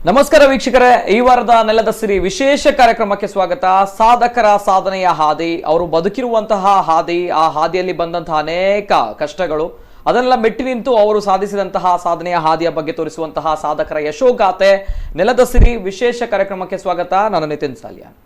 ನಮಸ್ಕಾರ ವೀಕ್ಷಕರೇ, ಈ ವಾರದ ನೆಲದ ಸಿರಿ ವಿಶೇಷ ಕಾರ್ಯಕ್ರಮಕ್ಕೆ ಸ್ವಾಗತ. ಸಾಧಕರ ಸಾಧನೆಯ ಹಾದಿ, ಅವರು ಬದುಕಿರುವಂತಹ ಹಾದಿ, ಆ ಹಾದಿಯಲ್ಲಿ ಬಂದಂತಹ ಅನೇಕ ಕಷ್ಟಗಳು, ಅದನ್ನೆಲ್ಲ ಮೆಟ್ಟಿ ನಿಂತು ಅವರು ಸಾಧಿಸಿದಂತಹ ಸಾಧನೆಯ ಹಾದಿಯ ಬಗ್ಗೆ ತೋರಿಸುವಂತಹ ಸಾಧಕರ ಯಶೋಗಾಥೆ ನೆಲದ ಸಿರಿ ವಿಶೇಷ ಕಾರ್ಯಕ್ರಮಕ್ಕೆ ಸ್ವಾಗತ. ನಾನು ನಿತಿನ್ ಸಾಲಿಯಾನ್.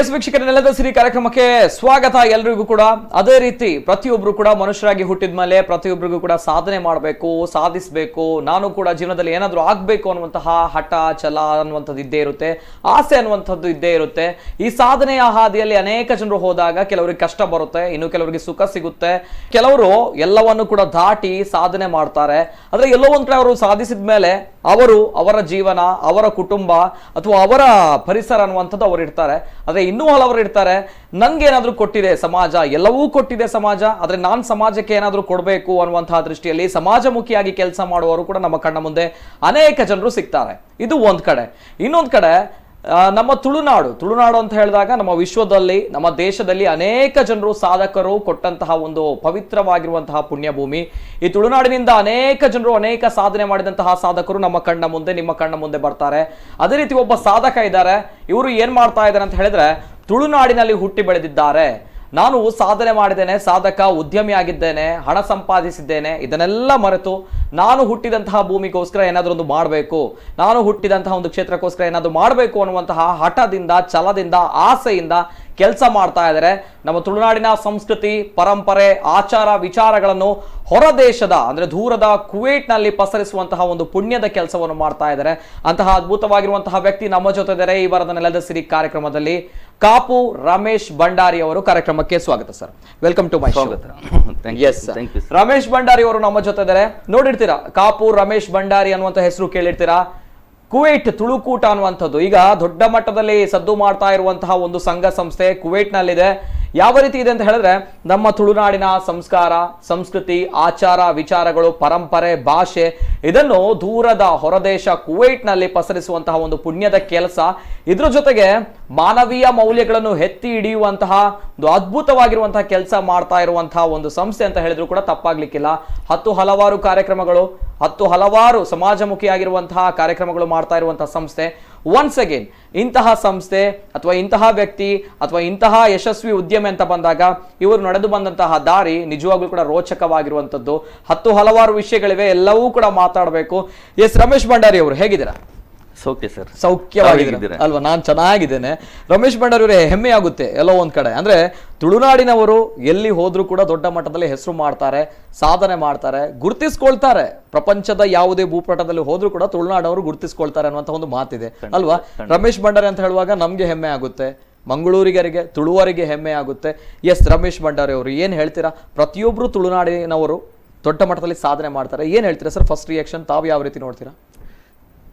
ಎಸ್ ವೀಕ್ಷಕರ, ನೆಲದ ಸಿರಿ ಕಾರ್ಯಕ್ರಮಕ್ಕೆ ಸ್ವಾಗತ ಎಲ್ರಿಗೂ ಕೂಡ. ಅದೇ ರೀತಿ ಪ್ರತಿಯೊಬ್ರು ಕೂಡ ಮನುಷ್ಯರಾಗಿ ಹುಟ್ಟಿದ ಮೇಲೆ ಪ್ರತಿಯೊಬ್ಬರಿಗೂ ಕೂಡ ಸಾಧನೆ ಮಾಡಬೇಕು, ಸಾಧಿಸಬೇಕು, ನಾನು ಕೂಡ ಜೀವನದಲ್ಲಿ ಏನಾದರೂ ಆಗಬೇಕು ಅನ್ನುವಂತಹ ಹಠ ಛಲ ಅನ್ನುವಂಥದ್ದು ಇದ್ದೇ ಇರುತ್ತೆ, ಆಸೆ ಅನ್ನುವಂಥದ್ದು ಇದ್ದೇ ಇರುತ್ತೆ. ಈ ಸಾಧನೆಯ ಹಾದಿಯಲ್ಲಿ ಅನೇಕ ಜನರು ಹೋದಾಗ ಕೆಲವರಿಗೆ ಕಷ್ಟ ಬರುತ್ತೆ, ಇನ್ನು ಕೆಲವರಿಗೆ ಸುಖ ಸಿಗುತ್ತೆ, ಕೆಲವರು ಎಲ್ಲವನ್ನು ಕೂಡ ದಾಟಿ ಸಾಧನೆ ಮಾಡ್ತಾರೆ. ಆದರೆ ಎಲ್ಲೋ ಒಂದ್ ಕಡೆ ಅವರು ಸಾಧಿಸಿದ ಮೇಲೆ ಅವರು ಅವರ ಜೀವನ, ಅವರ ಕುಟುಂಬ ಅಥವಾ ಅವರ ಪರಿಸರ ಅನ್ನುವಂಥದ್ದು ಅವರು ಇರ್ತಾರೆ. ಆದರೆ ಇನ್ನೂ ಹಲವರು ಇರ್ತಾರೆ, ನನ್ಗೇನಾದ್ರೂ ಕೊಟ್ಟಿದೆ ಸಮಾಜ, ಎಲ್ಲವೂ ಕೊಟ್ಟಿದೆ ಸಮಾಜ, ಆದರೆ ನಾನು ಸಮಾಜಕ್ಕೆ ಏನಾದರೂ ಕೊಡಬೇಕು ಅನ್ನುವಂತಹ ದೃಷ್ಟಿಯಲ್ಲಿ ಸಮಾಜಮುಖಿಯಾಗಿ ಕೆಲಸ ಮಾಡುವವರು ಕೂಡ ನಮ್ಮ ಕಣ್ಣ ಮುಂದೆ ಅನೇಕ ಜನರು ಸಿಗ್ತಾರೆ. ಇದು ಒಂದ್ ಕಡೆ. ಇನ್ನೊಂದ್ ಕಡೆ ನಮ್ಮ ತುಳುನಾಡು, ತುಳುನಾಡು ಅಂತ ಹೇಳಿದಾಗ ನಮ್ಮ ವಿಶ್ವದಲ್ಲಿ, ನಮ್ಮ ದೇಶದಲ್ಲಿ ಅನೇಕ ಜನರು ಸಾಧಕರು ಕೊಟ್ಟಂತಹ ಒಂದು ಪವಿತ್ರವಾಗಿರುವಂತಹ ಪುಣ್ಯಭೂಮಿ. ಈ ತುಳುನಾಡಿನಿಂದ ಅನೇಕ ಜನರು ಅನೇಕ ಸಾಧನೆ ಮಾಡಿದಂತಹ ಸಾಧಕರು ನಮ್ಮ ಕಣ್ಣ ಮುಂದೆ, ನಿಮ್ಮ ಕಣ್ಣ ಮುಂದೆ ಬರ್ತಾರೆ. ಅದೇ ರೀತಿ ಒಬ್ಬ ಸಾಧಕ ಇದ್ದಾರೆ. ಇವರು ಏನ್ ಮಾಡ್ತಾ ಇದ್ದಾರೆ ಅಂತ ಹೇಳಿದ್ರೆ, ತುಳುನಾಡಿನಲ್ಲಿ ಹುಟ್ಟಿ ಬೆಳೆದಿದ್ದಾರೆ. ನಾನು ಸಾಧನೆ ಮಾಡಿದ್ದೇನೆ, ಸಾಧಕ, ಉದ್ಯಮಿ ಆಗಿದ್ದೇನೆ, ಹಣ ಸಂಪಾದಿಸಿದ್ದೇನೆ, ಇದನ್ನೆಲ್ಲ ಮರೆತು ನಾನು ಹುಟ್ಟಿದಂತಹ ಭೂಮಿಗೋಸ್ಕರ ಏನಾದರೂ ಒಂದು ಮಾಡಬೇಕು, ನಾನು ಹುಟ್ಟಿದಂತಹ ಒಂದು ಕ್ಷೇತ್ರಕ್ಕೋಸ್ಕರ ಏನಾದರೂ ಮಾಡಬೇಕು ಅನ್ನುವಂತಹ ಹಠದಿಂದ, ಛಲದಿಂದ, ಆಸೆಯಿಂದ ಕೆಲಸ ಮಾಡ್ತಾ ಇದ್ದಾರೆ. ನಮ್ಮ ತುಳುನಾಡಿನ ಸಂಸ್ಕೃತಿ, ಪರಂಪರೆ, ಆಚಾರ ವಿಚಾರಗಳನ್ನು ಹೊರದೇಶದ, ಅಂದ್ರೆ ದೂರದ ಕುವೈಟ್ನಲ್ಲಿ ಪಸರಿಸುವಂತಹ ಒಂದು ಪುಣ್ಯದ ಕೆಲಸವನ್ನು ಮಾಡ್ತಾ ಇದ್ದಾರೆ. ಅಂತಹ ಅದ್ಭುತವಾಗಿರುವಂತಹ ವ್ಯಕ್ತಿ ನಮ್ಮ ಜೊತೆ ಇದ್ದಾರೆ ಈ ವಾರದ ನೆಲದ ಸಿರಿ ಕಾರ್ಯಕ್ರಮದಲ್ಲಿ. ಕಾಪು ರಮೇಶ್ ಭಂಡಾರಿ ಅವರು ಕಾರ್ಯಕ್ರಮಕ್ಕೆ ಸ್ವಾಗತ sir. Welcome to my ಸ್ವಾಗತ. ಎಸ್, ರಮೇಶ್ ಭಂಡಾರಿ ಅವರು ನಮ್ಮ ಜೊತೆ ಇದ್ದಾರೆ. ನೋಡಿರ್ತೀರಾ, ಕಾಪು ರಮೇಶ್ ಭಂಡಾರಿ ಅನ್ನುವಂತ ಹೆಸರು ಕೇಳಿರ್ತೀರಾ. ಕುವೈಟ್ ತುಳುಕೂಟ ಅನ್ನುವಂಥದ್ದು ಈಗ ದೊಡ್ಡ ಮಟ್ಟದಲ್ಲಿ ಸದ್ದು ಮಾಡ್ತಾ ಇರುವಂತಹ ಒಂದು ಸಂಘ ಸಂಸ್ಥೆ ಕುವೈಟ್ನಲ್ಲಿದೆ. ಯಾವ ರೀತಿ ಇದೆ ಅಂತ ಹೇಳಿದ್ರೆ, ನಮ್ಮ ತುಳುನಾಡಿನ ಸಂಸ್ಕಾರ, ಸಂಸ್ಕೃತಿ, ಆಚಾರ ವಿಚಾರಗಳು, ಪರಂಪರೆ, ಭಾಷೆ ಇದನ್ನು ದೂರದ ಹೊರದೇಶ ಕುವೈಟ್ನಲ್ಲಿ ಪಸರಿಸುವಂತಹ ಒಂದು ಪುಣ್ಯದ ಕೆಲಸ. ಇದ್ರ ಜೊತೆಗೆ ಮಾನವೀಯ ಮೌಲ್ಯಗಳನ್ನು ಎತ್ತಿ ಹಿಡಿಯುವಂತಹ ಒಂದು ಅದ್ಭುತವಾಗಿರುವಂತಹ ಕೆಲಸ ಮಾಡ್ತಾ ಇರುವಂತಹ ಒಂದು ಸಂಸ್ಥೆ ಅಂತ ಹೇಳಿದ್ರು ಕೂಡ ತಪ್ಪಾಗ್ಲಿಕ್ಕಿಲ್ಲ. 10 ಹಲವಾರು ಕಾರ್ಯಕ್ರಮಗಳು, 10 ಹಲವಾರು ಸಮಾಜಮುಖಿಯಾಗಿರುವಂತಹ ಕಾರ್ಯಕ್ರಮಗಳು ಮಾಡ್ತಾ ಇರುವಂತಹ ಸಂಸ್ಥೆ. ಒನ್ಸ್ ಅಗೇನ್ ಇಂತಹ ಸಂಸ್ಥೆ ಅಥವಾ ಇಂತಹ ವ್ಯಕ್ತಿ ಅಥವಾ ಇಂತಹ ಯಶಸ್ವಿ ಉದ್ಯಮಿ ಅಂತ ಬಂದಾಗ ಇವರು ನಡೆದು ಬಂದಂತಹ ದಾರಿ ನಿಜವಾಗ್ಲೂ ಕೂಡ ರೋಚಕವಾಗಿರುವಂಥದ್ದು. 10 ಹಲವಾರು ವಿಷಯಗಳಿವೆ, ಎಲ್ಲವೂ ಕೂಡ ಮಾತಾಡಬೇಕು. ಎಸ್ ರಮೇಶ್ ಭಂಡಾರಿ ಅವರು, ಹೇಗಿದ್ದೀರಾ? ಸೌಖ್ಯ ಸರ್. ಸೌಖ್ಯವಾಗಿದ್ದೀರಾ ಅಲ್ವಾ? ನಾನು ಚೆನ್ನಾಗಿದ್ದೇನೆ. ರಮೇಶ್ ಭಂಡಾರಿ ಅವರೇ, ಹೆಮ್ಮೆ ಆಗುತ್ತೆ ಎಲ್ಲೋ ಒಂದ್ ಕಡೆ. ಅಂದ್ರೆ ತುಳುನಾಡಿನವರು ಎಲ್ಲಿ ಹೋದ್ರೂ ಕೂಡ ದೊಡ್ಡ ಮಟ್ಟದಲ್ಲಿ ಹೆಸರು ಮಾಡ್ತಾರೆ, ಸಾಧನೆ ಮಾಡ್ತಾರೆ, ಗುರುತಿಸ್ಕೊಳ್ತಾರೆ. ಪ್ರಪಂಚದ ಯಾವುದೇ ಭೂಪಟದಲ್ಲಿ ಹೋದ್ರೂ ಕೂಡ ತುಳುನಾಡವರು ಗುರುತಿಸ್ಕೊಳ್ತಾರೆ ಅನ್ನುವಂಥ ಒಂದು ಮಾತಿದೆ ಅಲ್ವಾ? ರಮೇಶ್ ಭಂಡಾರಿ ಅಂತ ಹೇಳುವಾಗ ನಮ್ಗೆ ಹೆಮ್ಮೆ ಆಗುತ್ತೆ, ಮಂಗಳೂರಿಗರಿಗೆ, ತುಳುವರಿಗೆ ಹೆಮ್ಮೆ ಆಗುತ್ತೆ. ಎಸ್ ರಮೇಶ್ ಭಂಡಾರಿ ಅವರು, ಏನ್ ಹೇಳ್ತೀರಾ? ಪ್ರತಿಯೊಬ್ರು ತುಳುನಾಡಿನವರು ದೊಡ್ಡ ಮಟ್ಟದಲ್ಲಿ ಸಾಧನೆ ಮಾಡ್ತಾರೆ, ಏನ್ ಹೇಳ್ತೀರಾ sir? First reaction ತಾವು ಯಾವ ರೀತಿ ನೋಡ್ತೀರಾ?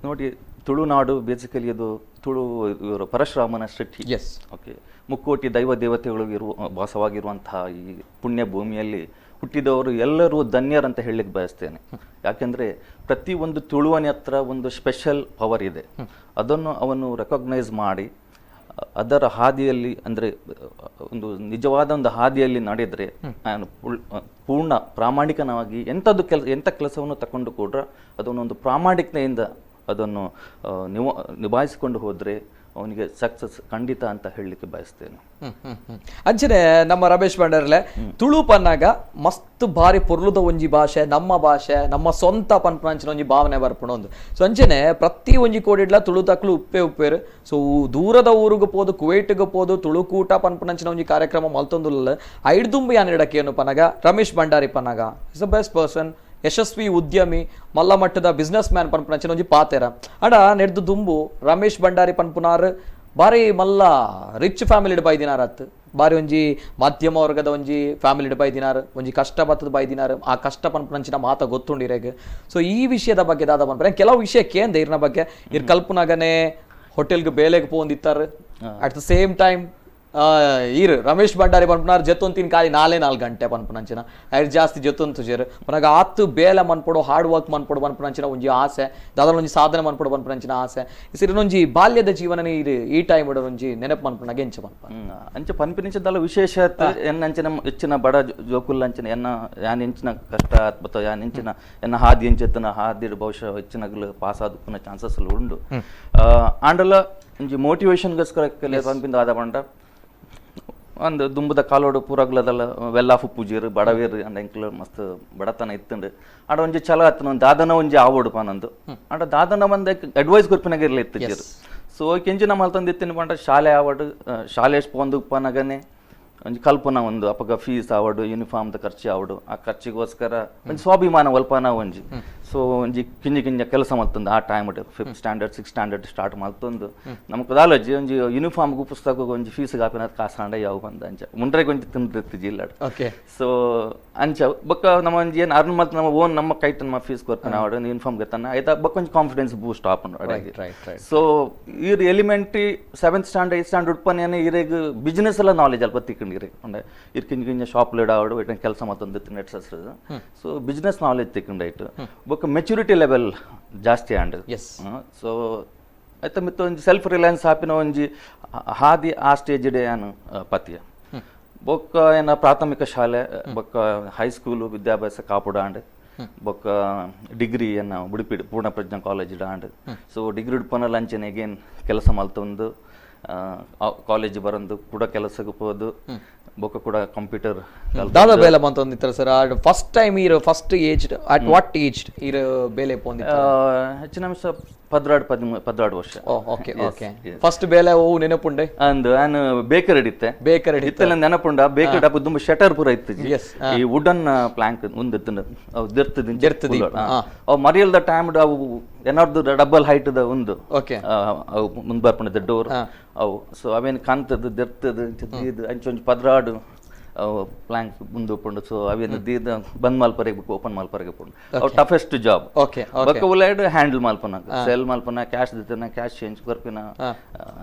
ನೋಡಿ, ತುಳುನಾಡು ಬೇಸಿಕಲಿ ಅದು ತುಳು ಇವರು ಪರಶುರಾಮನ ಸೃಷ್ಟಿ. ಎಸ್, ಓಕೆ, ಮುಕ್ಕೋಟಿ ದೈವ ದೇವತೆಗಳು ಇರುವ ವಾಸವಾಗಿರುವಂತಹ ಈ ಪುಣ್ಯ ಭೂಮಿಯಲ್ಲಿ ಹುಟ್ಟಿದವರು ಎಲ್ಲರೂ ಧನ್ಯರಂತ ಹೇಳಲಿಕ್ಕೆ ಬಯಸ್ತೇನೆ. ಯಾಕೆಂದರೆ ಪ್ರತಿಯೊಂದು ತುಳುವನ ಹತ್ರ ಒಂದು ಸ್ಪೆಷಲ್ ಪವರ್ ಇದೆ. ಅದನ್ನು ಅವನು ರೆಕಗ್ನೈಸ್ ಮಾಡಿ ಅದರ ಹಾದಿಯಲ್ಲಿ, ಅಂದರೆ ಒಂದು ನಿಜವಾದ ಒಂದು ಹಾದಿಯಲ್ಲಿ ನಡೆದರೆ ನಾನು ಪೂರ್ಣ ಪ್ರಾಮಾಣಿಕನಾಗಿ ಎಂಥದ್ದು ಎಂಥ ಕೆಲಸವನ್ನು ತಗೊಂಡು ಕೂಡ ಅದನ್ನೊಂದು ಪ್ರಾಮಾಣಿಕತೆಯಿಂದ ಅದನ್ನು ನಿಭಾಯಿಸಿಕೊಂಡು ಹೋದರೆ ಅವನಿಗೆ ಸಕ್ಸಸ್ ಖಂಡಿತ ಅಂತ ಹೇಳಲಿಕ್ಕೆ ಬಯಸ್ತೇನೆ. ಅಂಚನೆ ನಮ್ಮ ರಮೇಶ್ ಭಂಡಾರಿಲೆ ತುಳು ಪನ್ನಾಗ ಮಸ್ತ್ ಬಾರಿ ಪೊರ್ಲುದ ಒಂಜಿ ಭಾಷೆ, ನಮ್ಮ ಭಾಷೆ, ನಮ್ಮ ಸ್ವಂತ ಪನ್ಪನಂಚಿನ ಒಂಜಿ ಭಾವನೆ ಬರ್ಪುಣ ಒಂದು. ಸೊ ಅಂಚನೆ ಪ್ರತಿ ಒಂಜಿ ಕೋಡಿಡ್ಲ ತುಳು ತಕ್ಲು ಉಪ್ಪೆ ಉಪ್ಪೇರು. ಸೊ ದೂರದ ಊರಿಗೆ ಪೋದು, ಕುವೈಟ್ಗೆ ಪೋದು ತುಳುಕೂಟ ಪನ್ಪನಂಚಿನ ಒಂಜಿ ಕಾರ್ಯಕ್ರಮ ಮಲ್ತೊಂದುಲ್ಲ. ಐಡ್ದುಂಬಿ ಯಾನಿಡಕ್ಕೇನು ಪನ್ನಾಗ Ramesh Bhandari ಪನ್ನಾಗ is the best person, ಯಶಸ್ವಿ ಉದ್ಯಮಿ, ಮಲ್ಲ ಮಟ್ಟದ ಬಿಸ್ನೆಸ್ ಮ್ಯಾನ್ ಪನ್ಪುನಂಚಿನ ಒಂಜಿ ಪಾತೆರ. ಅಡ ನೆಡ್ದು ದುಂಬು ರಮೇಶ್ ಭಂಡಾರಿ ಪನ್ಪುನಾರ್ ಬಾರಿ ಮಲ್ಲ ರಿಚ್ ಫ್ಯಾಮಿಲಿ ಬೈದಿನಾರತ್, ಬಾರಿ ಒಂಜಿ ಮಧ್ಯಮ ವರ್ಗದ ಒಂಜಿ ಫ್ಯಾಮಿಲಿ ಬೈದಿನಾರ್, ಒಂಜಿ ಕಷ್ಟ ಬತ್ತದ ಬೈದಿನಾರ್. ಆ ಕಷ್ಟ ಪನ್ಪುನಂಚಿನ ಮಾತ ಗೊತ್ತುಂಡಿರೇಗ್. ಸೊ ಈ ವಿಷಯದ ಬಗ್ಗೆ ದಾದ ಪನ್ಪುನ ಕೆಲವು ವಿಷಯ ಕೇಂದ್ರ ಇರ್ನ ಬಗ್ಗೆ. ಇರ್ ಕಲ್ಪುನಾಗನೆ ಹೋಟೆಲ್ಗೆ ಬೇಲೆಗೆ ಪೋಂದಿತ್ತಾರೆ, at the same time ಈರ್ ರಮೇಶ್ ಭಂಡಾರಿ ಪನ್ಪುನಾರ್ ಜೆತ್ತೊಂತಿನ ಖಾಲಿ 4 ಗಂಟೆ ಪನ್ಪುನಂಚಿನ ಐರ್ ಜಾಸ್ತಿ ಜೆತ್ತೊಂತುಜೆರ್ ಪನಗ ಆತ್ ಬೇಲೆ ಮನ್ಪೊಡು ಹಾರ್ಡ್ ವರ್ಕ್ ಮನ್ಪೊಡು ಪನ್ಪುನಂಚಿನ ಒಂಜಿ ಆಸೆ ದಾದಲ ಒಂಜಿ ಸಾಧನೆ ಮನ್ಪೊಡು ಪನ್ಪುನಂಚಿನ ಆಸೆ ಸಿರಿನೊಂಜಿ ಬಾಲ್ಯದ ಜೀವನ ಈರ್ ಈ ಟೈಮ್ ಒಂಜಿ ನೆನಪು ಮನ್ಪುನಾಗ ಎಂಚ ಪನ್ಪ ಅಂಚ ಪನ್ಪಿನಿಂಚದಲ್ಲ ವಿಶೇಷ ಎನ್ನಂಚಿನ ಹೆಚ್ಚಿನ ಬಡ ಜೋಕುಲ್ ಅಂಚಿನ ಎನ್ನ ಯಾನ್ ಎಂಚಿನ ಕಷ್ಟ ಅಥವಾ ಯಾನ್ ಎಂಚಿನ ಎನ್ನ ಹಾದಿ ಎಂಚೆತ್ತನ ಹಾದಿ ಬಹುಶಃ ಹೆಚ್ಚಿನಗ್ಲು ಪಾಸ್ ಆದುಪ್ಪುನ ಚಾನ್ಸಸ್ ಉಂಡು ಆಂಡಲ ಒಂಜಿ ಮೋಟಿವೇಶನ್ಗೋಸ್ಕರ ಪನ್ಪಿಂದ ಆದ ಪಂಡ ಒಂದು ದುಂಬುದ ಕಾಲೋಡು ಪೂರಗ್ಲದಲ್ಲ ವೆಲ್ ಆಫ್ ಪೂಜೀರು ಬಡವೇರು ಅಂಡ ಎಂಕ್ಲು ಮಸ್ತ್ ಬಡತನ ಇತ್ತುಂಡು ಆಂಡ ಒಂಜಿ ಛಲ ಆತನ ಒಂದು ದಾದನ ಒಂಜಿ ಆವೋಡು ಪನಂದು ಆಂಡ ದಾದನ ಒಂದು ಅಡ್ವೈಸ್ ಕೊರ್ಪಿನಾಗ ಇರ್ಲಿ ಇತ್ತಿಜೀರು ಸೊ ಕೆಂಚಿನ ಮಲ್ತಂದು ಇತ್ತಿನ ಪಂಡ ಶಾಲೆ ಆವಡು ಶಾಲೆ ಪೋಂದು ಪನಗನೆ ಒಂಜಿ ಕಲ್ಪನ ಒಂದು ಅಪಗ ಫೀಸ್ ಆವಡು ಯೂನಿಫಾರ್ಮ್ದ ಖರ್ಚು ಆವಡು ಆ ಖರ್ಚಿಗೋಸ್ಕರ ಒಂಜಿ ಸ್ವಾಭಿಮಾನ ಒಲ್ಪನ ಒಂಜಿ ಸೊ ಒಂಜಿ ಕಿಂಜಿ ಕಿಂಜ ಕೆಲಸ ಮಲ್ತಂದು ಆ time 5th standard 6th standard start ಮಲ್ತಂದು ನಮಕ್ ದಾಲಜಿ ಒಂಜಿ ಯೂನಿಫಾರ್ಮ್ಗೂ ಪುಸ್ತಕಗೂ ಒಂಜಿ ಫೀಸ್ ಕಾಪಿನ ಕಾಸಾಂಡ ಯಾವ ಬಂದ ಅಂಚ ಮುಂಡ್ರೆಗೆ ಒಂಜಿ ತಿಂದಿತ್ತು ಜಿಲ್ಲಾಡು ಓಕೆ ಸೊ ಅಂಚ ಬೊಕ್ಕ ನಮ್ಮ ಒಂಜಿ ಏನು ಅರ್ನ್ ಮಲ್ತ ನಮ್ಮ ಓನ್ ನಮ್ಮ ಕೈಟ್ ನಮ್ಮ ಫೀಸ್ ಕೊರ್ಪಿನ ಆವಡು ಯೂನಿಫಾರ್ಮ್ ಗೆತ್ತನ ಆಯ್ತಾ ಬೊಕ್ಕ ಒಂಜಿ ಕಾನ್ಫಿಡೆನ್ಸ್ ಬೂಸ್ಟ್ ಆಪುಂಡು ಅಡೆಗೆ ಸೊ ಈರ್ elementary 7th standard 8th standard ಉಪ್ಪನೇನೆ ಈರೆಗ್ business ಎಲ್ಲ ನಾಲೆಜ್ ಅಲ್ಪ ತಿಕ್ಕೊಂಡಿರಿ ಅಂದ್ರೆ ಇರ್ ಕಿಂಜ ಕಿಂಜ ಶಾಪ್ ಲೇಡ್ ಆವಡು ಇಟ್ಟ ಕೆಲಸ ಮತ್ತೊಂದು nets so business knowledge ತಿಕ್ಕೊಂಡಾಯ್ತು ಬೊಕ್ಕ ಮೆಚುರಿಟಿ ಲೆವೆಲ್ ಜಾಸ್ತಿ and S so ಆಯ್ತ ಮಿತ್ತ ಒಂಜಿ ಸೆಲ್ಫ್ ರಿಲಯನ್ಸ್ ಆಪಿನ ಒಂಜಿ ಹಾದಿ ಆ ಸ್ಟೇಜ್ ಡೇ ಯಾನು ಪತಿಯ ಬೊಕ್ಕ ಏನ ಪ್ರಾಥಮಿಕ ಶಾಲೆ ಬೊಕ್ಕ ಹೈಸ್ಕೂಲು ವಿದ್ಯಾಭ್ಯಾಸ ಕಾಪುಡ ಆಂಡ್ ಬೊಕ್ಕ ಡಿಗ್ರಿ ಏನ ಉಡುಪಿ ಪೂರ್ಣ ಪ್ರಜ್ಞಾ college and so degree ಉಡುಪನ ಲಂಚನ್ again ಕೆಲಸ ಮಲ್ತೊಂದು ಕಾಲೇಜ್ ಬರಂದು ಕೂಡ ಕೆಲಸಕ್ಕೆ ಹೋದು ಬೊಕ್ಕ ಕೂಡ ಕಂಪ್ಯೂಟರ್ ದಾದಾ ಬೇಲೆ ಮಂತೊಂದಿತ್ತರ sir first time ಈರ್ first age at what age ಈರ್ ಬೇಲೆ ಪೋಂದಿತ್ತ ಹೆಚ್ಚಿನ ಅಂಶ 12 13 ವರ್ಷ okay okay first ಬೇಲೆ ಓ ನೆನಪುಂಡೆ ಅಂದು ನಾನು ಬೇಕರಿ ಹಿಡಿತೆ ಬೇಕರಿ ಇತ್ತೆಲ್ಲ ನೆನಪುಂಡ ಬೇಕರಿ ಡಬ್ಬ ತುಂಬ ಶಟರ್ ಪೂರ ಇತ್ತು ಈ ವುಡನ್ ಪ್ಲಾಂಕ್ ಒಂದು ಅವು ದೆರ್ತದ ಅವು ಮರಿಯಲ್ದ ಟೈಮ್ ಅವು ಏನಾರ್ದು ಡಬಲ್ ಹೈಟ್ the ಒಂದು ಓಕೆ ಅವು ಮುಂದೆ ಬರ್ಪುಂಡ ಡೋರ್ ಅವು ಸೊ ಅವೇನು ಕಾಣ್ತದ ದೆರ್ತದ ಅಂಚ ಒಂಜಿ 12 ಅವು ಪ್ಲಾಂಕ್ ಮುಂದೆ ಉಪ್ಪುಂಡು ಸೊ ಅವೇನು ದೀದ ಬಂದ್ ಮಲ್ಪರೆಗೆ ಓಪನ್ ಮಲ್ಪರೆಗೆ ಉಪ್ಪುಂಡು ಅವು toughest job okay ಬೊಕ್ಕ ಉಲೈಡ್ ಹ್ಯಾಂಡಲ್ ಮಲ್ಪನ ಸೆಲ್ ಮಲ್ಪನ ಕ್ಯಾಶ್ ದಿತ್ತನ ಕ್ಯಾಶ್ ಚೇಂಜ್ ಕೊರ್ಪಿನ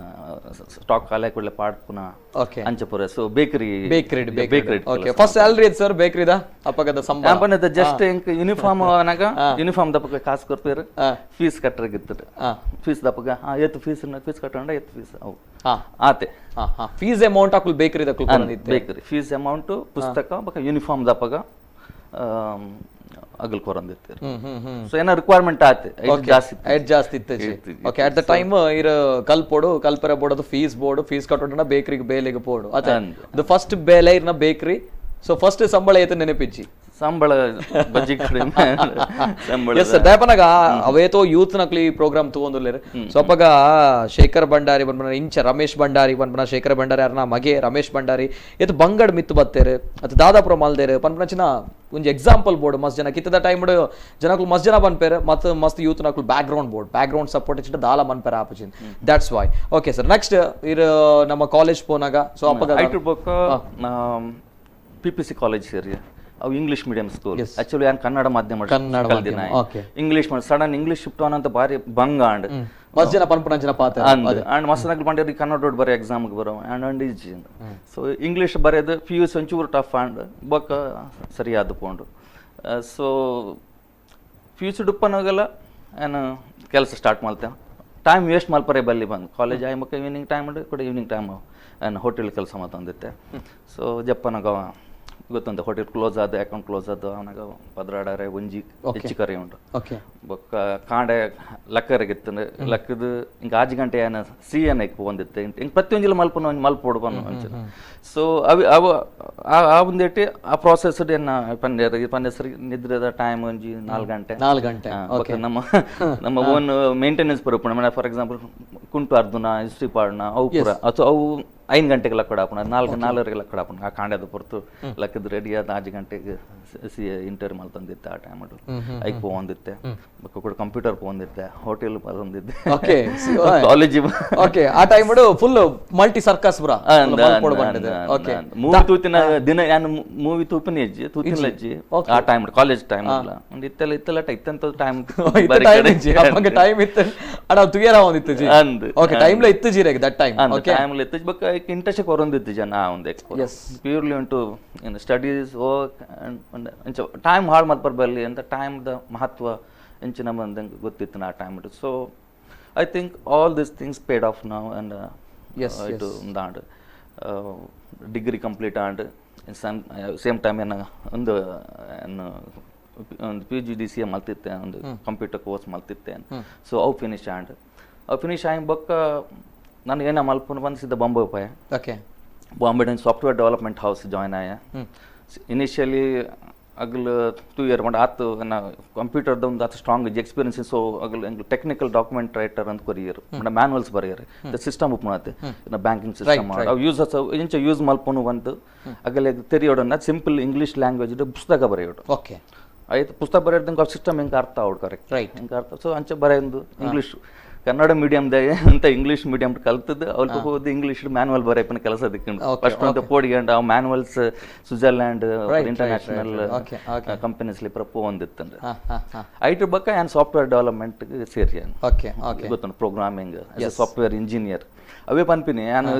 ಸ್ಟಾಕ್ ಕಾಲೆ ಕೂಡಲೇ ಪಾಡ್ಪುನ ಓಕೆ ಅಂಚಪುರ so bakery bakery bakery okay first salary ಇತ್ತು ಸರ್ ಬೇಕರಿದ ಅಪ್ಪಗದ ಸಂಬಳ ಜಸ್ಟ್ ಎಂಕ್ ಯೂನಿಫಾರ್ಮ್ ಅನಾಗ ಯೂನಿಫಾರ್ಮ್ ದಪ್ಪಗ ಕಾಸು ಕೊರ್ಪೇರು ಫೀಸ್ ಕಟ್ಟರಾಗಿತ್ತು ಫೀಸ್ ದಪ್ಪಗ ಏತ್ ಫೀಸ್ ಫೀಸ್ ಕಟ್ಟಂಡ ಏತ್ ಫೀಸ್ ಅವು ಆತೆ ಫೀಸ್ ಅಮೌಂಟ್ ಹಾಕುಲ್ ಬೇಕರಿ ದಕ್ಕುಲ್ bakery fees amount ಪುಸ್ತಕ ಬೊಕ್ಕ ಯೂನಿಫಾರ್ಮ್ ದಪ್ಪಗ ಅಗಲ್ ಕೊರಂದಿತ್ತು ಸೊ ಏನೋ ರಿಕ್ವೈರ್ಮೆಂಟ್ ಆತೆ ಜಾಸ್ತಿ ಜಾಸ್ತಿ ಇತ್ತು okay at the time ಇರ ಕಲ್ಪೋಡು ಕಲ್ಪರ ಬೋರ್ಡ್ fees board fees ಕಟ್ಟೋಣ ಬೇಕರಿಗೆ ಬೇಲೆಗೆ ಪೋಡು ಅದೇ ಫಸ್ಟ್ ಬೇಲೆ ಇರ್ನ bakery so first ಸಂಬಳ ಐತೆ ನೆನಪಿಜ್ಜಿ ಸಂಬಳ ಬಜ್ಜಿ ಕಡಿಮೆ ಸಂಬಳ ಎಸ್ ಸರ್ ದಯಪನಾಗ ಅವೇತೋ ಯೂತ್ ನಕ್ಲಿ ಪ್ರೋಗ್ರಾಮ್ ತಗೊಂಡಿರ್ಲಿರಿ ಸೊ ಅಪ್ಪಗ ಶೇಖರ್ ಭಂಡಾರಿ ಬಂದ್ಬನ ಇಂಚ ರಮೇಶ್ ಭಂಡಾರಿ ಬಂದ್ಬನ ಶೇಖರ್ ಭಂಡಾರಿ ಅರ್ನ ಮಗೆ ರಮೇಶ್ ಭಂಡಾರಿ ಎತ್ ಬಂಗಡ್ ಮಿತ್ತು ಬತ್ತೇರು ಅತ್ ದಾದಾಪುರ ಮಲ್ದೇರು ಪನ್ಪನಚಿನ ಒಂಜಿ ಎಕ್ಸಾಂಪಲ್ ಬೋರ್ಡ್ ಮಸ್ತ್ ಜನ ಕಿತ್ತದ ಟೈಮ್ ಜನಕ್ಲು ಮಸ್ತ್ ಜನ ಬನ್ಪೇರು ಮತ್ತು ಮಸ್ತ್ ಯೂತ್ ನಕ್ಲು background board background support ಇಚ್ಚಿಟ ದಾಲ ಮನ್ಪೇರ ಆಪಚಿನ್ that's why okay sir next ಇರ್ ನಮ್ಮ ಕಾಲೇಜ್ ಪೋನಾಗ ಸೊ ಅಪ್ಪಗ ಐಟು ಬೊಕ್ಕ PPC college ಸೇರಿ ಅವು English medium school actually ನಾನು ಕನ್ನಡ ಮಾಧ್ಯಮ ಕಲ್ದಿನ English sudden English shift ಅಂತ ಬಾರಿ ಬಂಗ ಅಂಡ್ ಮಸ್ತ್ ಜನ ಪನ್ಪುನಂಚಿನ ಪಾತ್ರ ಅಂಡ್ ಮಸ್ತ್ ನಗಲು ಪಂಡೇರಿ ಕನ್ನಡ ಬರೋ ಎಕ್ಸಾಮ್ಗೆ ಬರೋ and and easy so English ಬರೆಯೋದು P U C ಒಂಚೂರು ಟಫ್ ಅಂಡ್ ಬೊಕ್ಕ ಸರಿಯಾದ ಪೋಂಡು so P U C ಡುಪ್ಪನಾಗಲ್ಲ ನಾನು ಕೆಲಸ ಸ್ಟಾರ್ಟ್ ಮಾಡ್ತೇನೆ ಟೈಮ್ ವೇಸ್ಟ್ ಮಲ್ಪರೆ ಬಲ್ಲಿ ಬಂದು ಕಾಲೇಜ್ ಆಯ್ ಮಕ್ಕ ಈವ್ನಿಂಗ್ ಟೈಮ್ ಕೂಡ ಈವ್ನಿಂಗ್ ಟೈಮ್ ನಾನು ಹೋಟೆಲ್ ಕೆಲಸ ಮಾತಂದಿತ್ತೆ ಸೊ ಜಪ್ಪನಾಗ ಗೊತ್ತುಂಟು ಹೋಟೆಲ್ ಕ್ಲೋಸ್ ಆದ ಅಕೌಂಟ್ ಕ್ಲೋಸ್ ಆದ ಅವನಾಗ ಪದ್ರಾಡರೆ ಒಂಜಿ ಹೆಚ್ಚು ಕರೆ ಉಂಟು ಬೊಕ್ಕ ಕಾಂಡೆ ಲಕ್ಕರಿಗಿತ್ತು ಲಕ್ಕದ ಹಿಂಗೆ ಆಜ್ ಗಂಟೆ ಏನ ಸಿ ಎನ್ ಐಕ್ ಬಂದಿತ್ತು ಹಿಂಗೆ ಪ್ರತಿಯೊಂಜಿಲ ಮಲ್ಪನ ಒಂಜಿ ಮಲ್ಪೋಡು ಬಂದು ಒಂಚೂರು ಸೊ ಅವಿ ಅವ ಆ ಒಂದೇಟಿ ಆ ಪ್ರಾಸೆಸ್ ಏನ ಪನ್ನೇರು ಪನ್ನೇಸರಿ ನಿದ್ರೆದ ಟೈಮ್ ಒಂಜಿ 4 ಗಂಟೆ 4 ಗಂಟೆ ನಮ್ಮ ನಮ್ಮ ಓನ್ ಮೇಂಟೆನೆನ್ಸ್ ಬರೋಪಣ ಫಾರ್ ಎಕ್ಸಾಂಪಲ್ ಕುಂಟು ಅರ್ಧನ ಇಸ್ತ್ರಿ ಪಾಡನ ಅವು ಪೂರ ಅಥವಾ ಅವು 5 ಗಂಟೆಗೆ ಲಕ್ಕಡ ಹಾಪುಣ 4 4:30ಗೆ ಲಕ್ಕಡ ಹಾಪುಣ ಆ ಕಾಂಡ್ಯದ ಹೊರತು ಲಕ್ಕದ ರೆಡಿ ಆದ 5 ಗಂಟೆಗೆ ಸಿ ಇಂಟರ್ ಮಲ್ತಂದಿತ್ತೆ ಆ ಟೈಮ್ ಐಕ್ ಪೋಂದಿತ್ತೆ ಬೊಕ್ಕ ಕೂಡ ಕಂಪ್ಯೂಟರ್ ಪೋಂದಿತ್ತೆ ಹೋಟೆಲ್ ಬಂದಿದ್ದೆ okay college okay ಆ time full multi circus ಬ್ರಾ ಓಕೆ ಮೂವಿ ತೂತಿನ ದಿನ ನಾನು ಮೂವಿ ತೂಪಿನ ಹೆಜ್ಜೆ ತೂತಿನ ಹೆಜ್ಜೆ ಆ time college time ಅಲ್ಲ ಒಂದು ಇತ್ತೆಲ್ಲ ಇತ್ತೆಲ್ಲ ಇತ್ತಂತ ಟೈಮ್ ಟೈಮ್ ಇತ್ತು ಅಡ ತುಯರ ಒಂದಿತ್ತು G okay time ಇತ್ತು G that time okay time ಇತ್ತು ಬೊಕ್ಕ ಐಕ್ ಇಂಟ್ರೆಸ್ಟ್ ಕೊರೊಂದಿತ್ತು ಜನ ಒಂದು expo purely ಉಂಟು ಸ್ಟಡೀಸ್ ವರ್ಕ್ ಅಂಚ ಟೈಮ್ ಹಾಳು ಮಲ್ಪರ್ ಬರಲಿ ಅಂತ ಟೈಮ್ದ ಮಹತ್ವ ಎಂಚಿನ ಬಂದಂಗೆ ಗೊತ್ತಿತ್ತು ಆ time. So I think all this things paid off ನಾವು ಆ್ಯಂಡ್ ಇಟ್ಟು ಉಂದಾಂಡ್ degree complete and same time ಏನ ಒಂದು ಒಂದು P G D C A ಮಲ್ತಿತ್ತೆ, ಒಂದು ಕಂಪ್ಯೂಟರ್ ಕೋರ್ಸ್ ಮಲ್ತಿತ್ತೆ. ಸೊ ಅವು ಫಿನಿಶ್ ಆಂಡ್ ಅವು ಫಿನಿಶ್ ಆಗಿ ಬೊಕ್ಕ ನಾನು ಏನ ಮಲ್ಪುನ ಬಂದು ಸಿದ್ಧ ಬಾಂಬೆ ಉಪಾಯ. Bombay software development house join ಆಯ. ಇನಿಷಿಯಲಿ ಅಗಲ್ 2 ಇಯರ್ ಮಂಡ ಆತು ಕಂಪ್ಯೂಟರ್ದ ಒಂದು ಆತು strong experience. So ಅಗಲ್ technical document writer ಅಂತ ಕೊರಿಯರು, ಮಂಡ ಮ್ಯಾನುವಲ್ಸ್ ಬರೆಯರು, ಸಿಸ್ಟಮ್ ಉಪ್ಪುನತೆ ಬ್ಯಾಂಕಿಂಗ್ ಸಿಸ್ಟಮ್ ಅವು ಯೂಸರ್ಸ್ ಇಂಚ ಯೂಸ್ ಮಲ್ಪುನು ಬಂತು ಅಗಲ್ ತೆರಿಯೋಡನ್ನ simple English language ಪುಸ್ತಕ ಬರೆಯೋಡು. ಆಯ್ತು, ಪುಸ್ತಕ ಬರೆಯೋದಂಗೆ ಅವ್ರ ಸಿಸ್ಟಮ್ ಹೆಂಗೆ ಅರ್ಥ ಆವಡು ಕರೆಕ್ಟ್ ಹೆಂಗೆ ಅರ್ಥ. ಸೊ ಅಂಚೆ ಬರೆಯೊಂದು ಇಂಗ್ಲೀಷ್ ಕನ್ನಡ ಮೀಡಿಯಮ್ದ ಅಂತ ಇಂಗ್ಲೀಷ್ ಮೀಡಿಯಂ ಕಲ್ತದ್ದು ಅವ್ರಿಗೆ ಹೋದ ಇಂಗ್ಲೀಷ್ ಮ್ಯಾನುವಲ್ ಬರೆಯಪ್ಪನ ಕೆಲಸ ದಿಕ್ಕಂಡು ಫಸ್ಟ್ ಅಂತ ಪೋಡಿಗಂಡು ಆ manuals Switzerland international companies ಪ್ರಪೋ ಒಂದಿತ್ತಂದ್ರೆ ಐಟ್ರ ಬಕ್ಕ ನಾನು ಸಾಫ್ಟ್ವೇರ್ ಡೆವಲಪ್ಮೆಂಟ್ ಸೇರಿ ಗೊತ್ತುಂಟು, programming software engineer ಅವೇ ಪನ್ಪಿನಿ. ನಾನು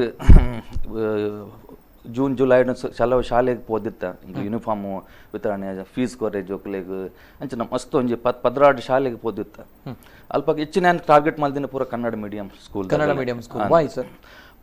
ಜೂನ್ ಜುಲೈ ಚಲೋ ಶಾಲೆಗೆ ಪೋದಿತ್ತ ಯೂನಿಫಾರ್ಮು ವಿತರಣೆ ಫೀಸ್ ಕೊರೆ ಜೋಕ್ಲೆಗ್ ಅಂಚ ಮಸ್ತ್ ಒಂಜಿ 12 ಶಾಲೆಗೆ ಪೋದಿತ್ತ. ಅಲ್ಪ ಹೆಚ್ಚಿನ ನಾನು ಟಾರ್ಗೆಟ್ ಮಲ್ದಿನ ಪೂರ Kannada medium school. Kannada medium school why sir?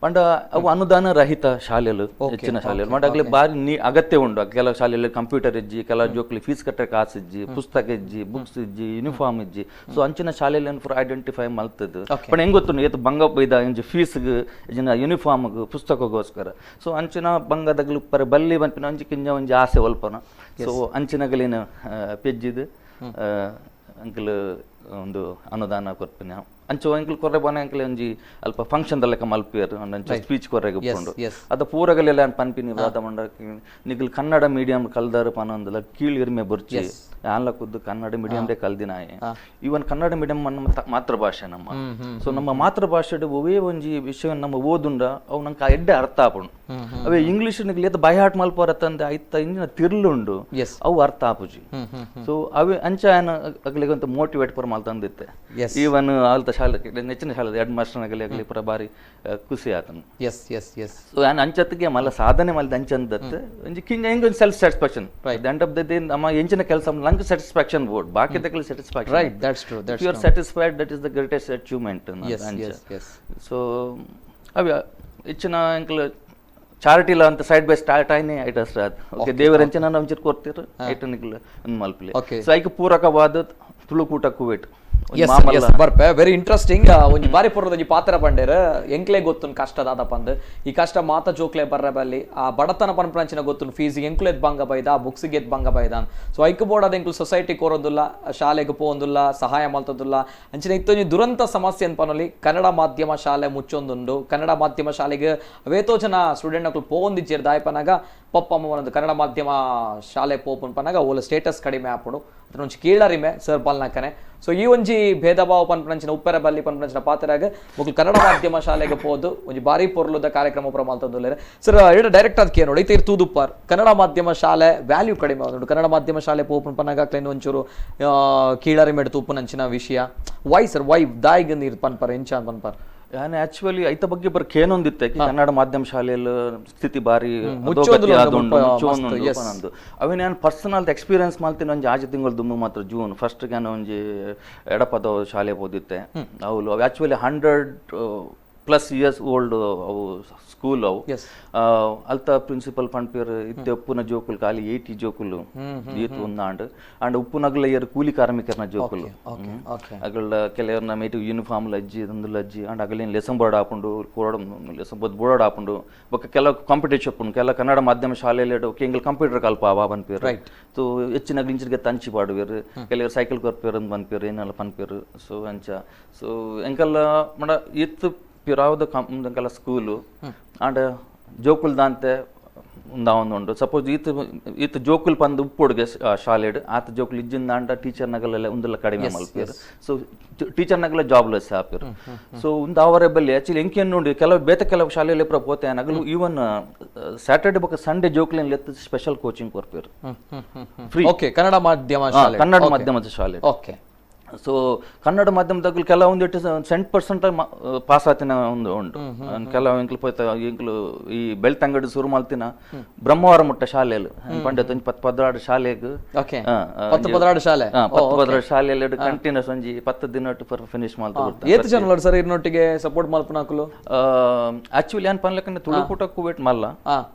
ಪಂಡ ಅವು ಅನುದಾನ ರಹಿತ ಶಾಲೆಲು ಹೆಚ್ಚಿನ ಶಾಲೆಲು ಮಂಡ ಅಗ್ಲೆ ಬಾರಿ ಅಗತ್ಯ ಉಂಡು. ಕೆಲವು ಶಾಲೆಯಲ್ಲಿ ಕಂಪ್ಯೂಟರ್ ಇಜ್ಜಿ, ಕೆಲವು ಜೋಕ್ಲಿ ಫೀಸ್ ಕಟ್ಟಕ್ಕೆ ಕಾಸು ಇಜ್ಜಿ, ಪುಸ್ತಕ ಇಜ್ಜಿ, ಬುಕ್ಸ್ ಇಜ್ಜಿ, ಯೂನಿಫಾರ್ಮ್ ಇಜ್ಜಿ. ಸೊ ಅಂಚಿನ ಶಾಲೆಯಲ್ಲಿ ಪೂರ ಐಡೆಂಟಿಫೈ ಮಲ್ತದ್ದು. ಪಂಡ ಹೆಂಗ್ ಗೊತ್ತು ಏತು ಬಂಗ ಬೈದ ಇಂಚ ಫೀಸ್ಗ್ ಇಂಚಿನ ಯೂನಿಫಾರ್ಮ್ಗ್ ಪುಸ್ತಕಗೋಸ್ಕರ. ಸೊ ಅಂಚಿನ ಬಂಗದಗ್ಲು ಪರ ಬಲ್ಲಿ ಬಂಪಿನ ಅಂಚಿ ಕಿಂಜ ಒಂಜಿ ಆಸೆ ಒಲ್ಪನ. ಸೊ ಅಂಚಿನಗಲಿನ ಪೆಜ್ಜಿದ್ ಅಂಕಲ್ ಒಂದು ಅನುದಾನ ಕೊರ್ಪಿನ ಅಂಚು ಅಂಕಲ್ ಕೊರ್ರೆ ಬೋನೆ ಅಂಕಲ್ ಒಂಜಿ ಅಲ್ಪ ಫಂಕ್ಷನ್ ಲೆಕ್ಕ ಮಲ್ಪಿಯರ್ ಅಂಚ ಸ್ಪೀಚ್ ಕೊರ್ರೆಗ್ ಉಪ್ಪುಂಡು. ಅದ ಪೂರಗಲೆಲ್ಲ ಪನ್ಪಿನಿ ವಾದ ಮಂಡ ನಿಗಲ್ ಕನ್ನಡ ಮೀಡಿಯಂ ಕಲ್ದಾರ ಪನೊಂದಲ ಕೀಳ್ ಇರ್ಮೆ ಬುರ್ಚಿ ಆನ್ಲ ಖುದ್ದು ಕನ್ನಡ ಮೀಡಿಯಂ ಕಲ್ದಿನಾಯೆ. ಈವನ್ ಕನ್ನಡ ಮೀಡಿಯಂ ನಮ್ಮ ಮಾತೃಭಾಷೆ ನಮ್ಮ. ಸೊ ನಮ್ಮ ಮಾತೃಭಾಷೆ ಒವೇ ಒಂಜಿ ವಿಷಯ ನಮ್ಮ ಓದುಂಡ ಅವು ನಂಗೆ ಎಡ್ಡೆ ಅರ್ಥ ಆಪುಂಡು. ಅವೇ ಇಂಗ್ಲೀಷ್ ನಿಗ್ಲಿ ಬೈ ಹಾರ್ಟ್ ಮಲ್ಪರತ್ತಂದೆ ಐತ ಇಂಜಿನ ತಿರ್ಲುಂಡು ಅವು ಅರ್ಥ ಆಪುಜಿ. ಸೊ ಅವೇ ಅಂಚ ಅಗಲಿಗೆ ಅಂತ ಮೋಟಿವೇಟ್ ಪೂರ ಮಲ್ತಂದಿತ್ತೆ. ಈವನ್ ಆಲ್ತ ಶಾಲೆ ನೆಚ್ಚಿನ ಶಾಲೆ ಹೆಡ್ ಮಾಸ್ಟರ್ ಆಗಲಿ ಆಗಲಿ ಪೂರ ಬಾರಿ ಖುಷಿ ಆತನು. S S S so ನಾನು ಅಂಚತ್ತಿಗೆ ಮಲ್ಲ ಸಾಧನೆ ಮಲ್ದ ಅಂಚಂದತ್ತು ಒಂಜಿ ಕಿಂಜ ಹೆಂಗೆ ಒಂದು self satisfaction. End of the day ನಮ್ಮ ಎಂಚಿನ ಕೆಲಸ ನಂಗೆ ಸ್ಯಾಟಿಸ್ಫ್ಯಾಕ್ಷನ್ ಬೋರ್ಡ್ ಬಾಕಿ satisfaction. Right, that's true. If you are satisfied, that is the greatest achievement. Yes. So ಅವಿ ಹೆಚ್ಚಿನ ಅಂಕಲ್ ಚಾರಿಟಿಲ ಅಂತ side by start ಆಯ್ನೆ ಐಟ್ ಅಷ್ಟೇ ಅದು. ಓಕೆ, ದೇವರಂಚಿನ ಒಂಚೂರು ಕೊಡ್ತೀರ ಐಟ್ ನಿಕ್ಲ ಮಲ್ಪಲಿ. ಸೊ ಐಕ್ ಪೂರಕವಾದ ತುಳುಕೂಟ ಕುವೇಟ್ ಬರ್ಪೆ ವೆರಿ ಇಂಟ್ರೆಸ್ಟಿಂಗ್. ಒಂಜಿ ಬಾರಿ ಪೂರ್ವದ ಒಂಜಿ ಪಾತ್ರ ಪಂಡೇರ್ ಎಂಕ್ಲೆ ಗೊತ್ತುನ್ ಕಷ್ಟ ದಾದಪ್ಪ ಅಂದ್ ಈ ಕಷ್ಟ ಮಾತ ಜೋಕ್ಲೆ ಬರ್ರೆ ಬಲ್ಲಿ ಆ ಬಡತನ ಪನ್ಪಂಚಿನ ಗೊತ್ತುನ್ ಫೀಸ್ ಎಂಕ್ಲೆದ್ ಬಂಗ ಬೈದ ಬುಕ್ಸ್ಗೆ ಬಂಗ ಬೈದ. ಸೊ ಐಕ್ ಬೋರ್ಡ್ ಅದ ಎಂಕ್ಲು ಸೊಸೈಟಿ ಕೋರೋದಿಲ್ಲ, ಶಾಲೆಗೆ ಪೋಂದುಲ್ಲ, ಸಹಾಯ ಮಲ್ತದಿಲ್ಲ ಅಂಚಿನ ಇತ್ತೊಂಜಿ ದುರಂತ ಸಮಸ್ಯೆ ಅನ್ಪನಲ್ಲಿ ಕನ್ನಡ ಮಾಧ್ಯಮ ಶಾಲೆ ಮುಚ್ಚೊಂದುಂಡು. ಕನ್ನಡ ಮಾಧ್ಯಮ ಶಾಲೆಗೆ ಅವೇತೋ ಜನ ಸ್ಟೂಡೆಂಟ್ ನಕ್ಲು ಪೋಂದಿಜ್ಜೇರ್ ದಾಯಪನಾಗ ಪಪ್ಪ ಅಮ್ಮ ಒಂದು ಕನ್ನಡ ಮಾಧ್ಯಮ ಶಾಲೆ ಪೋಪುನ್ ಪನ್ನಾಗ ಓಲ ಸ್ಟೇಟಸ್ ಕಡಿಮೆ ಆಪುಡು ಅದನ್ನ ಒಂಜಿ ಕೀಳರಿಮೆ ಸರ್ ಪಾಲ್ನಾಕನೆ. ಸೊ ಈ ಒಂಜಿ ಭೇದ ಭಾವ ಪನ್ಪಂಚಿನ ಉಪ್ಪೆರ ಬಲ್ಲಿ ಪನ್ಪಂಚಿನ ಪಾತ್ರಾಗ ಮೊದಲು ಕನ್ನಡ ಮಾಧ್ಯಮ ಶಾಲೆಗೆ ಪೋದು ಒಂಜಿ ಬಾರಿ ಪೊರ್ಲುದ ಕಾರ್ಯಕ್ರಮ ಪ್ರಮಾಲ್ತಂದುಲ್ಲೇರೆ ಸರ್ ಎರಡು ಡೈರೆಕ್ಟ್ ಅದಕ್ಕೆ ನೋಡಿ ತೀರ್ ತೂದುಪ್ಪಾರ್ ಕನ್ನಡ ಮಾಧ್ಯಮ ಶಾಲೆ ವ್ಯಾಲ್ಯೂ ಕಡಿಮೆ ಆದುಂಡು. ಕನ್ನಡ ಮಾಧ್ಯಮ ಶಾಲೆ ಪೋಪುನ್ ಪನ್ನಾಗ ಕ್ಲೇನ್ ಒಂಚೂರು ಕೀಳರಿಮೆಡ್ ತೂಪುನಂಚಿನ ವಿಷಯ Y sir Y ದಾಯಿಗ್ ನೀರು ಪನ್ಪರ್ ಎಂಚ ಪನ್ಪರ್? ನಾನು ಆಕ್ಚುಲಿ ಐತ ಬಗ್ಗೆ ಬರ್ ಕೇನೊಂದಿತ್ತೆ ಕನ್ನಡ ಮಾಧ್ಯಮ ಶಾಲೆಯಲ್ಲಿ ಸ್ಥಿತಿ ಬಾರಿ ಅವೇ ನಾನು ಪರ್ಸನಲ್ ಎಕ್ಸ್ಪೀರಿಯನ್ಸ್ ಮಾಡ್ತೀನಿ. ಒಂಜಿ ಆಜೆ ತಿಂಗಳು ದುಮ್ಮು ಮಾತ್ರ ಜೂನ್ ಫಸ್ಟ್ ನಾನು ಒಂಜಿ ಎಡಪದ ಶಾಲೆ ಓದಿತ್ತೆ. ಅವಳು actually 100+ years old ಅವು ಸ್ಕೂಲ್ ಅವು. ಅಲ್ತ ಪ್ರಿನ್ಸಿಪಲ್ ಪನ್ಪೇರ್ ಇತ್ತೆ ಉಪ್ಪುನ ಜೋಕುಲು ಖಾಲಿ 80 ಜೋಕುಲು ಏತ್ ಒಂದಾಂಡ್ ಅಂಡ್ ಉಪ್ಪುನಗಲ ಏರ್ ಕೂಲಿ ಕಾರ್ಮಿಕರನ ಜೋಕುಲು ಅಗಲ ಕೆಲವ್ರನ್ನ ಮೇಟು ಯೂನಿಫಾರ್ಮ್ ಲಜ್ಜಿ ಒಂದು ಲಜ್ಜಿ ಅಂಡ್ ಅಗಲೇನು ಲೆಸನ್ ಬೋರ್ಡ್ ಹಾಕೊಂಡು ಕೋರಡ್ lesson board board ಹಾಕೊಂಡು ಬೊಕ್ಕ ಕೆಲವು ಕಾಂಪಿಟೇಷನ್ ಉಪ್ಪುಂಡು. ಕೆಲ ಕನ್ನಡ ಮಾಧ್ಯಮ ಶಾಲೆಯಲ್ಲಿ ಎಂಗಲ್ ಕಂಪ್ಯೂಟರ್ ಕಲ್ಪ ಅವ ಪನ್ಪೇರ್. ಸೊ ಹೆಚ್ಚಿನ ಇಂಚಿಗೆ ತಂಚಿ ಪಾಡುವೇರು, ಕೆಲವರು ಸೈಕಲ್ ಕೊರ್ಪೇರು ಅಂತ ಪನ್ಪೇರು ಏನೆಲ್ಲ ಪನ್ಪೇರು. ಸೊ ಅಂಚ ಸೊ ಎಂಕಲ್ಲ ಮಡ ಇತ್ತು ಪಿರಾವದ ಕಂಕೆಲ್ಲ ಸ್ಕೂಲು ಆಂಡ ಜೋಕುಲ್ ದಾಂತೆ ಉಂದಾವೊಂದುಂಡು. ಸಪೋಸ್ ಈತ ಈತ ಜೋಕುಲ್ ಪಂದ್ ಉಪ್ಪುಡುಗೆ ಶಾಲೆಡ್ ಆತ ಜೋಕುಲ್ ಇಜ್ಜಿಂದ ಆಂಡ ಟೀಚರ್ ನಗಲೆಲ್ಲ ಉಂದೆಲ್ಲ ಕಡಿಮೆ ಮಲ್ಪೇರು. ಸೊ ಟೀಚರ್ ನಗಲ ಜಾಬ್ ಲೆಸ್ ಆಪೇರು. ಸೊ ಉಂದು ಅವರೇ ಬಲ್ಲಿ ಆಕ್ಚುಲಿ ಎಂಕೆ ನೋಡಿ ಕೆಲವು ಬೇತೆ ಕೆಲವು ಶಾಲೆಯಲ್ಲಿ ಪ್ರ ಪೋತೆ ನಗಲು ಈವನ್ ಸ್ಯಾಟರ್ಡೆ ಬೊಕ ಸಂಡೇ ಜೋಕುಲಿನ ಲೆತ್ತ ಸ್ಪೆಷಲ್ ಕೋಚಿಂಗ್ ಕೊರ್ಪೇರು ಫ್ರೀ. ಕನ್ನಡ ಮಾಧ್ಯಮ ಕನ್ನಡ ಮಾಧ್ಯಮದ ಶಾಲೆ. ಓಕೆ, So Kannada ಮಾಧ್ಯಮದಾಗ ಕೆಲವೊಂದಿಟ್ಟು 100% ಪಾಸ್ ಆತಿನ ಒಂದು ಉಂಟು. ಕೆಲವು ಎಂಕ್ಲು ಪೋಯ್ತ ಎಂಕ್ಲು ಈ ಬೆಳ್ತಂಗಡಿ ಶುರು ಮಲ್ತಿನ ಬ್ರಹ್ಮವಾರ ಮುಟ್ಟ ಶಾಲೆಯಲ್ಲಿ ಪಂಡಿತ ಒಂಜಿ 10-12 ಶಾಲೆಗ್ 10-12 ಶಾಲೆ 10-12 ಶಾಲೆಯಲ್ಲಿ ಕಂಟಿನ್ಯೂಸ್ ಒಂಜಿ 10 ದಿನ ಫಿನಿಶ್ ಮಲ್ತ. ಏತ್ ಜನ ಉಲ್ಲರ್ ಸರ್ ಇರ್ನೊಟ್ಟಿಗೆ ಸಪೋರ್ಟ್ ಮಲ್ಪುನಕುಲು? ಆಕ್ಚುಲಿ ಏನ್ ಪನ್ಲಕಂದ್ರೆ ತುಳುಕೂಟ ಕುವೇಟ್ ಮಲ್ಲ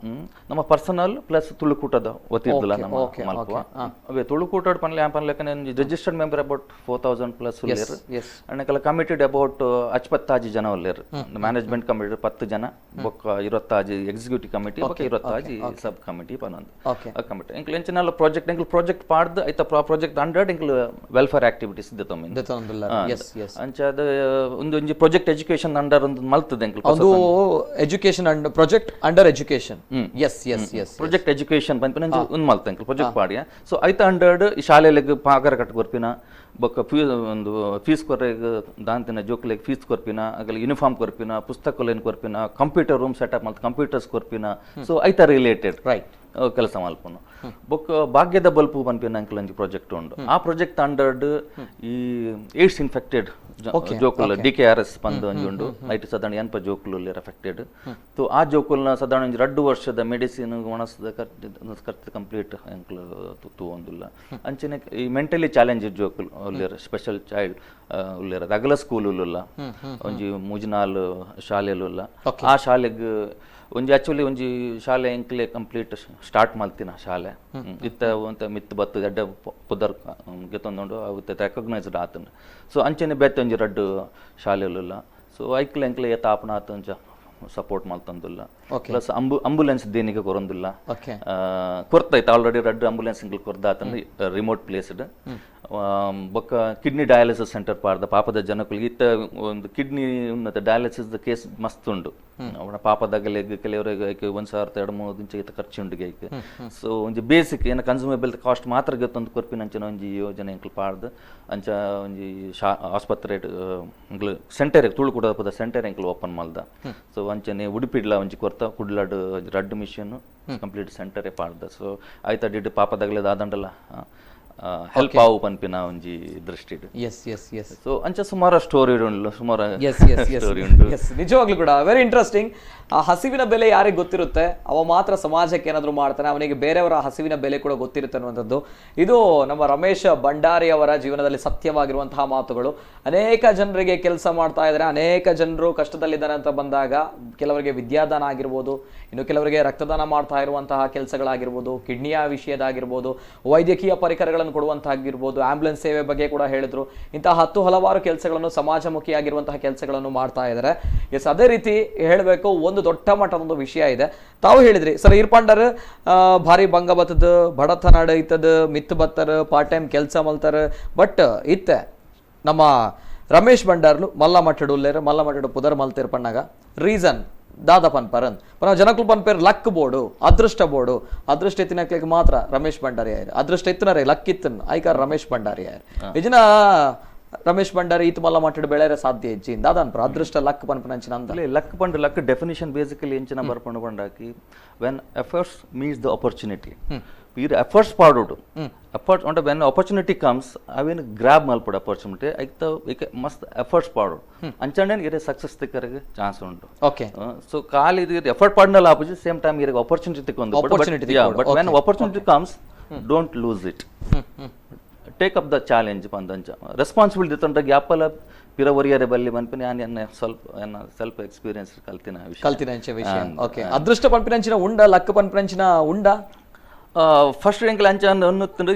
ನಮ್ಮ ಪರ್ಸನಲ್ ಪ್ಲಸ್ ತುಳುಕೂಟದ ವತಿರ್ದಲ್ಲ ನಮ್ಮ ಮಲ್ಪುವ. ಅವೇ ತುಳುಕೂಟ ಪನ್ಲೆ ಏನ್ ಪನ್ಲಕಂದ್ರೆ registered member about 4,000 plus ಉಲ್ಲೇರ್. And committed about 55 ಜನ ಉಲ್ಲೇರ್. ಮ್ಯಾನೇಜ್ಮೆಂಟ್ ಕಮಿಟಿ 10 ಜನ, ಬೊಕ್ಕ 25 ಎಕ್ಸಿಕ್ಯೂಟಿವ್ ಕಮಿಟಿ, ಬೊಕ್ಕ 25 ಸಬ್ ಕಮಿಟಿ ಪನೊಂದು ಕಮಿಟಿ. ಎಂಕ್ಲು ಎಂಚಿನಲ್ಲ ಪ್ರಾಜೆಕ್ಟ್ ಎಂಕ್ಲು ಪ್ರಾಜೆಕ್ಟ್ ಪಾಡ್ದು ಐತ ಪ್ರಾಜೆಕ್ಟ್ ಅಂಡರ್ ಎಂಕ್ಲು ವೆಲ್ಫೇರ್ ಆಕ್ಟಿವಿಟೀಸ್ ದೆತ್ತೊಂದುಲ್ಲ. ಅಂಚಾದ ಒಂದು ಒಂಜಿ project education under ಒಂದು ಮಲ್ತದೆ ಎಂಕ್ಲು ಒಂದು education and project under education. Yes yes yes project education ಪನ್ಪಿನ ಒಂದು ಮಲ್ತ ಎಂಕ್ಲು ಪ್ರಾಜೆಕ್ಟ್ ಪಾಡಿಯ. ಸೊ ಐತ ಅಂಡರ್ಡ್ ಈ ಶಾಲೆಲೆಗ್ ಪಾಗರ ಕಟ್ಟ ಕೊರ್ಪಿನ, ಬೊಕ್ಕ ಒಂದು ಫೀಸ್ ಕೊರ್ರೆಗ್ ದಾಂತಿನ ಜೋಕ್ಲೆಗ್ ಫೀಸ್ ಕೊರ್ಪಿನ, ಅಗಲ ಯೂನಿಫಾರ್ಮ್ ಕೊರ್ಪಿನ, ಪುಸ್ತಕಲೇನು ಕೊರ್ಪಿನ, computer room setup ಮಲ್ತ computers ಕೊರ್ಪಿನ. So ಐತ ರಿಲೇಟೆಡ್ ರೈಟ್ ಕೆಲಸ ಮಲ್ಪುನು. ಬೊಕ್ಕ ಭಾಗ್ಯದ ಬಲ್ಪು ಪನ್ಪಿನ ಅಂಕಲ್ ಒಂಜಿ ಪ್ರಾಜೆಕ್ಟ್ ಉಂಡು. ಆ ಪ್ರಾಜೆಕ್ಟ್ ಅಂಡರ್ಡ್ ಈ ಏಡ್ಸ್ ಇನ್ಫೆಕ್ಟೆಡ್ ಜೋಕುಲು DKRS ಪಂದ್ ಒಂಜಿ ಉಂಡು. ಐಟ್ ಸಾಧಾರಣ 80 ಜೋಕುಲು ಅಫೆಕ್ಟೆಡ್. ಸೊ ಆ ಜೋಕುಲ್ನ ಸಾಧಾರಣ ಒಂಜಿ 2 ವರ್ಷದ ಮೆಡಿಸಿನ್ ಒಣಸದ ಖರ್ಚು ಕಂಪ್ಲೀಟ್ ಅಂಕಲ್ ತೂವೊಂದುಲ್ಲ. ಅಂಚನೆ ಈ ಮೆಂಟಲಿ ಚಾಲೆಂಜ್ ಜೋಕುಲು ಉಲ್ಲೇರ್, ಸ್ಪೆಷಲ್ ಚೈಲ್ಡ್ ಉಲ್ಲೇರ್, ಅಗಲ ಸ್ಕೂಲ್ ಉಲ್ಲ ಒಂಜಿ 3-4 ಶಾಲೆಲು. ಆ ಶಾಲೆಗ್ ಒಂಜಿ ಆಕ್ಚುಲಿ ಒಂಜಿ ಶಾಲೆ ಎಂಕ್ಲೆ ಕಂಪ್ಲೀಟ್ ಸ್ಟಾರ್ಟ್ ಮಲ್ತಿನ ಶಾಲೆ ಇತ್ತ ಒಂತ ಮಿತ್ತು ಬತ್ತು ಎಡ್ಡ ಪುದರ್ ಗೆತ್ತೊಂದುಂಡು ಅವು ರೆಕಗ್ನೈಸ್ಡ್ ಆತುಂಡು. ಸೊ ಅಂಚನೆ ಬೇತೆ ಒಂಜಿ 2 ಶಾಲೆಲುಲ್ಲ. ಸೊ ಐಕ್ಲೆ ಎಂಕ್ಲೆ ಏತ ಆಪಣ ಆತ ಒಂಜ ಸಪೋರ್ಟ್ ಮಲ್ತೊಂದುಲ್ಲ. ಪ್ಲಸ್ ಅಂಬುಲೆನ್ಸ್ ದೇನಿಗೆ ಕೊರೊಂದುಲ್ಲ, ಕೊರ್ತೈತೆ ಆಲ್ರೆಡಿ 2 ಆಂಬುಲೆನ್ಸ್ ಎಂಕ್ಲು ಕೊರ್ದಾತಂದು ರಿಮೋಟ್ ಪ್ಲೇಸ್ಡ್. ಬೊಕ್ಕ kidney dialysis centre ಪಾಡ್ದ ಪಾಪದ ಜನಕುಲಿಗೆ ಇತ್ತ ಒಂದು ಕಿಡ್ನಿ ಉನ್ನತ ಡಯಾಲಿಸಿಸ್ ಕೇಸ್ ಮಸ್ತ್ ಉಂಡು. ಅವನ ಪಾಪದಾಗಲೆಗ್ ಕೆಲವರಿಗೆ 1,000-2-3 ಇಂಚ ಈತ ಖರ್ಚು ಉಂಡು ಐಕ್. ಸೊ ಒಂಜಿ ಬೇಸಿಕ್ ಏನ ಕನ್ಸ್ಯೂಮೇಬಲ್ ಕಾಸ್ಟ್ ಮಾತ್ರ ಗೊತ್ತೊಂದು ಕೊರ್ಪಿನ ಅಂಚಿನ ಒಂಜಿ ಯೋಜನೆ ಎಂಕ್ಲು ಪಾಡ್ದು ಅಂಚ ಒಂಜಿ ಆಸ್ಪತ್ರೆ ಎಂಕ್ಲು ಸೆಂಟರ್ ತುಳುಕೂಟದ ಸೆಂಟರ್ ಎಂಕ್ಲು ಓಪನ್ ಮಲ್ದ. ಸೊ ಅಂಚನೆ ಉಡುಪಿಡ್ಲ ಒಂಜಿ ಕೊರ್ತ ಕುಡ್ಲಾಡ್ 2 ಮಿಷನ್ ಕಂಪ್ಲೀಟ್ ಸೆಂಟರೇ ಪಾಡ್ದ. ಸೊ ಆಯ್ತ did ಪಾಪದಾಗಲೇ ದಾದಂಡಲ ಹೆಲ್ಪ್ ಆವು ಪನ್ಪಿನ ಒಂಜಿ ದೃಷ್ಟಿ. S S S so ಅಂಚ ಸುಮಾರು ಸ್ಟೋರಿ ಉಂಡು, ಸುಮಾರು S S S S ನಿಜವಾಗ್ಲೂ ಕೂಡ ವೆರಿ ಇಂಟ್ರೆಸ್ಟಿಂಗ್. ಆ ಹಸಿವಿನ ಬೆಲೆ ಯಾರಿಗೆ ಗೊತ್ತಿರುತ್ತೆ ಅವ ಮಾತ್ರ ಸಮಾಜಕ್ಕೆ ಏನಾದರೂ ಮಾಡ್ತಾನೆ, ಅವನಿಗೆ ಬೇರೆಯವರ ಹಸಿವಿನ ಬೆಲೆ ಕೂಡ ಗೊತ್ತಿರುತ್ತೆ ಅನ್ನುವಂಥದ್ದು ಇದು ನಮ್ಮ ರಮೇಶ್ ಭಂಡಾರಿ ಅವರ ಜೀವನದಲ್ಲಿ ಸತ್ಯವಾಗಿರುವಂತಹ ಮಾತುಗಳು. ಅನೇಕ ಜನರಿಗೆ ಕೆಲಸ ಮಾಡ್ತಾ ಇದ್ದಾರೆ, ಅನೇಕ ಜನರು ಕಷ್ಟದಲ್ಲಿದ್ದಾರೆ ಅಂತ ಬಂದಾಗ ಕೆಲವರಿಗೆ ವಿದ್ಯಾದಾನ ಆಗಿರ್ಬೋದು, ಇನ್ನು ಕೆಲವರಿಗೆ ರಕ್ತದಾನ ಮಾಡ್ತಾ ಇರುವಂತಹ ಕೆಲಸಗಳಾಗಿರ್ಬೋದು, ಕಿಡ್ನಿಯ ವಿಷಯದಾಗಿರ್ಬೋದು, ವೈದ್ಯಕೀಯ ಪರಿಕರಗಳನ್ನು ಕೊಡುವಂತಾಗಿರ್ಬೋದು, ಆಂಬ್ಯುಲೆನ್ಸ್ ಸೇವೆ ಬಗ್ಗೆ ಕೂಡ ಹೇಳಿದ್ರು. ಇಂತಹ 10 ಹಲವಾರು ಕೆಲಸಗಳನ್ನು ಸಮಾಜಮುಖಿಯಾಗಿರುವಂತಹ ಕೆಲಸಗಳನ್ನು ಮಾಡ್ತಾ ಇದ್ದಾರೆ. ಎಸ್, ಅದೇ ರೀತಿ ಹೇಳಬೇಕು ಒಂದು ದೊಡ್ಡ ಮಟ್ಟದ ಒಂದು ವಿಷಯ ಇದೆ. ತಾವು ಹೇಳಿದ್ರಿ ಸರ್ ಈರ್ಪಂಡರ್ ಭಾರಿ ಭಂಗ ಬತ್ತದ, ಬಡತನಾಡು ಇತ್ತದ, ಮಿತ್ತು ಬತ್ತರ, ಪಾರ್ಟ್ ಟೈಮ್ ಕೆಲಸ ಮಲ್ತಾರ, ಬಟ್ ಇತ್ತೆ ನಮ್ಮ ರಮೇಶ್ ಭಂಡಾರ್ಲು ಮಲ್ಲ ಮಟ್ಟಡು ಉಲ್ಲೇರು, ಮಲ್ಲ ಮಟ್ಟಡು ಪುದರ್ ಮಲ್ತೇರ್ ಪಣ್ಣಾಗ ರೀಸನ್ ದಾದ ಪನ್ಪರನ್ ಪನ ಜನಕುಲು ಪನ್ಪೇರ್ ಲಕ್ ಬೋರ್ಡು, ಅದೃಷ್ಟ ಬೋರ್ಡು, ಅದೃಷ್ಟ ಎತ್ತಿನಕ್ಲಿಗೆ ಮಾತ್ರ ರಮೇಶ್ ಭಂಡಾರಿ ಆಯ್ರು, ಅದೃಷ್ಟ ಎತ್ತಿನರೇ ಲಕ್ ಇತ್ತನ್ ಐಕಾರ ರಮೇಶ್ ಭಂಡಾರಿ ಆಯ್ರು. ನಿಜನ ರಮೇಶ್ ಭಂಡಾರಿ ಈತ ಮಲ್ಲ ಮಟ್ಟಡು ಬೆಳೆಯರೆ ಸಾಧ್ಯ ಇಜ್ಜಿ ದಾದ ಅನ್ಪರ ಅದೃಷ್ಟ ಲಕ್ ಪನ್ಪನಂಚಿನ ಅಂತ. ಲಕ್ ಪಂಡ luck definition basically ಎಂಚಿನ ಬರ್ಪಂಡು ಪಂಡಾಕಿ when efforts meets the opportunity. ಈರ್ ಎಫರ್ಟ್ಸ್ ಪಾಡೋಡು, ಎಫರ್ಟ್ಸ್ ಅಂದ್ರೆ when opportunity comes ಅವೇನು ಗ್ರಾಬ್ ಮಲ್ಪಡು ಅಪರ್ಚುನಿಟಿ ಐತ ಏಕೆ ಮಸ್ತ್ ಎಫರ್ಟ್ಸ್ ಪಾಡೋಡು ಅಂಚನೆ ಇರೆ ಸಕ್ಸಸ್ ತಿಕ್ಕರಿಗೆ ಚಾನ್ಸ್ ಉಂಟು. ಓಕೆ, ಸೊ ಖಾಲಿ ಇದು ಎಫರ್ಟ್ ಪಾಡ್ನಲ್ಲ opposite same time ಇರಿಗೆ opportunity ತಿಕ್ಕೊಂದು, but when opportunity comes don't lose it, take up the challenge ಪಂದಂಚ responsibility ತಂಡ ಗ್ಯಾಪಲ ಪಿರ ಒರಿಯರೆ ಬಲ್ಲಿ ಪನ್ಪಿನ ಯಾನ್ ಎನ್ನ ಸ್ವಲ್ಪ ಎನ್ನ ಸೆಲ್ಫ್ ಎಕ್ಸ್ಪೀರಿಯನ್ಸ್ ಕಲ್ತಿನ ವಿಷಯ, ಕಲ್ತಿನ ವಿಷಯ. ಓಕೆ, ಅದೃಷ್ಟ ಪನ್ಪಿನಂಚಿನ ಉಂಡ, ಲಕ್ ಪನ್ಪಿನಂಚಿನ ಉಂಡ? ಫಸ್ಟ್ ಎಂಕ್ಲೆ ಅಂಚ ಅನ್ನುತ್ತಂದ್ರೆ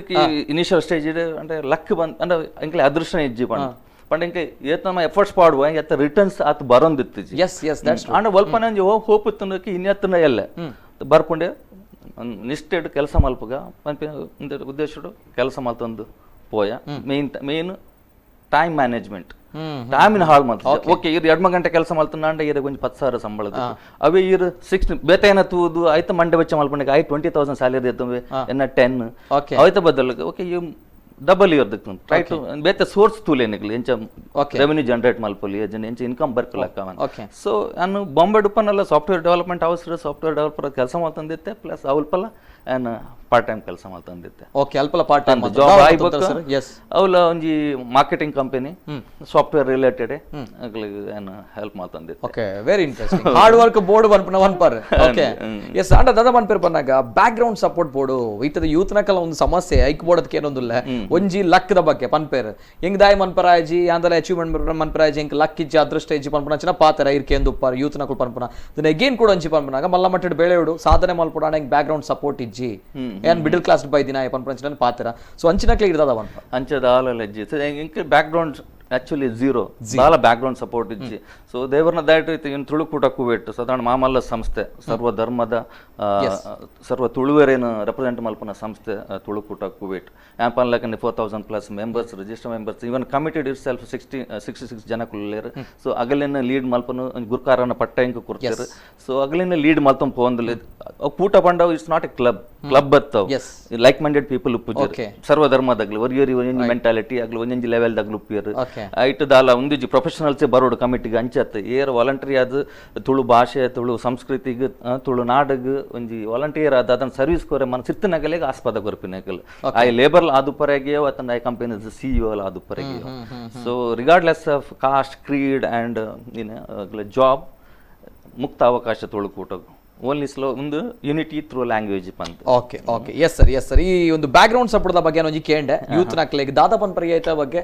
ಇನಿಷಿಯಲ್ ಸ್ಟೇಜ್ ಅಂದ್ರೆ ಲಕ್ ಬಂದ್ ಅಂದ್ರೆ ಎಂಕ್ಲೆ ಅದೃಷ್ಟ ಇಜ್ಜಿ ಪಂಡ ಪಂಡ ಎಂಕೆ ಏತ್ ನಮ್ಮ ಎಫರ್ಟ್ಸ್ ಪಾಡುವ ಎತ್ತ ರಿಟರ್ನ್ಸ್ ಆತ ಬರೋಂದಿತ್ತು. S yes that's and ಒಲ್ಪನ ಒಂಜಿ ಹೋಪ್ ಇತ್ತು ಇನ್ನೆತ್ತನ ಎಲ್ಲ ಬರ್ಪುಂಡೆ ನಿಷ್ಠೆಡ್ ಕೆಲಸ ಮಲ್ಪುಗ ಪನ್ಪಿನ ಉದ್ದೇಶಡು ಕೆಲಸ ಮಲ್ತೊಂದು ಪೋಯ. Main main time management, ಟೈಮಿನ ಹಾಳು ಮಲ್ತ. ಓಕೆ, ಇರ್ 2 ಗಂಟೆ ಕೆಲಸ ಮಲ್ತಂಡ ಇರ ಒಂಜಿ 10,000 ಸಂಬಳ, ಅವೇ ಇರ್ 6 ಬೇತೇನ ತೂದು ಆಯ್ತು ಮಂಡೆ ಬೆಚ್ಚ ಮಲ್ಪಂಡೆ ಆಯ್ 20,000 ಸ್ಯಾಲರಿ ಇರ್ತವೆ ಎನ್ನ 10 ಆಯ್ತ ಬದಲು okay you double ಇರ್ದಕ್ಕೆ try to ಬೇತೆ ಸೋರ್ಸ್ ತೂಲೇನಿಗ್ಲಿ ಎಂಚ ರೆವೆನ್ಯೂ ಜನರೇಟ್ ಮಲ್ಪೊಲಿ ಎಂಚ ಇನ್ಕಮ್ ಬರ್ಪಲಕ್ಕ. ಸೊ ನಾನು Bombay ಡುಪ್ಪನಲ್ಲ software development house software developer ಕೆಲಸ ಮಲ್ತಂದಿತ್ತೆ, ಪ್ಲಸ್ ಅವಲ್ಪಲ್ಲ ಯಾನ್ ಪಾರ್ಟ್ ಟೈಮ್ ಕೆಲಸ ಮಲ್ತೊಂದಿತ್ತೆ. ಓಕೆ, ಅಲ್ಪಲ part time job ಆಯ್ಬೇಕು. ಅವಲ ಒಂಜಿ marketing company, software related ಅಗ್ಲಿಗ್ ಯಾನ್ ಹೆಲ್ಪ್ ಮಲ್ತೊಂದಿತ್ತೆ. Okay, very interesting. Hard work board ಪನ್ಪುನ one per. Okay, S. ಅಂಡ ದಾದ ಪನ್ಪೇರ್ ಪನ್ನಾಗ back ground support board ಇತ್ತದ ಯೂತ್ ನಕಲ ಒಂದು ಸಮಸ್ಯೆ ಐಕ್ ಬೋರ್ಡ್ ಅದಕ್ಕೆ ಏನೊಂದಿಲ್ಲ, ಒಂಜಿ ಲಕ್ದ ಬಗ್ಗೆ ಪನ್ಪೇರ್ ಹೆಂಗ್ ದಾಯಿ ಮನ್ಪರಾಜಿ ಅಂದಲ ಅಚೀವ್ಮೆಂಟ್ ಮನ್ಪರಾಜಿ ಹೆಂಗ್ ಲಕ್ ಇಜ್ಜಿ ಅದೃಷ್ಟ ಇಜ್ಜಿ ಪನ್ಪುನ ಅಂಚಿನ ಪಾತ್ರ ಇರ್ಕೆ ಉಪ್ಪಾರ್ ಯೂತ್ ನಕುಲು ಪನ್ಪುನ. Then again ಕೂಡ ಒಂಜಿ ಪನ್ಪುನಾಗ ಮಲ್ಲ ಮಟ್ಟದ ಬೆಳೆಯೋಡು ಸಾಧನೆ ಮಲ್ಪುಡ ಹೆಂಗ್ back ground support ಇಜ್ಜಿ, ಏನ್ ಮಿಡಲ್ ಕ್ಲಾಸ್ ಬೈದಿನ ಪನ್ಪುನ ಅಂಚಿನ ಪಾತ್ರ. ಸೊ ಅಂಚಿನಕ್ಲೆ ಇರ್ದದ ಪನ್ಪ ಅಂಚದ ಆಲಲ್ಲ ಇಜ್ಜಿ. ಸೊ ink back ground actually zero, ಬಾಲ back ground support ಇಜ್ಜಿ. ಸೊ ದೇವರನ್ನ ದಾಟಿ ಇನ್ನು ತುಳುಕೂಟ ಕುವೇಟ್ ಸಾಧಾರಣ ಮಾಮಲ್ಲ ಸಂಸ್ಥೆ, ಸರ್ವ ಧರ್ಮದ ಸರ್ವ ತುಳುವರೇನು ರೆಪ್ರೆಸೆಂಟ್ ಮಲ್ಪುನ ಸಂಸ್ಥೆ ತುಳುಕೂಟ Kuwait. Happen 4000+ members, register members, even committed itself 66 ಜನ ಕುಲ್ಲೇರು. ಸೊ ಅಗಲಿನ ಲೀಡ್ ಮಲ್ಪನು ಗುರ್ಕಾರನ ಪಟ್ಟ ಇಂಕ ಕೊಡ್ತಾರೆ. ಸೊ ಅಗಲಿನ ಲೀಡ್ ಮಲ್ತಂ ಪೋಂದಲೆ ಕೂಟ ಪಂಡವ್ it's not a club, club ಬತ್ತವ್ like minded people ಉಪ್ಪುಜೆರ್, ಸರ್ವ ಧರ್ಮದಾಗ್ಲಿ ಒರಿಯರಿ ಒಂಜೊಂಜಿ ಮೆಂಟಾಲಿಟಿ ಆಗ್ಲಿ ಒಂಜೊಂಜಿ ಲೆವೆಲ್ ದಾಗ್ಲಿ ಉಪ್ಪಿಯರು. ಐಟ್ ದಾಲ ಒಂದಿಜಿ ಪ್ರೊಫೆಷನಲ್ಸ್ ಬರೋಡು ಕಮಿಟಿಗೆ ಅಂಚತ್ ಏರ್ ವಾಲಂಟಿಯರ್ ಆದ್ ತುಳು ಭಾಷೆ ತುಳು ಸಂಸ್ಕೃತಿಗ್ ತುಳು ನಾಡಗ್ ಒಂಜಿ ವಾಲಂಟಿಯರ್ ಆದ ಅದನ್ನ ಸರ್ವಿಸ್ ಕೊರೆ ಮನ ಸಿತ್ತನಗಲೆಗ್ ಆಸ್ಪದ ಕೊರ್ಪಿನಗಲ್ I labour ಆದುಪರೆಗೆಯೋ ಅಥವಾ I company CEO ಆದುಪರೆಗೆಯೋ. So regardless of caste, creed and job ಮುಕ್ತ ಅವಕಾಶ ತುಳುಕೂಟಗ್ ಓನ್ಲಿ ಸ್ಲೋ ಒಂದು unity through language ಪಂತ. Okay okay, yes sir, yes sir. ಈ ಒಂದು back ground support ಬಗ್ಗೆ ಒಂಜಿ ಕೇಂಡೆ ಯೂತ್ ನಕ್ಲೆಗ್ ದಾದ ಪನ್ಪರಿಗೆ ಐತ ಬಗ್ಗೆ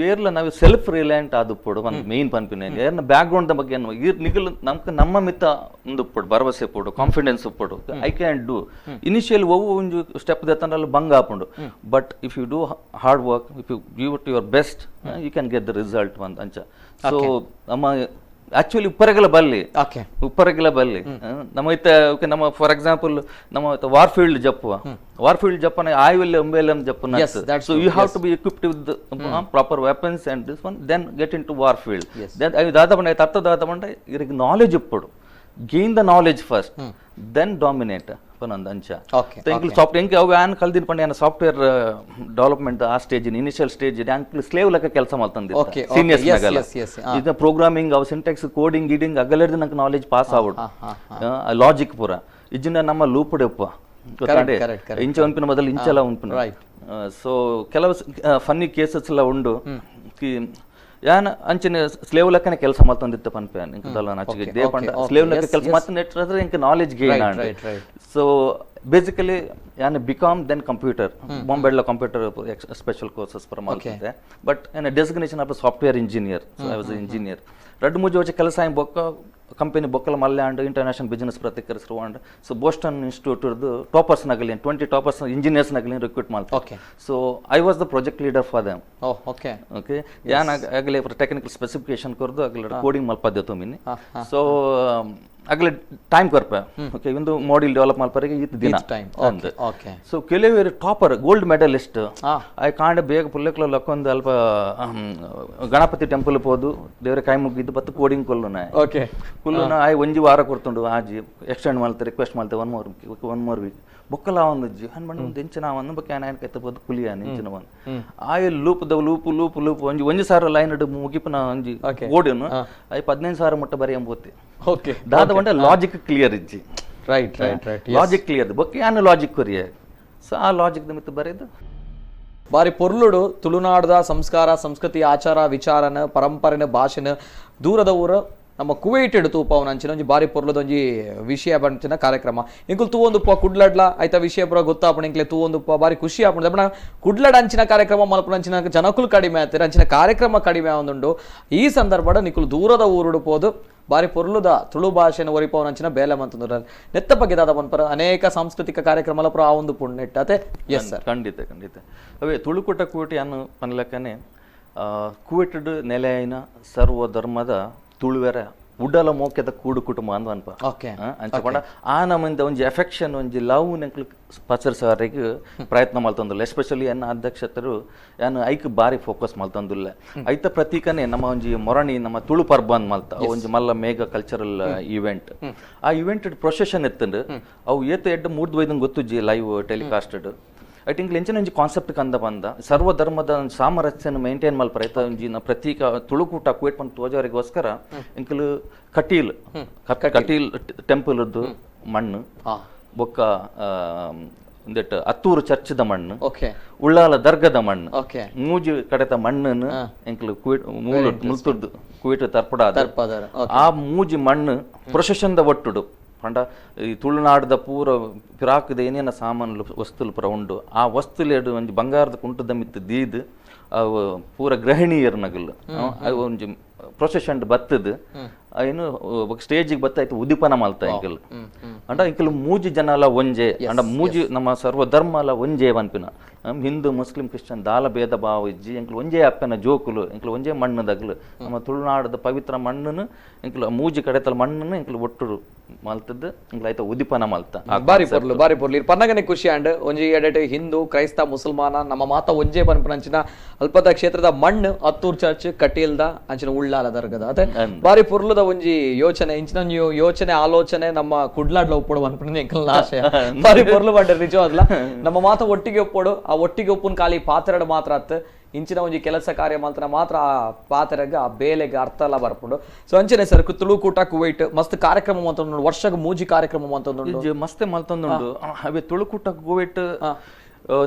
ಏರ್ಲ ನಾವು ಸೆಲ್ಫ್ ರಿಲಯಂಟ್ ಆದುಪ್ಪೊಡು ಒಂದು ಮೇನ್ ಪನ್ಪಿನ ಏರ್ನ ಬ್ಯಾಕ್ ಗ್ರೌಂಡ್ ಬಗ್ಗೆ ನಿಗಲ್ ನಮ್ಗೆ ನಮ್ಮ ಮಿತ್ತ ಉಂದುಪ್ಪೊಡು, ಭರವಸೆ ಪೋಡು, ಕಾನ್ಫಿಡೆನ್ಸ್ ಉಪ್ಪೊಡು. I can do initial ಒವು ಒಂಜಿ ಸ್ಟೆಪ್ ದೆತ್ತಂಡಲ್ಲ ಬಂಗ ಆಪುಂಡು, but if you do hard work, if you give it your best, you can get the result ಒಂದು ಅಂಚ. ಸೊ ನಮ್ಮ ಆಕ್ಚುಲಿ ಉಪ್ಪರಗಲ ಬಲ್ಲಿ, ಉಪ್ಪರಗಲ ಬಲ್ಲಿ ನಮ್ಮ ಇತ್ತ ನಮ್ಮ ಫಾರ್ ಎಕ್ಸಾಂಪಲ್ ನಮ್ಮ ವಾರ್ಫೀಲ್ಡ್ ಜಪ್ಪುವ, ವಾರ್ಫೀಲ್ಡ್ ಜಪ್ಪನ ಆಯುವೆಲ್ಲ ಒಂಬೆಲ್ಲ ಜಪ್ಪನ. So you have to be equipped with proper weapons and this one, then get into warfield. Then ಅವು ದಾದ ಬಂಡ ಅರ್ಥ ದಾದ ಬಂಡ ಇವ್ರಿಗೆ ನಾಲೆಜ್ ಇಪ್ಪಡು, gain the knowledge first, then dominate ಪನೊಂದು ಅಂಚ. ಸಾಫ್ಟ್ವೇರ್ ಎಂಕ್ ಅವು ಆನ್ ಕಲ್ದಿನ ಪಂಡ ಏನ ಸಾಫ್ಟ್ವೇರ್ ಡೆವಲಪ್ಮೆಂಟ್ ಆ stage initial stage uncle slave ಲೆಕ್ಕ ಕೆಲಸ ಮಾಡ್ತಂದೆ ಸೀನಿಯರ್ಸ್ ನಗಲ. ಇದು ಪ್ರೋಗ್ರಾಮಿಂಗ್ ಅವು ಸಿಂಟ್ಯಾಕ್ಸ್ ಕೋಡಿಂಗ್ ಗೀಡಿಂಗ್ ಅಗಲೆರ್ದು ನಂಗೆ ನಾಲೆಜ್ ಪಾಸ್ ಆವಡು ಲಾಜಿಕ್ ಪೂರ ಇಜ್ಜಿನ ನಮ್ಮ ಲೂಪ್ ಡೆಪ್ಪ ಇಂಚ ಉನ್ಪಿನ ಮೊದಲು ಇಂಚಲ ಉನ್ಪಿನ. ಸೊ ಕೆಲವು ಫನ್ನಿ ಕೇಸಸ್ ಎಲ್ಲ ಉಂಡು ಯಾನ್ ಅಂಚಿನ ಸ್ಲೇವ್ ಲೆಕ್ಕನೆ ಕೆಲಸ ಮಾಡ್ತಂದಿತ್ತ ಪನ್ಪೆ ಸ್ಲೇವ್ ಲೆಕ್ಕ ಕೆಲಸ ಮಾಡ್ತಂದ್ರೆ ಇಂಕ ನಾಲೆಜ್ ಗೇನ್ ಆಂಡ್. ಸೊ ಬೇಸಿಕಲಿ ಯಾನ್ BCom then computer ಬಾಂಬೆಡ್ಲ computer special courses ಪರ ಮಾಡ್ತಿದ್ದೆ, ಬಟ್ ಏನ designation of software engineer. So I was engineer. ರಡ್ಡು ಮೂಜಿ ವರ್ಷ ಕೆಲಸ ಆಯ್ ಬೊಕ್ಕ ಕಂಪನಿ ಬೊಕ್ಕಲ ಮಲ್ಲೆ and international business ಪ್ರತಿಕರಿಸಿರು and so Boston institute toppers ನಗಲಿ 20 toppers engineers ನಗಲಿ recruit ಮಾಡ್ತಾರೆ. So I was the project leader for them. Okay okay, ಯಾನ್ ಆಗಲೇ technical specification ಕೊರ್ದು ಆಗಲೇ ಕೋಡಿಂಗ್ ಮಲ್ಪದ್ದೆ ತುಮಿನಿ. ಸೊ ಆಗಲೇ ಟೈಮ್ ಕೊರ್ಪ ಓಕೆ ಒಂದು ಮಾಡ್ಯೂಲ್ ಡೆವಲಪ್ ಮಲ್ಪರಿಗೆ ಇತ್ತು ದಿನ time. Okay, so ಕೆಲವರು topper gold medalist I ಕಾಂಡ ಬೇಗ ಪುಲ್ಲೆಕ್ಲ ಲಕ್ಕೊಂದು ಅಲ್ಪ ಗಣಪತಿ ಟೆಂಪಲ್ ಪೋದು ದೇವರ ಕೈ ಮುಗಿದ್ದು ಬತ್ತು ಕೋಡಿಂಗ್ ಕೊಲ್ಲುನ. ಓಕೆ, ಕುಲ್ಲುನ ಆಯ್ ಒಂಜಿ ವಾರ ಕೊಡ್ತುಂಡು ಆಜಿ ಎಕ್ಸ್ಟೆಂಡ್ ಮಾಡ್ತಾರೆ ರಿಕ್ವೆಸ್ಟ್ ಮಾಡ್ತೆ one more week ಬೊಕ್ಕಲ ಒಂದು ಜಿ ಹನ್ ಬಣ್ಣ ಒಂದು ಇಂಚಿನ ಒಂದು ಬೊಕ್ಕ ಏನ ಕೈತ ಕುಲಿಯಾನ ಇಂಚಿನ ಒಂದು ಆಯ್ loop the loop loop loop ಒಂಜಿ ಒಂಜಿ ಸಾವಿರ ಲೈನ್ ಮುಗಿಪನ ಒಂಜಿ ಓಡಿನು ಆಯ್ 15,000 ಮುಟ್ಟ ಬರಿ ಎಂಬೋತಿ. ಓಕೆ, ದಾದ ಬಂಡ ಲಾಜಿಕ್ ಕ್ಲಿಯರ್ ಇಜ್ಜಿ. Right right right, logic clear ಬೊಕ್ಕ ಯಾನ್ ಲಾಜಿಕ್ ಕೊರಿಯ. ಸೊ ಆ ಲಾಜಿಕ್ ಮಿತ್ತು ಬರೆದು ಬಾರಿ ಪೊರ್ಲುಡು ತುಳುನಾಡದ ಸಂಸ್ಕಾರ ಸಂಸ್ಕೃತಿ ಆಚಾರ ವಿಚಾರನ ಪರಂಪರೆನ ಭಾಷೆನ ದೂರದ ಊರು ನಮ್ಮ ಕುವೈಟ್ ತೂಪವನ ಅಂಚಿನ ಒಂಜಿ ಬಾರಿ ಪೊರ್ಲದ ಒಂಜಿ ವಿಷಯ ಬಂಚಿನ ಕಾರ್ಯಕ್ರಮ ಇಂಕುಲು ತೂವೊಂದುಪ್ಪ ಕುಡ್ಲಡ್ಲ ಆಯ್ತಾ ವಿಷಯ ಪೂರ ಗೊತ್ತಾಪಣ ಇಂಕ್ಲೆ ತೂವೊಂದುಪ್ಪ ಬಾರಿ ಖುಷಿ ಆಪುಂಡು. ಬಣ್ಣ ಕುಡ್ಲಡ್ ಅಂಚಿನ ಕಾರ್ಯಕ್ರಮ ಮಲ್ಪುನ ಅಂಚಿನ ಜನಕುಲು ಕಡಿಮೆ ಆಯ್ತಾರೆ, ಅಂಚಿನ ಕಾರ್ಯಕ್ರಮ ಕಡಿಮೆ ಆವೊಂದುಂಡು. ಈ ಸಂದರ್ಭಡ್ ನಿಕುಲು ದೂರದ ಊರುಡು ಪೋದು ಬಾರಿ ಪೊರ್ಲುದ ತುಳು ಭಾಷೆನ ಒರಿಪವನ ಅಂಚಿನ ಬೇಲೆ ಮಂತಂದು ನೆತ್ತ ಬಗ್ಗೆ ದಾದ ಪನ್ಪರ ಅನೇಕ ಸಾಂಸ್ಕೃತಿಕ ಕಾರ್ಯಕ್ರಮ ಪೂರ ಆ ಒಂದು ಪುಣ್ಯ ಅತೆ. ಎಸ್ ಸರ್, ಖಂಡಿತ ಖಂಡಿತ. ಅವೇ ತುಳುಕೂಟ ಕುವೇಟ್ ಅನ್ನು ಪನ್ಲಕ್ಕನೆ ಕುವೇಟೆಡ್ ನೆಲೆಯಿನ ಸರ್ವ ಧರ್ಮದ ತುಳುವೆರ ಉಡಲ ಮೋಕೆದ ಕೂಡು ಕುಟುಂಬ ಅಂದ್ ಅನ್ಪ. ಓಕೆ, ಅಂಚ ಆ ನಮ್ಮಿಂದ ಒಂಜಿ ಎಫೆಕ್ಷನ್ ಒಂಜಿ ಲವ್ ನೆಂಕ್ಲು ಪಸರಿಸವರೆಗೆ ಪ್ರಯತ್ನ ಮಲ್ತೊಂದುಲ್ಲ. ಎಸ್ಪೆಷಲಿ ಎನ್ನ ಅಧ್ಯಕ್ಷತರು ಯಾನ್ ಐಕ್ ಬಾರಿ ಫೋಕಸ್ ಮಲ್ತೊಂದುಲ್ಲ. ಐತ ಪ್ರತೀಕನೇ ನಮ್ಮ ಒಂಜಿ ಮೊರಣಿ ನಮ್ಮ ತುಳು ಪರ್ಬ ಅಂದ್ ಮಲ್ತ ಒಂಜಿ ಮಲ್ಲ ಮೇಗ ಕಲ್ಚರಲ್ ಇವೆಂಟ್. ಆ ಇವೆಂಟ್ ಪ್ರೊಸೆಷನ್ ಎತ್ತಂಡು ಅವು ಏತ ಎಡ್ಡು ಮೂರ್ದು ವೈದಂಗೆ ಗೊತ್ತುಜ್ಜಿ live telecasted. I think ಎಂಚಿನ ಒಂಜಿ ಕಾನ್ಸೆಪ್ಟ್ ಕಂದ ಬಂದ ಸರ್ವ ಧರ್ಮದ ಸಾಮರಸ್ಯನ ಮೇಂಟೈನ್ ಮಲ್ಪರ ಐತ ಒಂಜಿ ಪ್ರತೀಕ ತುಳುಕೂಟ ಕುವೇಟ್ ಪಂದ್ ತೋಜವರಿಗೋಸ್ಕರ ಇಂಕಲು ಕಟೀಲ್ ಕಟೀಲ್ ಟೆಂಪಲ್ ಮಣ್ಣು ಬೊಕ್ಕ ಒಂದೆಟ್ ಅತ್ತೂರು ಚರ್ಚ್ದ ಮಣ್ಣು, ಉಳ್ಳಾಲ ದರ್ಗದ ಮಣ್ಣು, ಮೂಜಿ ಕಡೆತ ಮಣ್ಣನ್ನು ಎಂಕ್ಲು ಕುವೇಟ್ ಮುಲ್ತುರ್ದು ಕುವೇಟ್ ತರ್ಪಡ ಆ ಮೂಜಿ ಮಣ್ಣು ಪ್ರೊಸೆಷನ್ದ ಒಟ್ಟುಡು ಪಂಡ ಈ ತುಳುನಾಡದ ಪೂರ ಪಿರಾಕದ ಏನೇನ ಸಾಮಾನು ವಸ್ತುಲು ಪೂರ ಉಂಡು. ಆ ವಸ್ತುಲೇಡು ಒಂಜಿ ಬಂಗಾರದ ಕುಂಟದ ಮಿತ್ತು ದೀದ್ ಅವು ಪೂರ ಗೃಹಿಣಿಯರ್ ನಗಲು ಅವು ಒಂಜಿ ಪ್ರೊಸೆಷನ್ ಬತ್ತದು ಏನು ಸ್ಟೇಜಿಗೆ ಬತ್ತ ಆಯ್ತು ಉದ್ದೀಪನ ಮಲ್ತ ಎಂಕಲ್. ಅಂಡ ಎಂಕಲ್ ಮೂಜಿ ಜನಲ ಒಂಜೆ, ಅಂಡ ಮೂಜಿ ನಮ್ಮ ಸರ್ವ ಧರ್ಮಲ ಒಂಜೆ ಪನ್ಪಿನ, ಹಿಂದೂ ಮುಸ್ಲಿಂ ಕ್ರಿಶ್ಚಿಯನ್ ದಾಲ ಭೇದ ಭಾವ ಇಜ್ಜಿ, ಎಂಕಲ್ ಒಂಜೇ ಅಪ್ಪನ ಜೋಕುಲು, ಎಂಕಲ್ ಒಂಜೇ ಮಣ್ಣುದಗ್ಲು, ನಮ್ಮ ತುಳುನಾಡದ ಪವಿತ್ರ ಮಣ್ಣನ್ನು ಎಂಕಲ್ ಮೂಜಿ ಕಡೆತಲ ಮಣ್ಣನ್ನು ಎಂಕಲ್ ಒಟ್ಟು ಮಲ್ತದ್ದು ಎಂಕಲ್ ಆಯ್ತು ಉದ್ದೀಪನ ಮಲ್ತ. ಬಾರಿ ಪೊರ್ಲು, ಬಾರಿ ಪೊರ್ಲು. ಪನ್ನಗನೆ ಖುಷಿ ಅಂಡ್ ಒಂಜಿ ಎಡೆಟ್ ಹಿಂದೂ ಕ್ರೈಸ್ತ ಮುಸಲ್ಮಾನ ನಮ್ಮ ಮಾತ ಒಂಜೇ ಪನ್ಪಿನಂಚಿನ ಅಲ್ಪದ ಕ್ಷೇತ್ರದ ಮಣ್ಣು ಅತ್ತೂರು ಚರ್ಚ್ ಕಟೀಲ್ದ ಅಂಚಿನ ಉಳ್ಳಾಲ ದರ್ಗದ ಅದೇ ಬಾರಿ ಪೊರ್ಲುದ ಒಂಜಿ ಯೋಚನೆ. ಇಂಚಿನ ಯೋಚನೆ ಆಲೋಚನೆ ನಮ್ಮ ಕುಡ್ಲಾಡ್ಲ ಒಪ್ಪೋಡು ಅನ್ಪಿನ ಎಂಕಲ್ನ ಆಶಯ. ಬಾರಿ ಪೊರ್ಲು ಪಂಡರ್ ನಿಜವಾದ್ಲ. ನಮ್ಮ ಮಾತ ಒಟ್ಟಿಗೆ ಒಪ್ಪೋಡು, ಆ ಒಟ್ಟಿಗೆ ಒಪ್ಪುನ್ ಖಾಲಿ ಪಾತ್ರೆಡ್ ಮಾತ್ರ ಅತ್ ಇಂಚಿನ ಒಂಜಿ ಕೆಲಸ ಕಾರ್ಯ ಮಾತ್ರ ಮಾತ್ರ ಆ ಪಾತ್ರೆಗ್ ಆ ಬೇಲೆಗೆ ಅರ್ಥ ಎಲ್ಲ ಬರ್ಪುಂಡು. ಸೊ ಅಂಚನೆ ಸರ್ ತುಳುಕೂಟ ಕುವೈಟ್ ಮಸ್ತ್ ಕಾರ್ಯಕ್ರಮ ಅಂತ ವರ್ಷಕ್ಕೆ ಮೂಜಿ ಕಾರ್ಯಕ್ರಮ ಅಂತ ಮಸ್ತ್ ಮಲ್ತೊಂದುಂಡು. ಅವೇ ತುಳುಕೂಟ ಕುವೈಟ್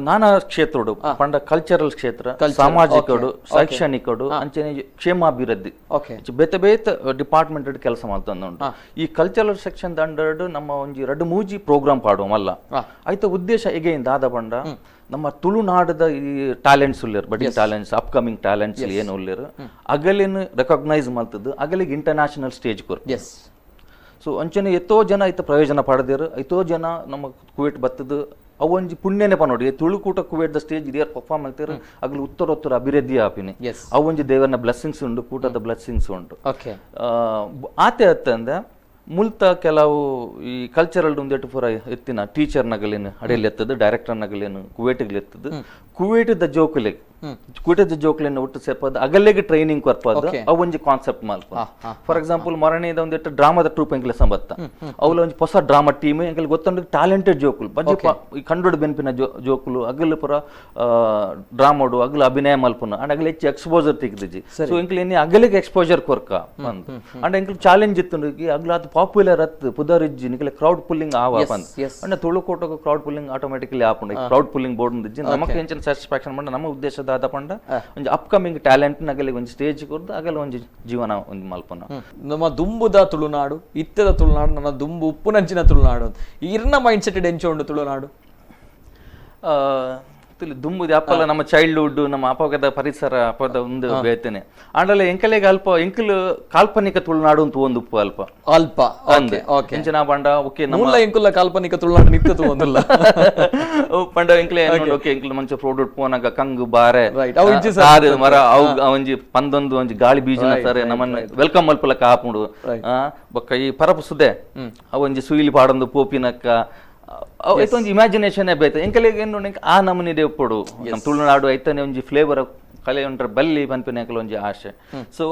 ನಾನಾ ಕ್ಷೇತ್ರಡು ಪಂಡ ಕಲ್ಚರಲ್ ಕ್ಷೇತ್ರ, ಸಾಮಾಜಿಕಡು, ಶೈಕ್ಷಣಿಕಡು, ಅಂಚನೆ ಕ್ಷೇಮಾಭಿವೃದ್ಧಿ ಬೇತೆ ಬೇತೆ ಡಿಪಾರ್ಟ್ಮೆಂಟ್ ಕೆಲಸ ಮಲ್ತೊಂದುಂಡು. ಈ cultural section under ನಮ್ಮ ಒಂಜಿ ರಡ್ಡು ಮೂಜಿ ಪ್ರೋಗ್ರಾಮ್ ಪಾಡುವ ಮಲ್ಲ ಆಯ್ತ ಉದ್ದೇಶ ಎಗೈನ್ ದಾದ ಪಂಡ ನಮ್ಮ ತುಳುನಾಡದ ಈ ಟ್ಯಾಲೆಂಟ್ಸ್ ಉಲ್ಲೇರು, budding talents, upcoming talents ಏನು ಉಲ್ಲೇರು ಅಗಲಿನ ರೆಕಗ್ನೈಸ್ ಮಲ್ತದ್ದು ಅಗಲಿಗೆ ಇಂಟರ್ನ್ಯಾಷನಲ್ ಸ್ಟೇಜ್ ಕೊರ್. ಸೊ ಅಂಚನೆ ಎತ್ತೋ ಜನ ಐತ ಪ್ರಯೋಜನ ಪಡೆದಿರು, ಎತ್ತೋ ಜನ ನಮ್ಮ ಕುವೇಟ್ ಬತ್ತದು ಅವು ಒಂಜಿ ಪುಣ್ಯನೆ ಪನೋಡಿ ತುಳುಕೂಟ ಕುವೇಟ್ the stage ಹಿರಿಯರ್ ಪರ್ಫಾರ್ಮ್ ಮಾಡ್ತಾರೆ ಅಗಲು ಉತ್ತರ ಅಭಿವೃದ್ಧಿ ಆಪಿನಿ ಅವು ಒಂಜಿ ದೇವರನ ಬ್ಲೆಸ್ಸಿಂಗ್ಸ್ ಉಂಡು, ಕೂಟದ ಬ್ಲೆಸ್ಸಿಂಗ್ಸ್ ಉಂಡು. ಆತೆ ಅತ್ತಂದೆ ಮುಲ್ತ ಕೆಲವು ಈ ಕಲ್ಚರಲ್ ಒಂದೆಟ್ಟು ಪೂರ ಎತ್ತಿನ ಟೀಚರ್ ನಗಲೇನು ಅಡಿಯಲ್ಲಿ ಎತ್ತದು, ಡೈರೆಕ್ಟರ್ ನಗಲೇನು ಕುವೇಟ್ಗೆ ಎತ್ತದು, ಕುವೇಟದ ಜೋಕುಲೆಗ್ ಕುವೇಟದ ಜೋಕುಲೆನ ಒಟ್ಟು ಸೇರ್ಪದ ಅಗಲೆಗೆ ಟ್ರೈನಿಂಗ್ ಕೊರ್ಪದ ಅವು ಒಂಜಿ ಕಾನ್ಸೆಪ್ಟ್ ಮಲ್ಪ. ಫಾರ್ ಎಕ್ಸಾಂಪಲ್ ಮರಣದ ಒಂದಿಟ್ಟು ಡ್ರಾಮಾದ ಟ್ರೂಪ್ ಎಂಕಲೆ ಸಂಬತ್ತ ಅವಲ ಒಂಜಿ ಹೊಸ ಡ್ರಾಮಾ ಟೀಮ್ ಎಂಕಲ್ ಗೊತ್ತುಂಡು ಟ್ಯಾಲೆಂಟೆಡ್ ಜೋಕುಲು ಬಜ್ಜಿ ಕಂಡೋಡು ಬೆನ್ಪಿನ ಜೋಕುಲು ಅಗಲು ಪೂರ ಡ್ರಾಮಾಡು ಅಗಲು ಅಭಿನಯ ಮಲ್ಪುನ ಅಂಡ್ ಅಗಲು ಹೆಚ್ಚು ಎಕ್ಸ್ಪೋಜರ್ ತಿಕ್ದಿಜಿ. ಸೊ ಎಂಕಲ್ ಎನ್ನಿ ಅಗಲಿಗೆ ಎಕ್ಸ್ಪೋಜರ್ ಕೊರ್ಕ ಅಂದ್ ಅಂಡ್ ಎಂಕಲ್ ಚಾಲೆಂಜ್ ಇತ್ತು ಅಗಲು ಅದು ಪಾಪ್ಯುಲರ್ ಅತ್ ಪುದರಿಜ್ಜಿ ನಿಕಲೆ ಕ್ರೌಡ್ ಪುಲ್ಲಿಂಗ್ ಆವ ಬಂದ್ ಅಂಡ್ ತುಳುಕೋಟకు crowd pulling automatically ಆಪುಂಡು. Crowd pulling board ಇಜ್ಜಿ ನಮಕ್ ಎಂಚಿನ ಸ್ಯಾಟಿಸ್ಫ್ಯಾಕ್ಷನ್ ಪಂಡ ನಮ್ಮ ಉದ್ದೇಶ ದಾದ ಪಂಡ ಒಂಜಿ ಅಪ್ಕಮಿಂಗ್ ಟ್ಯಾಲೆಂಟ್ ನಗಲಿ ಒಂಜಿ ಸ್ಟೇಜ್ ಕೊರ್ದು ಅಗಲ ಒಂಜಿ ಜೀವನ ಒಂಜಿ ಮಲ್ಪನ. ನಮ್ಮ ದುಂಬುದ ತುಳುನಾಡು, ಇತ್ತದ ತುಳುನಾಡು, ನನ್ನ ದುಂಬು ಉಪ್ಪುನಂಚಿನ ತುಳುನಾಡು, ಇರ್ನ ಮೈಂಡ್ ಸೆಟ್ ಎಂಚ ಉಂಡು ತುಳುನಾಡು? ದುಂಬುದ ಅಪ್ಪಲ ನಮ್ಮ ಚೈಲ್ಡ್ಹುಡ್ ನಮ್ಮ ಅಪಗದ ಪರಿಸರ ಅಪದ ಒಂದು ಬೇತನೆ ಆಂಡಲ ಎಂಕಲೆಗೆ ಅಲ್ಪ ಎಂಕಲ್ ಕಾಲ್ಪನಿಕ ತುಳುನಾಡು ಅಂತ ಒಂದು ಉಪ್ಪು ಅಲ್ಪ ಅಲ್ಪ ಎಂಚಿನ ಪಂಡ ಓಕೆ ನಮ್ಮ ಎಂಕುಲ ಕಾಲ್ಪನಿಕ ತುಳುನಾಡು ನಿತ್ಯ ತೂವೊಂದುಲ್ಲ ಪಂಡ ಎಂಕಲೆ ಓಕೆ ಎಂಕಲ್ ಮಂಚ ಫ್ರೋಡ್ ಪೋನಾಗ ಕಂಗು ಬಾರೆ ಮರ ಅವು ಒಂಜಿ ಪಂದೊಂದು ಒಂಜಿ ಗಾಳಿ ಬೀಜನ ಸರ್ ನಮ್ಮನ್ನ welcome ಮಲ್ಪಲಕ್ಕ ಆಪುಂಡು. ಬೊಕ್ಕ ಈ ಪರಪು ಸುದೆ ಅವು ಒಂಜಿ ಸುಯಿಲಿ ಪಾಡೊಂದು ಪೋಪಿನಕ್ಕ ಒಂಜಿ ಇಮ್ಯಾಜಿನೇಷನ್ ಬೇಕು ಎಂಕಲೆಗೆ ಏನು ಆ ನಮೂನಿ ಉಪ್ಪುಡು ನಮ್ಮ ತುಳುನಾಡು ಐತನೆ ಒಂಜಿ ಫ್ಲೇವರ್ ಕಲೆ ಉಂಟ್ರೆ ಬಲ್ಲಿ ಪನ್ಪಿನ ಎಂಕಲ್ ಒಂಜಿ ಆಶೆ. ಸೊ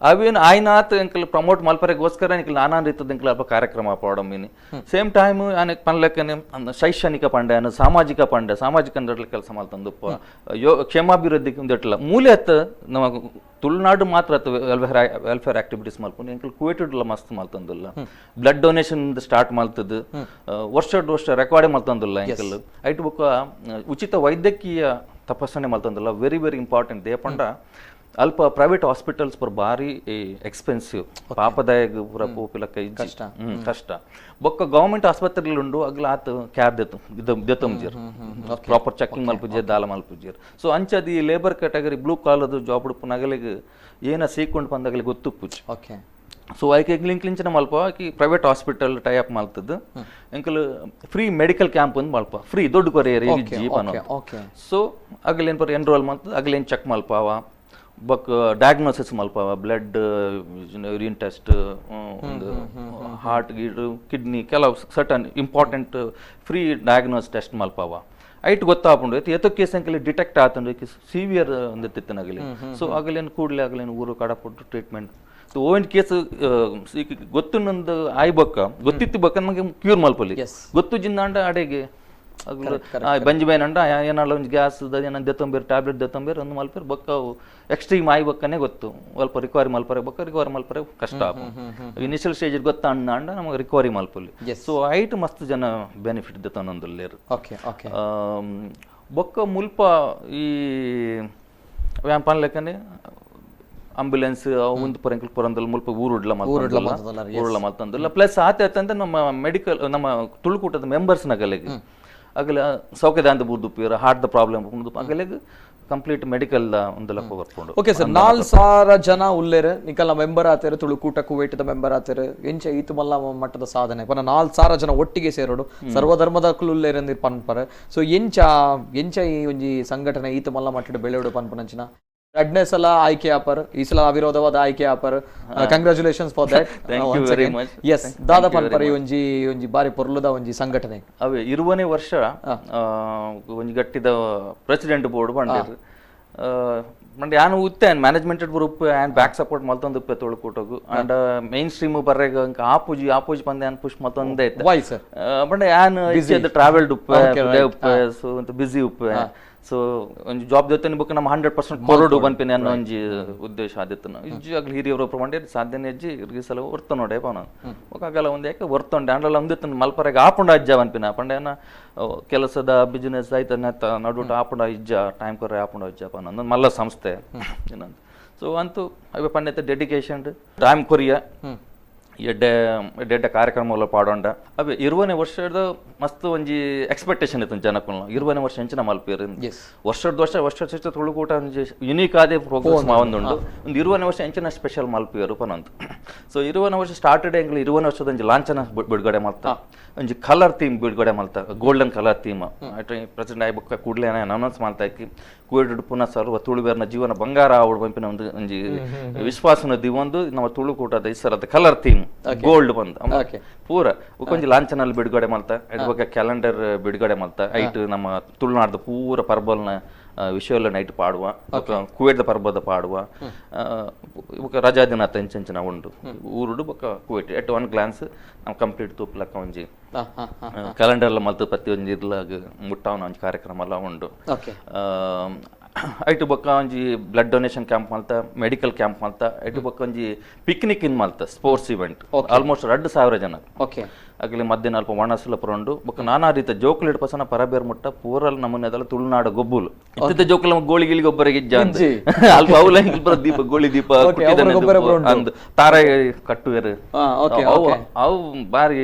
ಅವೇನು ಆಯ್ನಾತ್ ಎಂಕಲ್ ಪ್ರಮೋಟ್ ಮಲ್ಪರೆಗೋಸ್ಕರ ಎಂಕಲ್ ನಾನಾ ರೀತಿದ ಎಂಕಲ್ ಅಲ್ಪ ಕಾರ್ಯಕ್ರಮ ಪಾಡೊಂಬಿನಿ. ಸೇಮ್ ಟೈಮ್ ಆನೆ ಪನ್ಲೆಕ್ಕನೆ ಶೈಕ್ಷಣಿಕ ಪಂಡ, ಸಾಮಾಜಿಕ ಪಂಡ, ಸಾಮಾಜಿಕ ಅಂದ್ರಡ್ಲ ಕೆಲಸ ಮಲ್ತೊಂದು ಕ್ಷೇಮಾಭಿವೃದ್ಧಿ ಒಂದೆಟ್ಲ ಮೂಲೆ ಅತ್ತ ನಮ್ಮ ತುಳುನಾಡು ಮಾತ್ರ welfare welfare activities ಮಲ್ಪುಂಡು. ಎಂಕಲ್ ಕುವೇಟುಡ್ಲ ಮಸ್ತ್ ಮಲ್ತೊಂದುಲ್ಲ, blood donation start ಮಲ್ತದ್ದು ವರ್ಷ ವರ್ಷ ರೆಕಾರ್ಡ್ ಮಲ್ತೊಂದುಲ್ಲ ಎಂಕಲ್. ಐಟ್ ಬೊಕ್ಕ ಉಚಿತ ವೈದ್ಯಕೀಯ ತಪಾಸಣೆ ಮಲ್ತೊಂದುಲ್ಲ, very very important. ದೇಪಂಡ ಅಲ್ಪ ಪ್ರೈವೇಟ್ ಹಾಸ್ಪಿಟಲ್ಸ್ ಪೂರ ಭಾರಿ ಎಕ್ಸ್ಪೆನ್ಸಿವ್, ಪಾಪದಾಯಗ ಪೂರ ಪೋಪಿಲಕ್ಕ ಕಷ್ಟ ಕಷ್ಟ. ಬೊಕ್ಕ ಗೌರ್ಮೆಂಟ್ ಆಸ್ಪತ್ರೆಗಳು ಉಂಡು ಅಗ್ಲ ಆತ ಕ್ಯಾಬ್ ದೆತ್ತೊಂಜೆರ್, ಪ್ರಾಪರ್ ಚೆಕಿಂಗ್ ಮಲ್ಪುಜೆರ್, ದಾಲ ಮಲ್ಪುಜೆರ್. ಸೊ ಅಂಚದ ಈ labour category blue ಕಾಲದ ಜಾಬ್ ಉಡುಪುನಗಲಿಗೆ ಏನ ಸೀಕೊಂಡು ಬಂದಾಗಲಿ ಗೊತ್ತುಪ್ಪುಜಿ. ಓಕೆ ಸೊ ಐಕೆ ಎಂಕ್ಲಿಂಚಿನ ಮಲ್ಪ ಆಕಿ private hospital tie up ಮಲ್ತದ್ದು ಎಂಕಲ್ free medical camp ಒಂದು ಮಲ್ಪ ಫ್ರೀ ದೊಡ್ಡ ಕೊರಿಯರ್ ಜೀಪ್ ಅನ್ನೋ. ಸೊ ಅಗಲೇನು ಪರ ಎನ್ರೋಲ್ ಮಲ್ತದ್ದು ಅಗಲೇನು ಚೆಕ್ ಮಲ್ಪಾವ, ಬಕ್ ಡಯಾಗ್ನೋಸಿಸ್ ಮಲ್ಪಾವ, blood urine test, ಒಂದು ಹಾರ್ಟ್ ಗೀಟ್ ಕಿಡ್ನಿ ಕೆಲವು certain important free diagnose test ಮಲ್ಪಾವ. ಐಟ್ ಗೊತ್ತಾಪುಂಡು ಏತೋ ಕೇಸ್ ಅಂಕಲಿ ಡಿಟೆಕ್ಟ್ ಆತಂಡು ಸಿವಿಯರ್ ಒಂದು ತಿತ್ತನಗಲಿ. ಸೊ ಆಗಲೇನು ಕೂಡಲೇ ಆಗಲೇನು ಊರು ಕಡಪಟ್ಟು ಟ್ರೀಟ್ಮೆಂಟ್. ಸೊ ಓವನ್ ಕೇಸ್ ಗೊತ್ತು ನಂದು ಆಯ್ಬಕ್ಕ ಗೊತ್ತಿತ್ತು ಬಕ್ಕ ನಮಗೆ ಕ್ಯೂರ್ ಮಲ್ಪಲಿ ಗೊತ್ತು ಜಿಂದಾಂಡ ಅಡೆಗೆ ಬಂಜಿ ಬೇನಂಡ ಏನಾಳ ಒಂಜಿ ಗ್ಯಾಸ್ ಏನೋ ದೆತ್ತೊಂಬೇರು ಟ್ಯಾಬ್ಲೆಟ್ ದೆತ್ತೊಂಬೇರು ಒಂದು ಮಲ್ಪೇರು ಬೊಕ್ಕ ಎಕ್ಸ್ಟ್ರೀಮ್ ಆಯಿ ಬೊಕ್ಕನೆ ಗೊತ್ತು ಅಲ್ಪ ರಿಕವರಿ ಮಲ್ಪರೆ ಬೊಕ್ಕ ರಿಕವರಿ ಮಲ್ಪರೆ ಕಷ್ಟ ಇನಿಷಿಯಲ್ ಸ್ಟೇಜ್ ಗೊತ್ತ ಅಣ್ಣ ಅಂಡ ನಮಗೆ ರಿಕವರಿ ಮಲ್ಪಲ್ಲಿ. ಸೊ ಐಟ್ ಮಸ್ತ್ ಜನ ಬೆನಿಫಿಟ್ ದೆತ್ತೊಂದೊಂದುಲ್ಲೇರು. ಬೊಕ್ಕ ಮುಲ್ಪ ಈ ವ್ಯಾಪಾರ ಲೆಕ್ಕನೆ ಆಂಬ್ಯುಲೆನ್ಸ್ ಒಂದು ಪೊರಂಕಲ್ ಪೊರಂದಲ್ ಮುಲ್ಪ ಊರುಡ್ಲ ಊರುಡ್ಲ ಮಲ್ತಂದಿಲ್ಲ. ಪ್ಲಸ್ ಆತ ಆತಂದ್ರೆ ನಮ್ಮ ಮೆಡಿಕಲ್ ನಮ್ಮ ತುಳುಕೂಟದ ಮೆಂಬರ್ಸ್ ನಗಲಿಗೆ ಅಗಲ ಸೌಖ್ಯದಾಂತ ಬೂರ್ದುಪ್ಪೀರ heart the problem ಅಗಲಿಗೆ complete medical ಒಂದು ಲಕ್ಕ ಬರ್ಕೊಂಡು. ಓಕೆ ಸರ್, 4000 ಜನ ಉಲ್ಲೇರು ನಿಕಲ್ನ ಮೆಂಬರ್ ಆತೇರು, ತುಳುಕೂಟ ಕುವೈಟದ ಮೆಂಬರ್ ಆತೇರು, ಎಂಚ ಈತು ಮಲ್ಲ ಮಟ್ಟದ ಸಾಧನೆ ಪನ 4000 ಜನ ಒಟ್ಟಿಗೆ ಸೇರೋಡು ಸರ್ವಧರ್ಮದ ಉಲ್ಲೇರು ಅಂದ್ ಪನ್ಪರೆ. ಸೊ ಎಂಚ ಎಂಚ ಈ ಒಂಜಿ ಸಂಘಟನೆ ಈತು ಮಲ್ಲ ಮಟ್ಟದ ಬೆಳೆಯೋಡು ಪನ್ಪನಂಚಿನ ಎರಡನೇ ಸಲ ಆಯ್ಕೆ ಆಪರ್, ಈ ಸಲ ಅವಿರೋಧವಾದ ಆಯ್ಕೆ offer. Congratulations for that. Thank you very much. Yes ದಾದಾ ಪನ್ಪರೆ ಒಂಜಿ ಒಂಜಿ ಬಾರಿ ಪೊರ್ಲುದ ಒಂಜಿ ಸಂಘಟನೆ. ಅವೇ 20ನೇ ವರ್ಷ ಒಂಜಿ ಗಟ್ಟಿದ ಪ್ರೆಸಿಡೆಂಟ್ ಬೋರ್ಡ್ ಬಂದಿರು ಮಂಡೆ ಯಾನು ಉತ್ತೆ ಮ್ಯಾನೇಜ್ಮೆಂಟ್ ಬರುಪ್ಪು and back support ಮಲ್ತೊಂದು ಉಪ್ಪೆ ತುಳುಕೂಟಗು and main stream ಬರ್ರೆಗ ಆಪೂಜಿ ಆಪೂಜಿ ಬಂದೆ ಯಾನ್ ಪುಷ್ ಮಲ್ತೊಂದೇ ಇತ್ತೆ. Why sir? ಬಂಡೆ ಯಾನ್ ಟ್ರಾವೆಲ್ಡ್ ಉಪ್ಪೆ ಉಪ್ಪೆ ಸೊ ಅಂತ ಬಿಸಿ ಉಪ್ಪೆ. ಸೊ ಒಂಜಿ ಜಾಬ್ ಜೊತೆ ಬೊಕ್ಕ ನಮ್ಮ 100% ಕೊರಡು ಬನ್ಪಿನ ಅನ್ನೋ ಒಂಜಿ ಉದ್ದೇಶ ಆದಿತ್ತು. ಇಜ್ಜಿ ಆಗಲಿ ಹಿರಿಯವರು ಮಂಡ್ಯ ಸಾಧ್ಯನೇ ಅಜ್ಜಿ ಇರ್ಗಿ ಸಲ ಒರ್ತ ನೋಡೆ ಪವನ ಒಕ್ಕಾಗಲ್ಲ ಒಂದು ಯಾಕೆ ಒರ್ತೊಂಡೆ ಅಂಡಲ್ಲ ಒಂದಿತ್ತು ಮಲ್ಪರೆಗೆ ಆಪುಂಡ ಅಜ್ಜ ಬನ್ಪಿನ ಪಂಡ್ಯನ ಕೆಲಸದ ಬಿಸ್ನೆಸ್ ಆಯ್ತು ನಡುಟ ಆಪುಂಡ ಇಜ್ಜ ಟೈಮ್ ಕೊರ್ರೆ ಆಪುಂಡ ಅಜ್ಜ ಪನ ಮಲ್ಲ ಸಂಸ್ಥೆ ಏನಂತ. ಸೊ ಅಂತೂ ಅವೇ ಪಂಡ್ಯತೆ ಡೆಡಿಕೇಶನ್ ಟೈಮ್ ಕೊರಿಯ ಎಡ್ಡೆ ಎಡ್ಡೆ ಕಾರ್ಯಕ್ರಮ ಪಾಡೋಂಡ. ಅವೇ 20ನೇ ವರ್ಷದ ಮಸ್ತ್ ಒಂಜಿ ಎಕ್ಸ್ಪೆಕ್ಟೇಷನ್ ಇತ್ತು ಜನಕ್ಕೂ. 20ನೇ ವರ್ಷ ಎಂಚಿನ ಮಲ್ಪೇರು ವರ್ಷದ ವರ್ಷ ವರ್ಷ ವರ್ಷ ತುಳುಕೂಟ ಒಂಜಿ ಯುನೀಕ್ ಆದೇ ಪ್ರೋಗ್ರೆಸ್ ಮಾವೊಂದುಂಡು. ಒಂದು 20ನೇ ವರ್ಷ ಎಂಚಿನ ಸ್ಪೆಷಲ್ ಮಲ್ಪೇರು ಪನಂತ. ಸೊ 20ನೇ ವರ್ಷ ಸ್ಟಾರ್ಟೆಡ್ ಎಂಗ್ಲ 20ನೇ ವರ್ಷದ ಒಂಜಿ ಲಾಂಛನ ಬಿಡುಗಡೆ ಮಲ್ತ, ಒಂಜಿ ಕಲರ್ ಥೀಮ್ ಬಿಡುಗಡೆ ಮಲ್ತ, golden colour theme. President ಆಗಿ ಬೊಕ್ಕ ಕೂಡಲೇ ಅನೌನ್ಸ್ ಮಾಡ್ತಾ ಇಕ್ಕಿ ಕುವೇಟ್ ಪುನಃ ಸರ್ವ ತುಳುಬೇರ್ನ ಜೀವನ ಬಂಗಾರ ಆವಡ್ ಪಂಪಿನ ಒಂದು ಒಂಜಿ ವಿಶ್ವಾಸನ ದಿವೊಂದು ನಮ್ಮ ತುಳುಕೂಟದ ಈ ಸಲದ colour theme gold ಬಂದ ಪೂರ ಒಂಜಿ ಲಾಂಛನಲ್ಲಿ ಬಿಡುಗಡೆ ಮಲ್ತ, ಎಡ್ಬೊಕ್ಕ ಕ್ಯಾಲೆಂಡರ್ ಬಿಡುಗಡೆ ಮಲ್ತ. ಐಟ್ ನಮ್ಮ ತುಳುನಾಡ್ದ ಪೂರ ಪರ್ಬಲ್ನ ವಿಷಯ ನೈಟ್ ಪಾಡುವ, ಕುವೇಟ್ದ ಪರ್ಬದ ಪಾಡುವ, ಬೊಕ್ಕ ರಜಾ ದಿನ ಎಂಚೆಂಚಿನ ಉಂಡು ಊರುಡು ಬೊಕ್ಕ Kuwait at one glance ನಾವು ಕಂಪ್ಲೀಟ್ ತೂಪ್ಲಕ್ಕ ಒಂಜಿ ಕ್ಯಾಲೆಂಡರ್ ಎಲ್ಲ ಮಲ್ತು ಪ್ರತಿ ಒಂಜಿ ಇರ್ಲಾಗ ಮುಟ್ಟಾವನ ಒಂಜಿ ಕಾರ್ಯಕ್ರಮ ಎಲ್ಲ ಉಂಡು. ಐಟು ಬೊಕ್ಕ ಒಂಜಿ blood donation camp ಮಲ್ತ, medical camp ಮಲ್ತ, ಐಟು ಬೊಕ್ಕ ಒಂಜಿ ಪಿಕ್ನಿಕ್ ಇನ್ ಮಲ್ತ, sports event almost 2000 ಜನ. ಅಗಲಿ ಮಧ್ಯಾಹ್ನ ಅಲ್ಪ ಒಣಸುಲ ಪುರಂಡು ಬೊಕ್ಕ ನಾನಾ ರೀತಿಯ ಜೋಕುಲು ಪಸನ ಪರಬೇರ್ ಮುಟ್ಟ ಪೂರಲ್ ನಮೂನೆದಲ್ಲ ತುಳುನಾಡ ಗೊಬ್ಬುಲು ಇತ್ತಿದ್ದ ಜೋಕುಲ ಗೋಳಿ ಗಿಳಿ ಗೊಬ್ಬರಿಗೆ ಇಜ್ಜ ಅಲ್ಪ ಅವುಲ ದೀಪ ಗೋಳಿ ದೀಪ ಅಂದ್ ತಾರೆ ಕಟ್ಟುವೆರು ಅವು ಬಾರಿ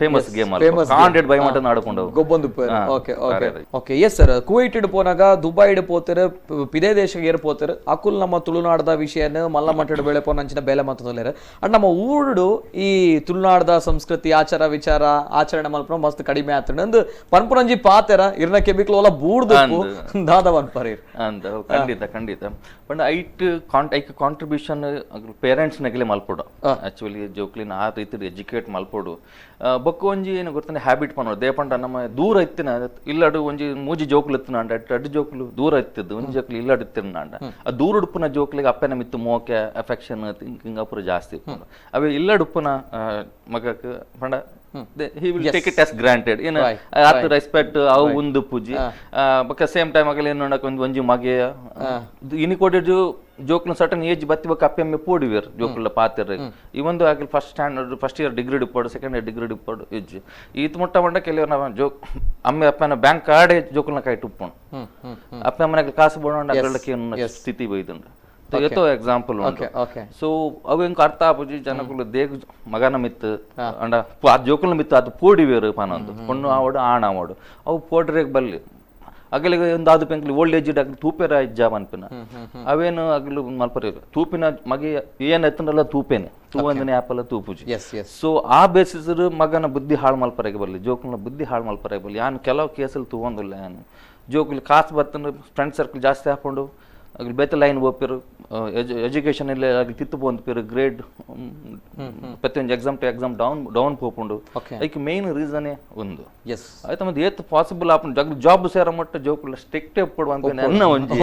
ಫೇಮಸ್ ಗೇಮ್ ಅಲ್ಪ ಕಾಂಡೆಡ್ ಬೈ ಮಟ್ಟ ಆಡ್ಕೊಂಡು ಗೊಬ್ಬೊಂದು. Yes sir, Kuwait ಪೋನಾಗ ದುಬೈಡ್ ಪೋತೆರ್, ಪಿದೇ ದೇಶಕ್ಕೆ ಏರ್ ಪೋತೆರ್, ಅಕುಲ್ ನಮ್ಮ ತುಳುನಾಡದ ವಿಷಯನ ಮಲ್ಲ ಮಟ್ಟದ ಬೆಳೆ ಪೋನಂಚಿನ ಬೇಲೆ ಮಾತೊಂದುಲ್ಲೆರ್. ಅಂಡ್ ನಮ್ಮ ಊರುಡು ಈ ತುಳುನಾಡದ ಸಂಸ್ಕೃತಿ ಆಚಾರ ವಿಚಾರ ಆಚರಣೆ ಮಲ್ಪನ ಮಸ್ತ್ ಕಡಿಮೆ ಆತಂಡ್ ಅಂದ್ ಪನ್ಪುನಂಜಿ ಪಾತೆರ ಇರ್ನ ಕೆಬಿಕ್ಲೋಲ ಬೂರ್ದು ದಾದ ಪನ್ಪರ್ ಅಂದ. ಖಂಡಿತ ಖಂಡಿತ but height hike contribution parents ನಗಲೆ ಮಲ್ಪೊಡು. Actually ಜೋಕ್ಲಿನ ಆ ರೀತಿ ಎಜುಕೇಟ್ ಮಲ್ಪೊಡು. ಬೊಕ್ಕ ಒಂಜಿ ಏನು ಗೊತ್ತಂದ್ರೆ ಹ್ಯಾಬಿಟ್ ಪನ್ನೋಡು ದೇಪಂಡ ನಮ್ಮ ದೂರ ಇತ್ತಿನ ಇಲ್ಲಡು ಒಂಜಿ ಮೂಜಿ ಜೋಕುಲು ಇತ್ತಿನಾಂಡ ಅಡ್ಡು ಜೋಕುಲು ದೂರ ಇತ್ತಿದ್ದು ಒಂಜಿ ಜೋಕುಲು ಇಲ್ಲಡು ಇತ್ತಿನಾಂಡ ಆ ದೂರ ಉಡುಪುನ ಜೋಕ್ಲಿಗೆ ಅಪ್ಪನ ಮಿತ್ತು ಮೋಕೆ ಅಫೆಕ್ಷನ್ ಥಿಂಕಿಂಗ್ ಅಪುರ ಜಾಸ್ತಿ ಇಪ್ಪುಂಡು. ಅವೇ ಇಲ್ಲಡುಪ್ಪುನ ಮಗಕ್ಕೆ ಪಂಡ he will take it as granted. ಏನು ಆತ ರೆಸ್ಪೆಕ್ಟ್ ಅವು ಒಂದು ಪೂಜಿ ಬೊಕ್ಕ ಸೇಮ್ ಟೈಮ್ ಆಗಲಿ ಏನು ನೋಡಕ್ಕೆ ಒಂದು ಒಂಜಿ ಮಗೆ ಇನಿ ಕೊಡಿದ್ದು ಜೋಕ್ಲು ಸರ್ಟನ್ ಏಜ್ ಬತ್ತಿ ಬೊಕ್ಕ ಅಪ್ಪೆಮ್ಮೆ ಪೋಡಿವೇರು ಜೋಕುಲ ಪಾತೆರ್ ಈ ಒಂದು ಆಗಲಿ first standard first year degree ಡಿಪ್ಪೋಡು second year degree ಡಿಪ್ಪೋಡು age ಈತ ಮುಟ್ಟ ಮಂಡ ಕೆಲವರು ನಾವು ಜೋಕ್ ಅಮ್ಮೆ ಅಪ್ಪನ ಬ್ಯಾಂಕ್ ಕಾರ್ಡೇ ಜೋಕುಲ್ನ ಕೈ ಟುಪ್ಪುಂಡು ಅಪ್ಪೆ ಅಮ್ಮನಾಗ ಕಾಸು ಬೋಡೋಂಡ ಅಗ್ರಳಕ್ಕೆ ಸ್ಥಿತಿ ಬೈದುಂಡು. ಏತೋ ಎಕ್ಸಾಂಪಲ್ ಉಂಟು. ಸೊ ಅವು ಎಂಕ್ ಅರ್ಥ ಆಪುಜಿ ಜನಕುಲು ದೇಗ್ ಮಗನ ಮಿತ್ತು ಅಂಡ ಆ ಜೋಕುಲ ಮಿತ್ತು ಅದು ಪೋಡಿವೇರು ಪನೊಂದು ಪೊಣ್ಣು ಆವಡು ಆಣ್ ಆವಡು ಅವು ಪೋಡ್ರೇಗ್ ಬಲ್ಲಿ ಅಗಲಿಗೆ ಒಂದು ಅದು ಪೆಂಕ್ಲಿ ಓಲ್ಡ್ ಏಜ್ ಅಗಲು ತೂಪೆರ ಇಜ್ಜ ಪನ್ಪಿನ ಅವೇನು ಅಗಲು ಮಲ್ಪರೆ ತೂಪಿನ ಮಗೆ ಏನ್ ಎತ್ತಂಡಲ್ಲ ತೂಪೇನೆ ತೂವಂದನೆ ಆಪಲ್ಲ ತೂಪುಜಿ. ಸೊ ಆ ಬೇಸಿಸ್ ಮಗನ ಬುದ್ಧಿ ಹಾಳು ಮಲ್ಪರೆಗೆ ಬರಲಿ ಜೋಕುಲ್ನ ಬುದ್ಧಿ ಹಾಳು ಮಲ್ಪರೆಗೆ ಬರಲಿ. ಯಾನು ಕೆಲವು ಕೇಸಲ್ಲಿ ತೂವಂದಿಲ್ಲ ಯಾನು ಜೋಕುಲು ಕಾಸು ಬತ್ತಂದ್ರೆ ಫ್ರೆಂಡ್ ಸರ್ಕಲ್ ಜಾಸ್ತಿ ಹಾಕೊಂಡು ಅಗಲು ಬೇತೆ ಲೈನ್ ಓಪಿರು ಎಜುಕೇಷನ್ ಇಲ್ಲ ಅಗಲು ತಿತ್ತು ಪೋಂದ್ಪಿರು ಗ್ರೇಡ್ ಪ್ರತಿಯೊಂದು exam to exam down down ಪೋಪುಂಡು. ಐಕ್ ಮೇನ್ ರೀಸನೇ ಒಂದು ಆಯ್ತು ಮತ್ತೆ ಏತ್ ಪಾಸಿಬಲ್ ಆಪುಂಡು ಜಗ್ಲು ಜಾಬ್ ಸೇರ ಮಟ್ಟ ಜೋಕುಲ ಸ್ಟ್ರಿಕ್ಟ್ ಒಪ್ಪುಡು ಅಂತ ಒಂಜಿ.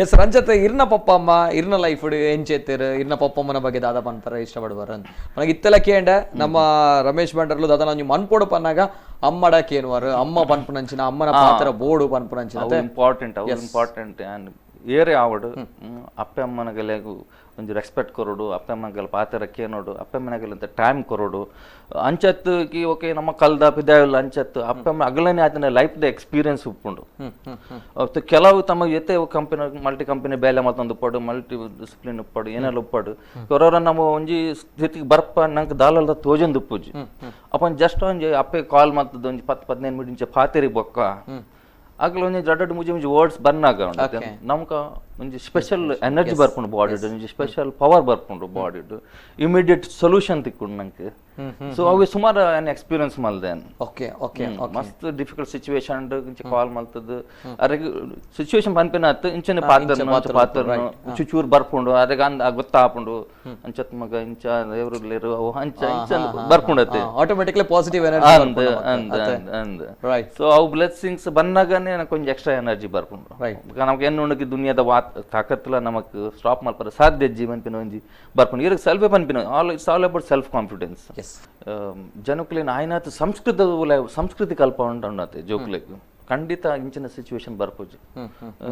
ಎಸ್ ರಂಜತ್, ಇರ್ನ ಪಪ್ಪ ಅಮ್ಮ ಇರ್ನ ಲೈಫ್ ಎಂಚೆತ್ತಿರು ಇರ್ನ ಪಪ್ಪಮ್ಮನ ಬಗ್ಗೆ ದಾದಾ ಪನ್ಪರ ಇಷ್ಟಪಡುವಾರ ನನಗೆ ಇತ್ತೆಲ್ಲ ಕೇಂಡ ನಮ್ಮ ರಮೇಶ್ ಭಂಡರ್ಲು ದಾದಾ ನಾನು ಮನ್ಪೋಡು ಪನ್ನಾಗ ಅಮ್ಮಡ ಕೇನುವಾರು ಅಮ್ಮ ಪನ್ಪುನಂಚಿನ ಅಮ್ಮನ ಪಾತ್ರ ಬೋಡು ಪನ್ಪುನಂಚಿನ ಇಂಪಾರ್ಟೆಂಟ್ ಅವು ಇಂಪಾರ್ಟೆಂಟ್. ಏರೇ ಆವಡು ಅಪ್ಪೆ ಅಮ್ಮನಗಲೆ ಒಂಜಿ ರೆಸ್ಪೆಕ್ಟ್ ಕೊರಡು, ಅಪ್ಪೆ ಅಮ್ಮನಗಲ ಪಾತ್ರ ಕೇನೋಡು, ಅಪ್ಪೆ ಅಮ್ಮನಗಲಂತ ಟೈಮ್ ಕೊರಡು. ಅಂಚತ್ತು ಕಿ ಓಕೆ ನಮ್ಮ ಕಲ್ದ ಪಿದಾಯಿಲ್ಲ ಅಂಚತ್ತು ಅಪ್ಪೆ ಅಮ್ಮ ಅಗಲನೇ ಆತನ ಲೈಫ್ದ ಎಕ್ಸ್ಪೀರಿಯನ್ಸ್ ಉಪ್ಪುಂಡು. ಕೆಲವು ತಮ್ಮ ಎತ್ತೆ company multi company ಬೇಲೆ ಮತ್ತೊಂದು ಉಪ್ಪಾಡು, ಮಲ್ಟಿ ಡಿಸಿಪ್ಲಿನ್ ಉಪ್ಪಾಡು, ಏನೆಲ್ಲ ಉಪ್ಪಾಡು. ಕೊರೋರ ನಮ್ಮ ಒಂಜಿ ಸ್ಥಿತಿಗೆ ಬರ್ಪ ನಂಗೆ ದಾಲಲ್ದ ತೋಜೊಂದು ಉಪ್ಪುಜಿ. ಅಪ್ಪ ಜಸ್ಟ್ ಒಂಜಿ ಅಪ್ಪೆ ಕಾಲ್ ಮತ್ತದ ಒಂಜಿ 10-15 ಮಿನಿಟ್ ಇಂಚ ಪಾತೆರಿ ಬೊಕ್ಕ ಆಗಲ ಒಂಜಿ ದೊಡ್ಡ ಮುಜಿ ಮುಂಜಿ ವರ್ಡ್ಸ್ ಬನ್ನಾಗ ನಮ್ಕ ಒಂಜಿ ಸ್ಪೆಷಲ್ ಎನರ್ಜಿ ಬರ್ಪುಂಡು ಬಾಡಿಡ್, ಒಂಜಿ ಸ್ಪೆಷಲ್ ಪವರ್ ಬರ್ಪುಂಡು ಬಾಡಿಡ್, ಇಮಿಡಿಯೇಟ್ ಸೊಲ್ಯೂಷನ್ ತಿಕ್ಕೊಂಡು ನಂಗೆ. ಸೊ ಅವು ಸುಮಾರು ಎಕ್ಸ್ಪೀರಿಯನ್ಸ್ ಮಲ್ದೆ. ಓಕೆ ಓಕೆ ಮಸ್ತ್ ಡಿಫಿಕಲ್ಟ್ ಸಿಚುವೇಶನ್ ಇಂಚ ಕಾಲ್ ಮಲ್ತದ್ದು ಅರೆಗ್ ಸಿಚುವೇಶನ್ ಪನ್ಪಿನ ಅತ್ತು ಇಂಚನೆ ಪಾತ್ರ ಪಾತ್ರ ಚುಚೂರು ಬರ್ಪುಂಡು, ಅರೆಗ್ ಅಂದ ಗೊತ್ತಾಪುಂಡು ಅಂಚತ್ ಮಗ ಇಂಚ ದೇವ್ರು ಅವು ಅಂಚ ಇಂಚ ಬರ್ಪುಂಡತ್ತೆ automatically positive energy ಅಂದ್ ಅಂದ್ ಅಂದ್. ಸೊ ಅವು ಬ್ಲೆಸ್ಸಿಂಗ್ಸ್ ಬಂದಾಗನೇ ನನಗೆ ಕೊಂಚ ಎಕ್ಸ್ಟ್ರಾ ಎನರ್ಜಿ ಬರ್ಪುಂಡು. ನಮಗೆ ಎನ್ನುಂಡಕ್ಕೆ ದುನಿಯಾದ ತಾಕತ್ತಲ ನಮಕ್ ಸ್ಟಾಪ್ ಮಲ್ಪರ ಸಾಧ್ಯ ಜೀವನ್ ಒಂಜಿ ಬರ್ಪುಂಡು. ಇರಕ್ಕೆ ಸೆಲ್ಫ್ ಪನ್ಪಿನ all it's all about self confidence. ಜನಕುಲೇನ ಆಯ್ನಾತ್ ಸಂಸ್ಕೃತ ಸಂಸ್ಕೃತಿ ಕಲ್ಪ ಉಂಟು ಜೋಕುಲೆಗ್ ಖಂಡಿತ ಇಂಚಿನ ಸಿಚುವೇಶನ್ ಬರ್ಪುಜಿ.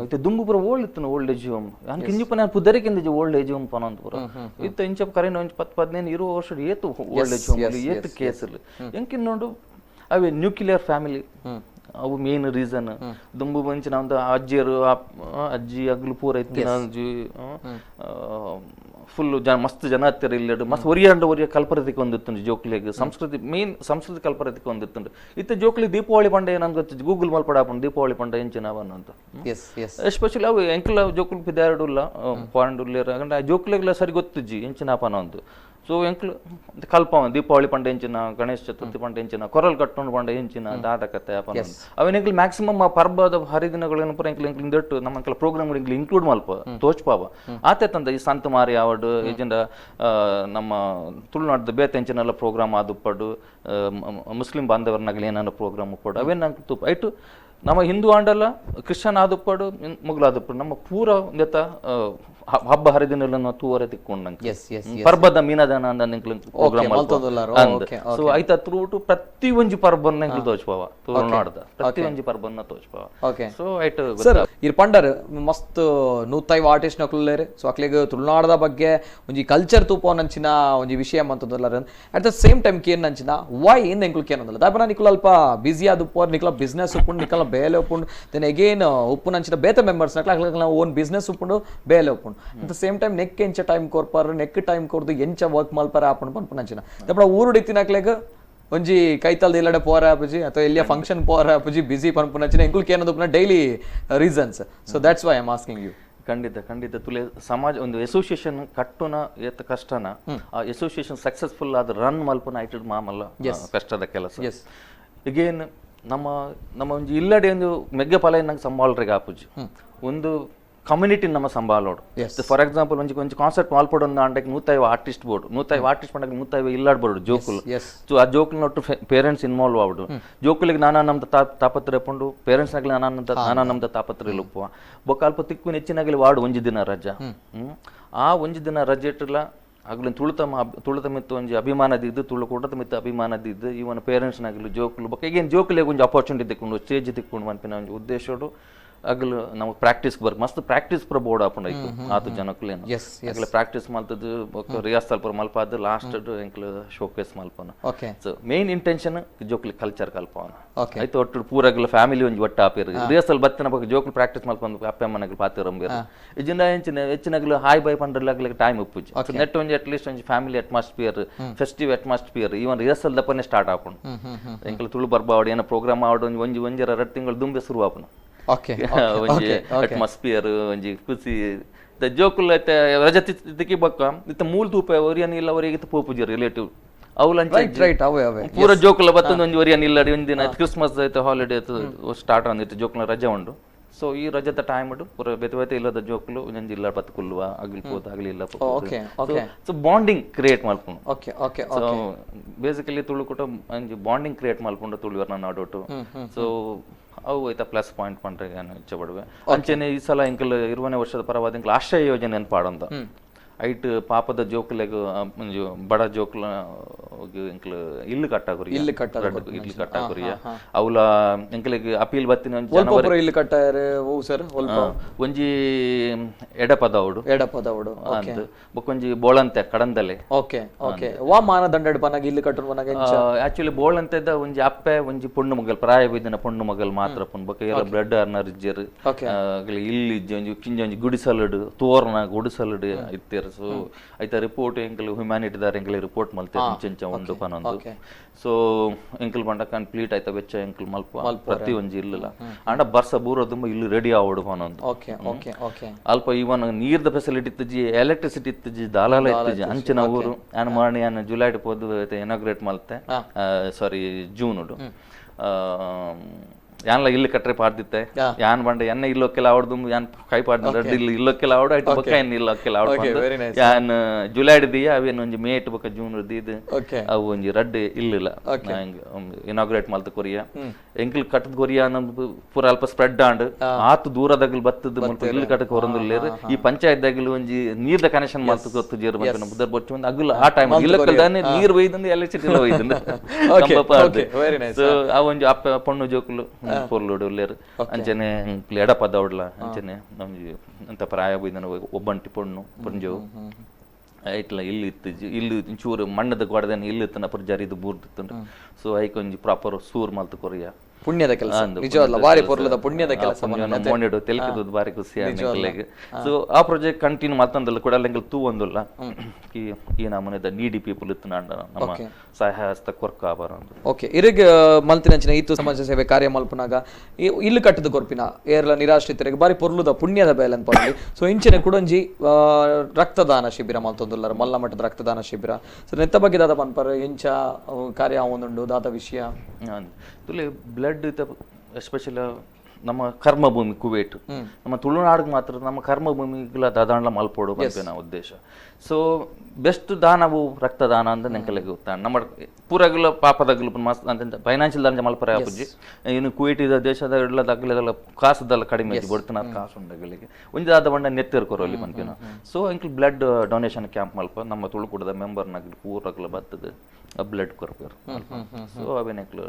ಇತ್ತೆ ದುಂಬು ಪೂರ ಓಲ್ಡ್ ಇತ್ತು old age home, ಅನ್ಕ ಇಂಜಿ ನಾನು ಪುದರಿಕಿಂದ old age home ಪನಂತ ಪೂರ ಇತ್ತ ಇಂಚ ಕರೆನ ಒಂಜಿ 10-15 20 ವರ್ಷ ಏತು old age home ಏತು ಕೇಸಲ್ ಎಂಕಿನ್ ನೋಡು. ಅವೇ ನ್ಯೂಕ್ಲಿಯರ್ ಫ್ಯಾಮಿಲಿ ಅವು ಮೇನ್ ರೀಸನ್. ದುಂಬು ಮುಂಚಿನ ಒಂದು ಅಜ್ಜಿಯರು ಅಜ್ಜಿ ಅಗ್ಲು ಪೂರ ಇತ್ತಿನ ಫುಲ್ ಜನ ಮಸ್ತ್ ಜನ ಹತ್ತಿರ ಇಲ್ಲಡು ಮಸ್ತ್ ಒರಿಯಂಡ ಒರಿಯ ಕಲ್ಪರತಿಗೆ ಒಂದಿತ್ತು ಜೋಕ್ಲಿಗೆ ಸಂಸ್ಕೃತಿ ಮೇನ್ ಸಂಸ್ಕೃತಿ ಕಲ್ಪರತಿಗೆ ಒಂದಿತ್ತು. ಇತ್ತ ಜೋಕ್ಲಿ ದೀಪಾವಳಿ ಪಂಡ ಏನಂತ ಗೊತ್ತು ಗೂಗಲ್ ಮಲ್ಪಡ ದೀಪಾವಳಿ ಪಂಡ ಎಂಚಿನ ಅಂತ. ಎಸ್ಪೆಷಲಿ ಅವು ಎಂಕಲ ಜೋಕುಲು ಪಿದಾರಡುಲ್ಲ ಫಾರೆನ್ ಉಲ್ಲೇರು ಯಾಕಂದ್ರೆ ಆ ಜೋಕ್ಲಿಗೆಲ್ಲ ಸರಿ ಗೊತ್ತುಜ್ಜಿ ಎಂಚಿನ ಪನ ಒಂದು. ಸೊ ಎಂಕ್ಲು ಕಲ್ಪ ದೀಪಾವಳಿ ಪಂಡ ಎಂಚಿನ, ಗಣೇಶ ಚತುರ್ಥಿ ಪಂಡ ಎಂಚಿನ, ಕೊರಲ್ ಕಟ್ಟೊಂಡು ಪಂಡ ಎಂಚಿನ ದಾದ ಕತೆ ಅಪನ ಅವೇನ ಎಂಕ್ಲು ಮ್ಯಾಕ್ಸಿಮಮ್ ಆ ಪರ್ಬದ ಹರಿದಿನಗಳೇನು ಪೂರ ಎಂಕ್ಲು ಎಂಕ್ಲು ಇಂದೆಟ್ಟು ನಮ್ಮ ಎಂಕ್ಲ ಪ್ರೋಗ್ರಾಮ್ ಎಂಕ್ಲು ಇನ್ಕ್ಲೂಡ್ ಮಲ್ಪ ತೋಚ್ಪಾವ ಆತೆ ತಂದ ಈ ಸಂತ ಮಾರಿ ಆವಡು ಈಜಿಂದ ನಮ್ಮ ತುಳುನಾಡ್ದ ಬೇತೆ ಎಂಚಿನೆಲ್ಲ ಪ್ರೋಗ್ರಾಮ್ ಆದುಪ್ಪಡು ಮುಸ್ಲಿಂ ಬಾಂಧವರನ್ನಾಗಲಿ ಏನಾನ ಪ್ರೋಗ್ರಾಮ್ ಉಪ್ಪಡು ಅವೇನು ನಂಗೆ ತುಪ್ಪ ಐಟು ನಮ್ಮ ಹಿಂದೂ ಆಂಡಲ್ಲ ಕ್ರಿಶ್ಚಿಯನ್ ಆದುಪ್ಪಡು ಮುಗ್ಲಾದುಪ್ಪಡು ನಮ್ಮ ಪೂರ ಒಂದೆತ್ತ ಹಬ್ಬ ಹರಿದಿನ ತೂವರೆ ತಿಕ್ಕೊಂಡಂಗೆ ಪರ್ಬದ ಮೀನದಾನ ಪ್ರೋಗ್ರಾಮ್. ಸೊ ಐತ ತ್ರೂಟು ಪ್ರತಿ ಒಂಜಿ ಪರ್ಬನ್ನ ಎಂಕ್ಲು ತೋಚ್ಪವ ತುಳುನಾಡ್ದ ಪ್ರತಿ ಒಂಜಿ ಪರ್ಬನ್ನ ತೋಚ್ಪವ. ಸೊ ಐಟ್ ಸರ್ ಇರ್ ಪಂಡರ್ ಮಸ್ತ್ 105 ಆರ್ಟಿಸ್ಟ್ ನಕುಲ್ಲೇರು. ಸೊ ಅಕ್ಲೆಗ್ ತುಳುನಾಡದ ಬಗ್ಗೆ ಒಂಜಿ ಕಲ್ಚರ್ ತೂಪೋನಂಚಿನ ಒಂಜಿ ವಿಷಯ ಮಂತದಲ್ಲ. At the same time ಕೇನ್ ನಂಚಿನ Y in ಎಂಕ್ಲು ಕೇನೊಂದಲ್ಲ ದಾಪನ ನಿಕ್ಲು ಅಲ್ಪ ಬಿಸಿ ಆದುಪ್ಪೋರ್ ನಿಕ್ಲ ಬಿಸ್ನೆಸ್ ಉಪ್ಪುಂಡು ನಿಕ್ಲ ಬೇಲೆ ಉಪ್ಪುಂಡು then again ಉಪ್ಪುನಂಚಿನ ಬೇತೆ ಮೆಂಬರ್ಸ್ ನಕ್ಲ ಅಕ್ಲ ಓನ್ ಬಿಸ್ನೆಸ್ ಉಪ್ಪುಂಡು ಬೇಲೆ ಉಪ್ಪುಂಡು. At the same time neck ಎಂಚ ಟೈಮ್ ಕೊರ್ಪಾರು ನೆಕ್ ಟೈಮ್ ಕೊರ್ದು ಎಂಚ ವರ್ಕ್ ಮಲ್ಪಾರ ಆಪುಂಡು ಪನ್ಪುನಂಚಿನ ದಪ್ಪಡ ಊರುಡು ಇತ್ತಿನಕ್ಲೆಗ್ ಒಂಜಿ ಕೈತಲ್ದ ಇಲ್ಲಡೆ ಪೋರ ಆಪುಜಿ ಅಥವಾ ಎಲ್ಲಿಯ ಫಂಕ್ಷನ್ ಪೋರ ಆಪುಜಿ ಬಿಸಿ ಪನ್ಪುನಂಚಿನ ಎಂಕುಲ್ ಕೇನದು daily reasons. So that's why I am asking you. ಖಂಡಿತ ಖಂಡಿತ ತುಲೆ ಸಮಾಜ ಒಂದು ಅಸೋಸಿಯೇಷನ್ ಕಟ್ಟುನ ಏತ್ ಕಷ್ಟನ ಆ ಅಸೋಸಿಯೇಷನ್ ಸಕ್ಸಸ್ಫುಲ್ ಆದ ರನ್ ಮಲ್ಪುನ ಐಟೆಡ್ ಮಾಮಲ್ಲ ಕಷ್ಟದ ಕೆಲಸ. ಅಗೇನ್ ನಮ್ಮ ನಮ್ಮ ಒಂಜಿ ಇಲ್ಲಡೆ ಒಂದು ಮೆಗ್ಗೆ ಫಲ ನಂಗೆ ಸಂಭಾಳ್ರಿಗೆ ಆಪುಜಿ ಒಂದು ಕಮ್ಯುನಿಟಿ ನಮ್ಮ ಸಂಭಾಳೋಡು. ಫಾರ್ ಎಕ್ಸಾಂಪಲ್ ಒಂಜಿ ಒಂಜಿ ಕಾನ್ಸರ್ಟ್ ಮಾಲ್ಪೋಡು ಒಂದು ಅಂಡಕ್ಕೆ 105 artist board 105 artist ಪಂಡಕ್ಕೆ 105 ಇಲ್ಲಾಡ್ಬೋಡು ಜೋಕುಲು. ಸೊ ಆ ಜೋಕುಲ್ ಒಟ್ಟು ಪೇರೆಂಟ್ಸ್ ಇನ್ವಾಲ್ವ್ ಆವಡು ಜೋಕುಲಿಗೆ ನಾನಾ ನಮ್ದು ತಾಪತ್ರ ಪಂಡು ಪೇರೆಂಟ್ಸ್ನಾಗಲಿ ನಾನಾ ನಮ್ದು ತಾಪತ್ರ ಇಲ್ಲುಪ್ಪುವ ಬೊಕ್ಕ ಅಲ್ಪ ತಿಕ್ಕು ಹೆಚ್ಚಿನಾಗಲಿ ವಾಡು ಒಂಜಿ ದಿನ ರಜಾ. ಆ ಒಂಜಿ ದಿನ ರಜೆ ಇಟ್ಟಲ್ಲ ಆಗಲಿ ತುಳುತ ಮಿತ್ತು ಒಂಜಿ ಅಭಿಮಾನದಿದ್ದು ತುಳು ಕೂಟದ ಮಿತ್ತು ಅಭಿಮಾನದಿದ್ದು ಇವನ ಪೇರೆಂಟ್ಸ್ನಾಗಲಿ ಜೋಕುಲು ಬೊಕ್ಕ ಈಗೇನು ಜೋಕುಲಿಗೆ ಒಂಜಿ ಅಪಾರ್ಚುನಿಟಿ ತಿಕ್ಕೊಂಡು ಸ್ಟೇಜ್ ತಿಕ್ಕೊಂಡು ಮನ್ಪಿನ ಒಂಜಿ ಉದ್ದೇಶೋಡು ಅಗಲು ನಮಗೆ ಪ್ರಾಕ್ಟೀಸ್ ಬರ್ ಮಸ್ತ್ ಪ್ರಾಕ್ಟೀಸ್ ಪೂರ ಬೋರ್ಡ್ ಆಪುಂಡು ಐತು ಆತು ಜನಕ್ಕುಲೇನು ಅಗಲ ಪ್ರಾಕ್ಟೀಸ್ ಮಲ್ತದ್ದು ಬೊಕ್ಕ ರಿಯಾಸ್ತಲ್ ಪೂರ ಮಲ್ಪಾದ್ ಲಾಸ್ಟ್ ಎಂಕ್ಲು ಶೋಕೇಸ್ ಮಲ್ಪನ. So main intention ಜೋಕ್ಲಿ culture ಕಲ್ಪವನ ಆಯ್ತು ಒಟ್ಟು ಪೂರ ಅಗಲ ಫ್ಯಾಮಿಲಿ ಒಂಜಿ ಒಟ್ಟು ಆಪಿರು ರಿಹರ್ಸಲ್ ಬತ್ತಿನ ಬೊಕ್ಕ ಜೋಕ್ಲು ಪ್ರಾಕ್ಟೀಸ್ ಮಲ್ಪಂದು ಅಪ್ಪೆ ಅಮ್ಮನಗಲು ಪಾತಿರಂಬೇರು ಇಜಿಂದ ಎಂಚಿನ ಹೆಚ್ಚಿನಗಲು ಹಾಯ್ ಬೈ ಪಂಡ್ರಲ್ಲ ಅಗಲಿಗೆ ಟೈಮ್ ಉಪ್ಪುಜಿ. ನೆಟ್ ಒಂಜಿ ಅಟ್ಲೀಸ್ಟ್ ಒಂಜಿ family atmosphere festive atmosphere even rehearsal ದಪ್ಪನೆ start ಆಪುಂಡು. ಎಂಕ್ಲು ತುಳು ಬರ್ಬಾವಡು ಏನೋ ಪ್ರೋಗ್ರಾಮ್ ಆವಡು ಒಂಜಿ ಒಂಜಿ 2 ತಿಂಗಳು ದುಂಬೆ ಶುರು ಆಪುಂಡು. ಒಂಜಿ ಅಟ್ಮಾಸ್ಫಿಯರ್ ಒಂಜಿ ಖುಷಿ ಜೋಕುಲ್ ಐತೆ ರಜೆ ತಿಕ್ಕಿ ಬೊಕ್ಕ ಇತ್ತ ಮೂಲ ತೂಪ ಒರಿಯನ್ ಇಲ್ಲ ಅವರಿಗೆ ಪೋಪುಜಿ ರಿಲೇಟಿವ್ ಪೂರ ಜೋಕುಲ ಬತ್ತೊಂದು ಒಂಜಿ ಒರಿಯನ್ ಇಲ್ಲ ಒಂಜಿ ದಿನ ಕ್ರಿಸ್ಮಸ್ ಐತೆ ಹಾಲಿಡೇ ಸ್ಟಾರ್ಟ್ ಅಂದಿತ್ತು ಜೋಕುಲ ರಜೆ ಉಂಡು. ಸೊ ಈ ರಜೆದ ಟೈಮ್ ಪೂರ ಬೇತೆ ಬೇತೆ ಇಲ್ಲದ ಜೋಕುಲು ಒಂಜಿ ಇಲ್ಲ ಬತ್ತು ಕುಲ್ಲುವ ಅಗ್ಲಿ ಪೋತ ಅಗ್ಲಿ ಇಲ್ಲ. So bonding create ಮಲ್ಪುಂಡು. So basically Tulu ಕೂಟ ಒಂಜಿ ಬಾಂಡಿಂಗ್ ಕ್ರಿಯೇಟ್ ಮಲ್ಪುಂಡು ತುಳುವರ್ನ ನಡುಟು. ಸೊ ಅವು ಐತ ಪ್ಲಸ್ ಪಾಯಿಂಟ್ ಪಂಡ್ರೆ ನಾನು ಇಚ್ಛೆ ಪಡುವೆ. ಅಂಚೆನೆ ಈ ಸಲ ಎಂಕಲ್ 20ನೇ ವರ್ಷದ ಪರವಾದ ಎಂಕಲ್ ಆಶ್ರಯ ಯೋಜನೆ ಅಂತ ಪಾಡಂತ ಐಟ್ ಪಾಪದ ಜೋಕುಲೆಗ್ ಬಡ ಜೋಕುಲ ಎಂಕ್ಲು ಇಲ್ಲು ಕಟ್ಟಾಕೊರಿ ಇಲ್ಲು ಕಟ್ಟಾಕೊರಿಯ ಅವಲ ಎಂಕ್ಲೆಗ್ ಅಪೀಲ್ ಬತ್ತಿನ ಇಲ್ಲು ಕಟ್ಟಾರೆ ಓ ಸರ್ ಒಂಜಿ ಎಡಪದವಡು ಎಡಪದವಡು ಅಂದ್ ಬೊಕೊಂಜಿ ಬೋಳಂತೆ ಕಡಂದಲೆ ಓಕೆ ಓಕೆ ವಾ ಮಾನದಂಡ ಪನಗ ಇಲ್ಲು ಕಟ್ಟುನ ಪನಗ ಆಕ್ಚುಲಿ ಬೋಳಂತೆದ ಒಂಜಿ ಅಪ್ಪೆ ಒಂಜಿ ಪೊಣ್ಣು ಮಗಲ್ ಪ್ರಾಯ ಬಿದ್ದಿನ ಪೊಣ್ಣು ಮಗಲ್ ಮಾತ್ರ ಪೊಣ್ಣು ಬೊಕ ಎಲ್ಲ ಬ್ಲಡ್ ಅರ್ನರ್ ಇಜ್ಜೆರ್ ಇಲ್ಲಿ ಇಜ್ಜಿ ಒಂಜಿ ಕಿಂಜ ಒಂಜಿ ಗುಡಿಸಲುಡು ತೋರ್ನ ಗುಡಿಸಲುಡು ಇತ್ತೆರ್. ಸೊ ಐತ ರಿಪೋರ್ಟ್ ಎಂಕಲ್ ಹ್ಯುಮ್ಯಾನಿಟಿ ದಾರ ಎಂಕಲ್ ರಿಪೋರ್ಟ್ ಮಲ್ತೆ ಇಂಚ ಉಂಡು ಪನೊಂದು. ಸೊ ಎಂಕಲ್ ಬಂಡ ಕಂಪ್ಲೀಟ್ ಆಯ್ತ ವೆಚ್ಚ ಎಂಕಲ್ ಮಲ್ಪ ಪ್ರತಿ ಒಂಜಿ ಇಲ್ಲಲ್ಲ ಅಂಡ ಬರ್ಸ ಬೂರೋದುಂಬ ಇಲ್ಲಿ ರೆಡಿ ಆವಡು ಪನೊಂದು. Okay okay okay ಅಲ್ಪ ಇವನ್ ನೀರ್ದ ಫೆಸಿಲಿಟಿ ಇತ್ತುಜಿ, ಎಲೆಕ್ಟ್ರಿಸಿಟಿ ಇತ್ತುಜಿ, ದಾಲಾಲ ಇತ್ತುಜಿ ಅಂಚಿನ ಊರು. ಆನ್ ಮಾರ್ನಿ ಆನ್ ಜುಲೈಡ್ ಪೋದು ಇನಾಗ್ರೇಟ್ ಮಲ್ತೆ, ಸಾರಿ ಜೂನುಡು. ಯಾನ್ಲ ಇಲ್ಲಿ ಕಟ್ರೆ ಪಾಡ್ದಿತ್ತೆ ಯಾನ್ ಬಂಡ ಎನ್ನ ಇಲ್ಲೊಕ್ಕೆಲ್ಲ ಆವಡ್ದು ಯಾನ್ ಕೈ ಪಾಡ್ದ ರಡ್ಡ್ ಇಲ್ಲಿ ಇಲ್ಲೊಕ್ಕೆಲ್ಲ ಆವಡು ಐಟ್ ಬೊಕ್ಕ ಎನ್ನ ಇಲ್ಲೊಕ್ಕೆಲ್ಲ ಆವಡು. ಯಾನ್ ಜುಲೈಡ್ ದಿಯ ಅವೇನ್ ಒಂಜಿ ಮೇ it ಬೊಕ್ಕ ಜೂನ್ ದೀದ್ ಅವು ಒಂಜಿ ರಡ್ಡ್ ಇಲ್ಲಿಲ್ಲ ಇನಾಗ್ರೇಟ್ ಮಲ್ತ ಕೊರಿಯ ಎಂಕಲ್ ಕಟ್ಟದ ಕೊರಿಯ ಪೂರ ಅಲ್ಪ ಸ್ಪ್ರೆಡ್ ಆಂಡ್ ಆತು ದೂರದಾಗಲ್ ಬತ್ತದ ಮುಲ್ಪ ಇಲ್ಲಿ ಕಟ್ಟಕ್ ಹೊರೊಂದುಲ್ಲೇರ್. ಈ ಪಂಚಾಯತ್ ದಾಗಲ್ ಒಂಜಿ ನೀರ್ದ ಕನೆಕ್ಷನ್ ಮಲ್ತ ಗೊತ್ತು ಜೇರು ಬಂತ ಬುದರ್ ಬೊಚ್ಚು ಒಂದು ಅಗುಲ್ ಆ ಟೈಮ್ ಇಲ್ಲೊಕ್ಕಲ್ ದಾನೆ ನೀರ್ ಒಯ್ದಂದು ಎಲೆಕ್ಟ್ರಿಸಿಟಿ ಒಯ್ದಂದು. ಸೊ ಆ ಒಂಜಿ ಅಪ್ಪ ಪೊಣ್ಣು ಜೋಕುಲು ಪೊರ್ಲುಡು ಉಲ್ಲೇರ್ ಅಂಚನೆ ಎಡಪದವಡ್ಲ ಅಂಚನೆ ನಮ್ಗೆ ಅಂತ ಪ್ರಾಯ ಬೈದನ ಒಬ್ಬಂಟಿ ಪೊಣ್ಣು ಪೊಂಜೋವು ಐಟ್ಲ ಇಲ್ಲಿ ಇತ್ತಿಜಿ ಇಲ್ಲಿ ಚೂರು ಮಣ್ಣದ ಗೋಡದನ ಇಲ್ಲಿ ಇತ್ತನ ಪುರ ಜರಿದು ಬೂರ್ದಿತ್ತು. ಸೊ ಐಕ್ ಒಂಜಿ ಪ್ರಾಪರ್ ಸೂರ್ ಮಲ್ತ ಕೊರಿಯ ಪುಣ್ಯದ ಕೆಲಸ ನಿಜವಲ್ಲ ಬಾರಿ ಪೊರ್ಲದ ಪುಣ್ಯದ ಕೆಲಸ ಮೋನೆಡು ತೆಲ್ಕಿದ್ದು ಬಾರಿ ಖುಷಿ ಎಂಕ್ಲೆಗ್. ಸೊ ಆ ಪ್ರಾಜೆಕ್ಟ್ ಕಂಟಿನ್ಯೂ ಮಲ್ತಂದಲ್ಲ ಕೂಡ ಎಂಕಲ್ ತೂ ಒಂದುಲ್ಲ ಈ ನಮೂನೆದ ನೀಡಿ ಪೀಪಲ್ ಇತ್ತು ನಮ್ಮ ಸಹಾಯ ಹಸ್ತ ಕೊರ್ಕ ಬರೋದು. ಓಕೆ ಇರಗ್ ಮಲ್ತಿನಂಚಿನ ಈತು ಸಮಾಜ ಸೇವೆ ಕಾರ್ಯ ಮಲ್ಪನಾಗ ಇಲ್ಲು ಕಟ್ಟದ ಕೊರ್ಪಿನ ಏರ್ಲ ನಿರಾಶ್ರಿತರಿಗೆ ಬಾರಿ ಪೊರ್ಲುದ ಪುಣ್ಯದ ಬೇಲೆ ಅಂತ ಪನೊಲಿ. ಸೊ ಇಂಚಿನ ಕುಡೊಂಜಿ ರಕ್ತದಾನ ಶಿಬಿರ ಮಲ್ತೊಂದುಲ್ಲರ್, ಮಲ್ಲ ಮಟ್ಟದ ರಕ್ತದಾನ ಶಿಬಿರ. ಸೊ ನೆತ್ತ ಬಗ್ಗೆ ದಾದ ಪನ್ಪರ್, ಎಂಚ ಕಾರ್ಯ ಆವೊಂದುಂಡು ದಾದ ವಿಷಯ? ತುಲೆ ಬ್ಲಡ್ ಎಸ್ಪೆಷಲಿ ನಮ್ಮ ಕರ್ಮಭೂಮಿ ಕುವೇಟ್, ನಮ್ಮ ತುಳುನಾಡಿಗೆ ಮಾತ್ರ ನಮ್ಮ ಕರ್ಮಭೂಮಿಗಳ ದಾದಾಂಡ್ಲ ಮಲ್ಪೋಡು ಪನ್ಪಿನ ಉದ್ದೇಶ. ಸೊ ಬೆಸ್ಟ್ ದಾನವು ರಕ್ತದಾನ ಅಂತ ನೆಂಕಲೆಗ್ ಗೊತ್ತ. ನಮ್ಮ ಪೂರಗಲ ಪಾಪದಗಲು ಮಸ್ತ್ ಅಂತ ಫೈನಾನ್ಷಿಯಲ್ ದಾನ ಮಲ್ಪರೆ ಆಪುಜಿ. ಇನ್ನು ಕುವೇಟಿದ ದೇಶದ ಇಡ್ಲದಾಗಲೆಲ್ಲ ಕಾಸುದಲ್ಲ ಕಡಿಮೆ ಬೊಡ್ತನ ಕಾಸು ಉಂಡಗಲಿಗೆ ಒಂಜಿ ದಾದ ಬಂಡ ನೆತ್ತಿರ್ ಕೊರೋಲಿ ಪನ್ಪಿನ. ಸೊ ಎಂಕಲ್ blood donation camp ಮಲ್ಪ ನಮ್ಮ ತುಳುಕೂಟದ ಮೆಂಬರ್ನಗಲು ಪೂರಗಲ ಬತ್ತದ ಬ್ಲಡ್ ಕೊರ್ಪೇರು. ಸೊ ಅವೇನೆಕ್ಲು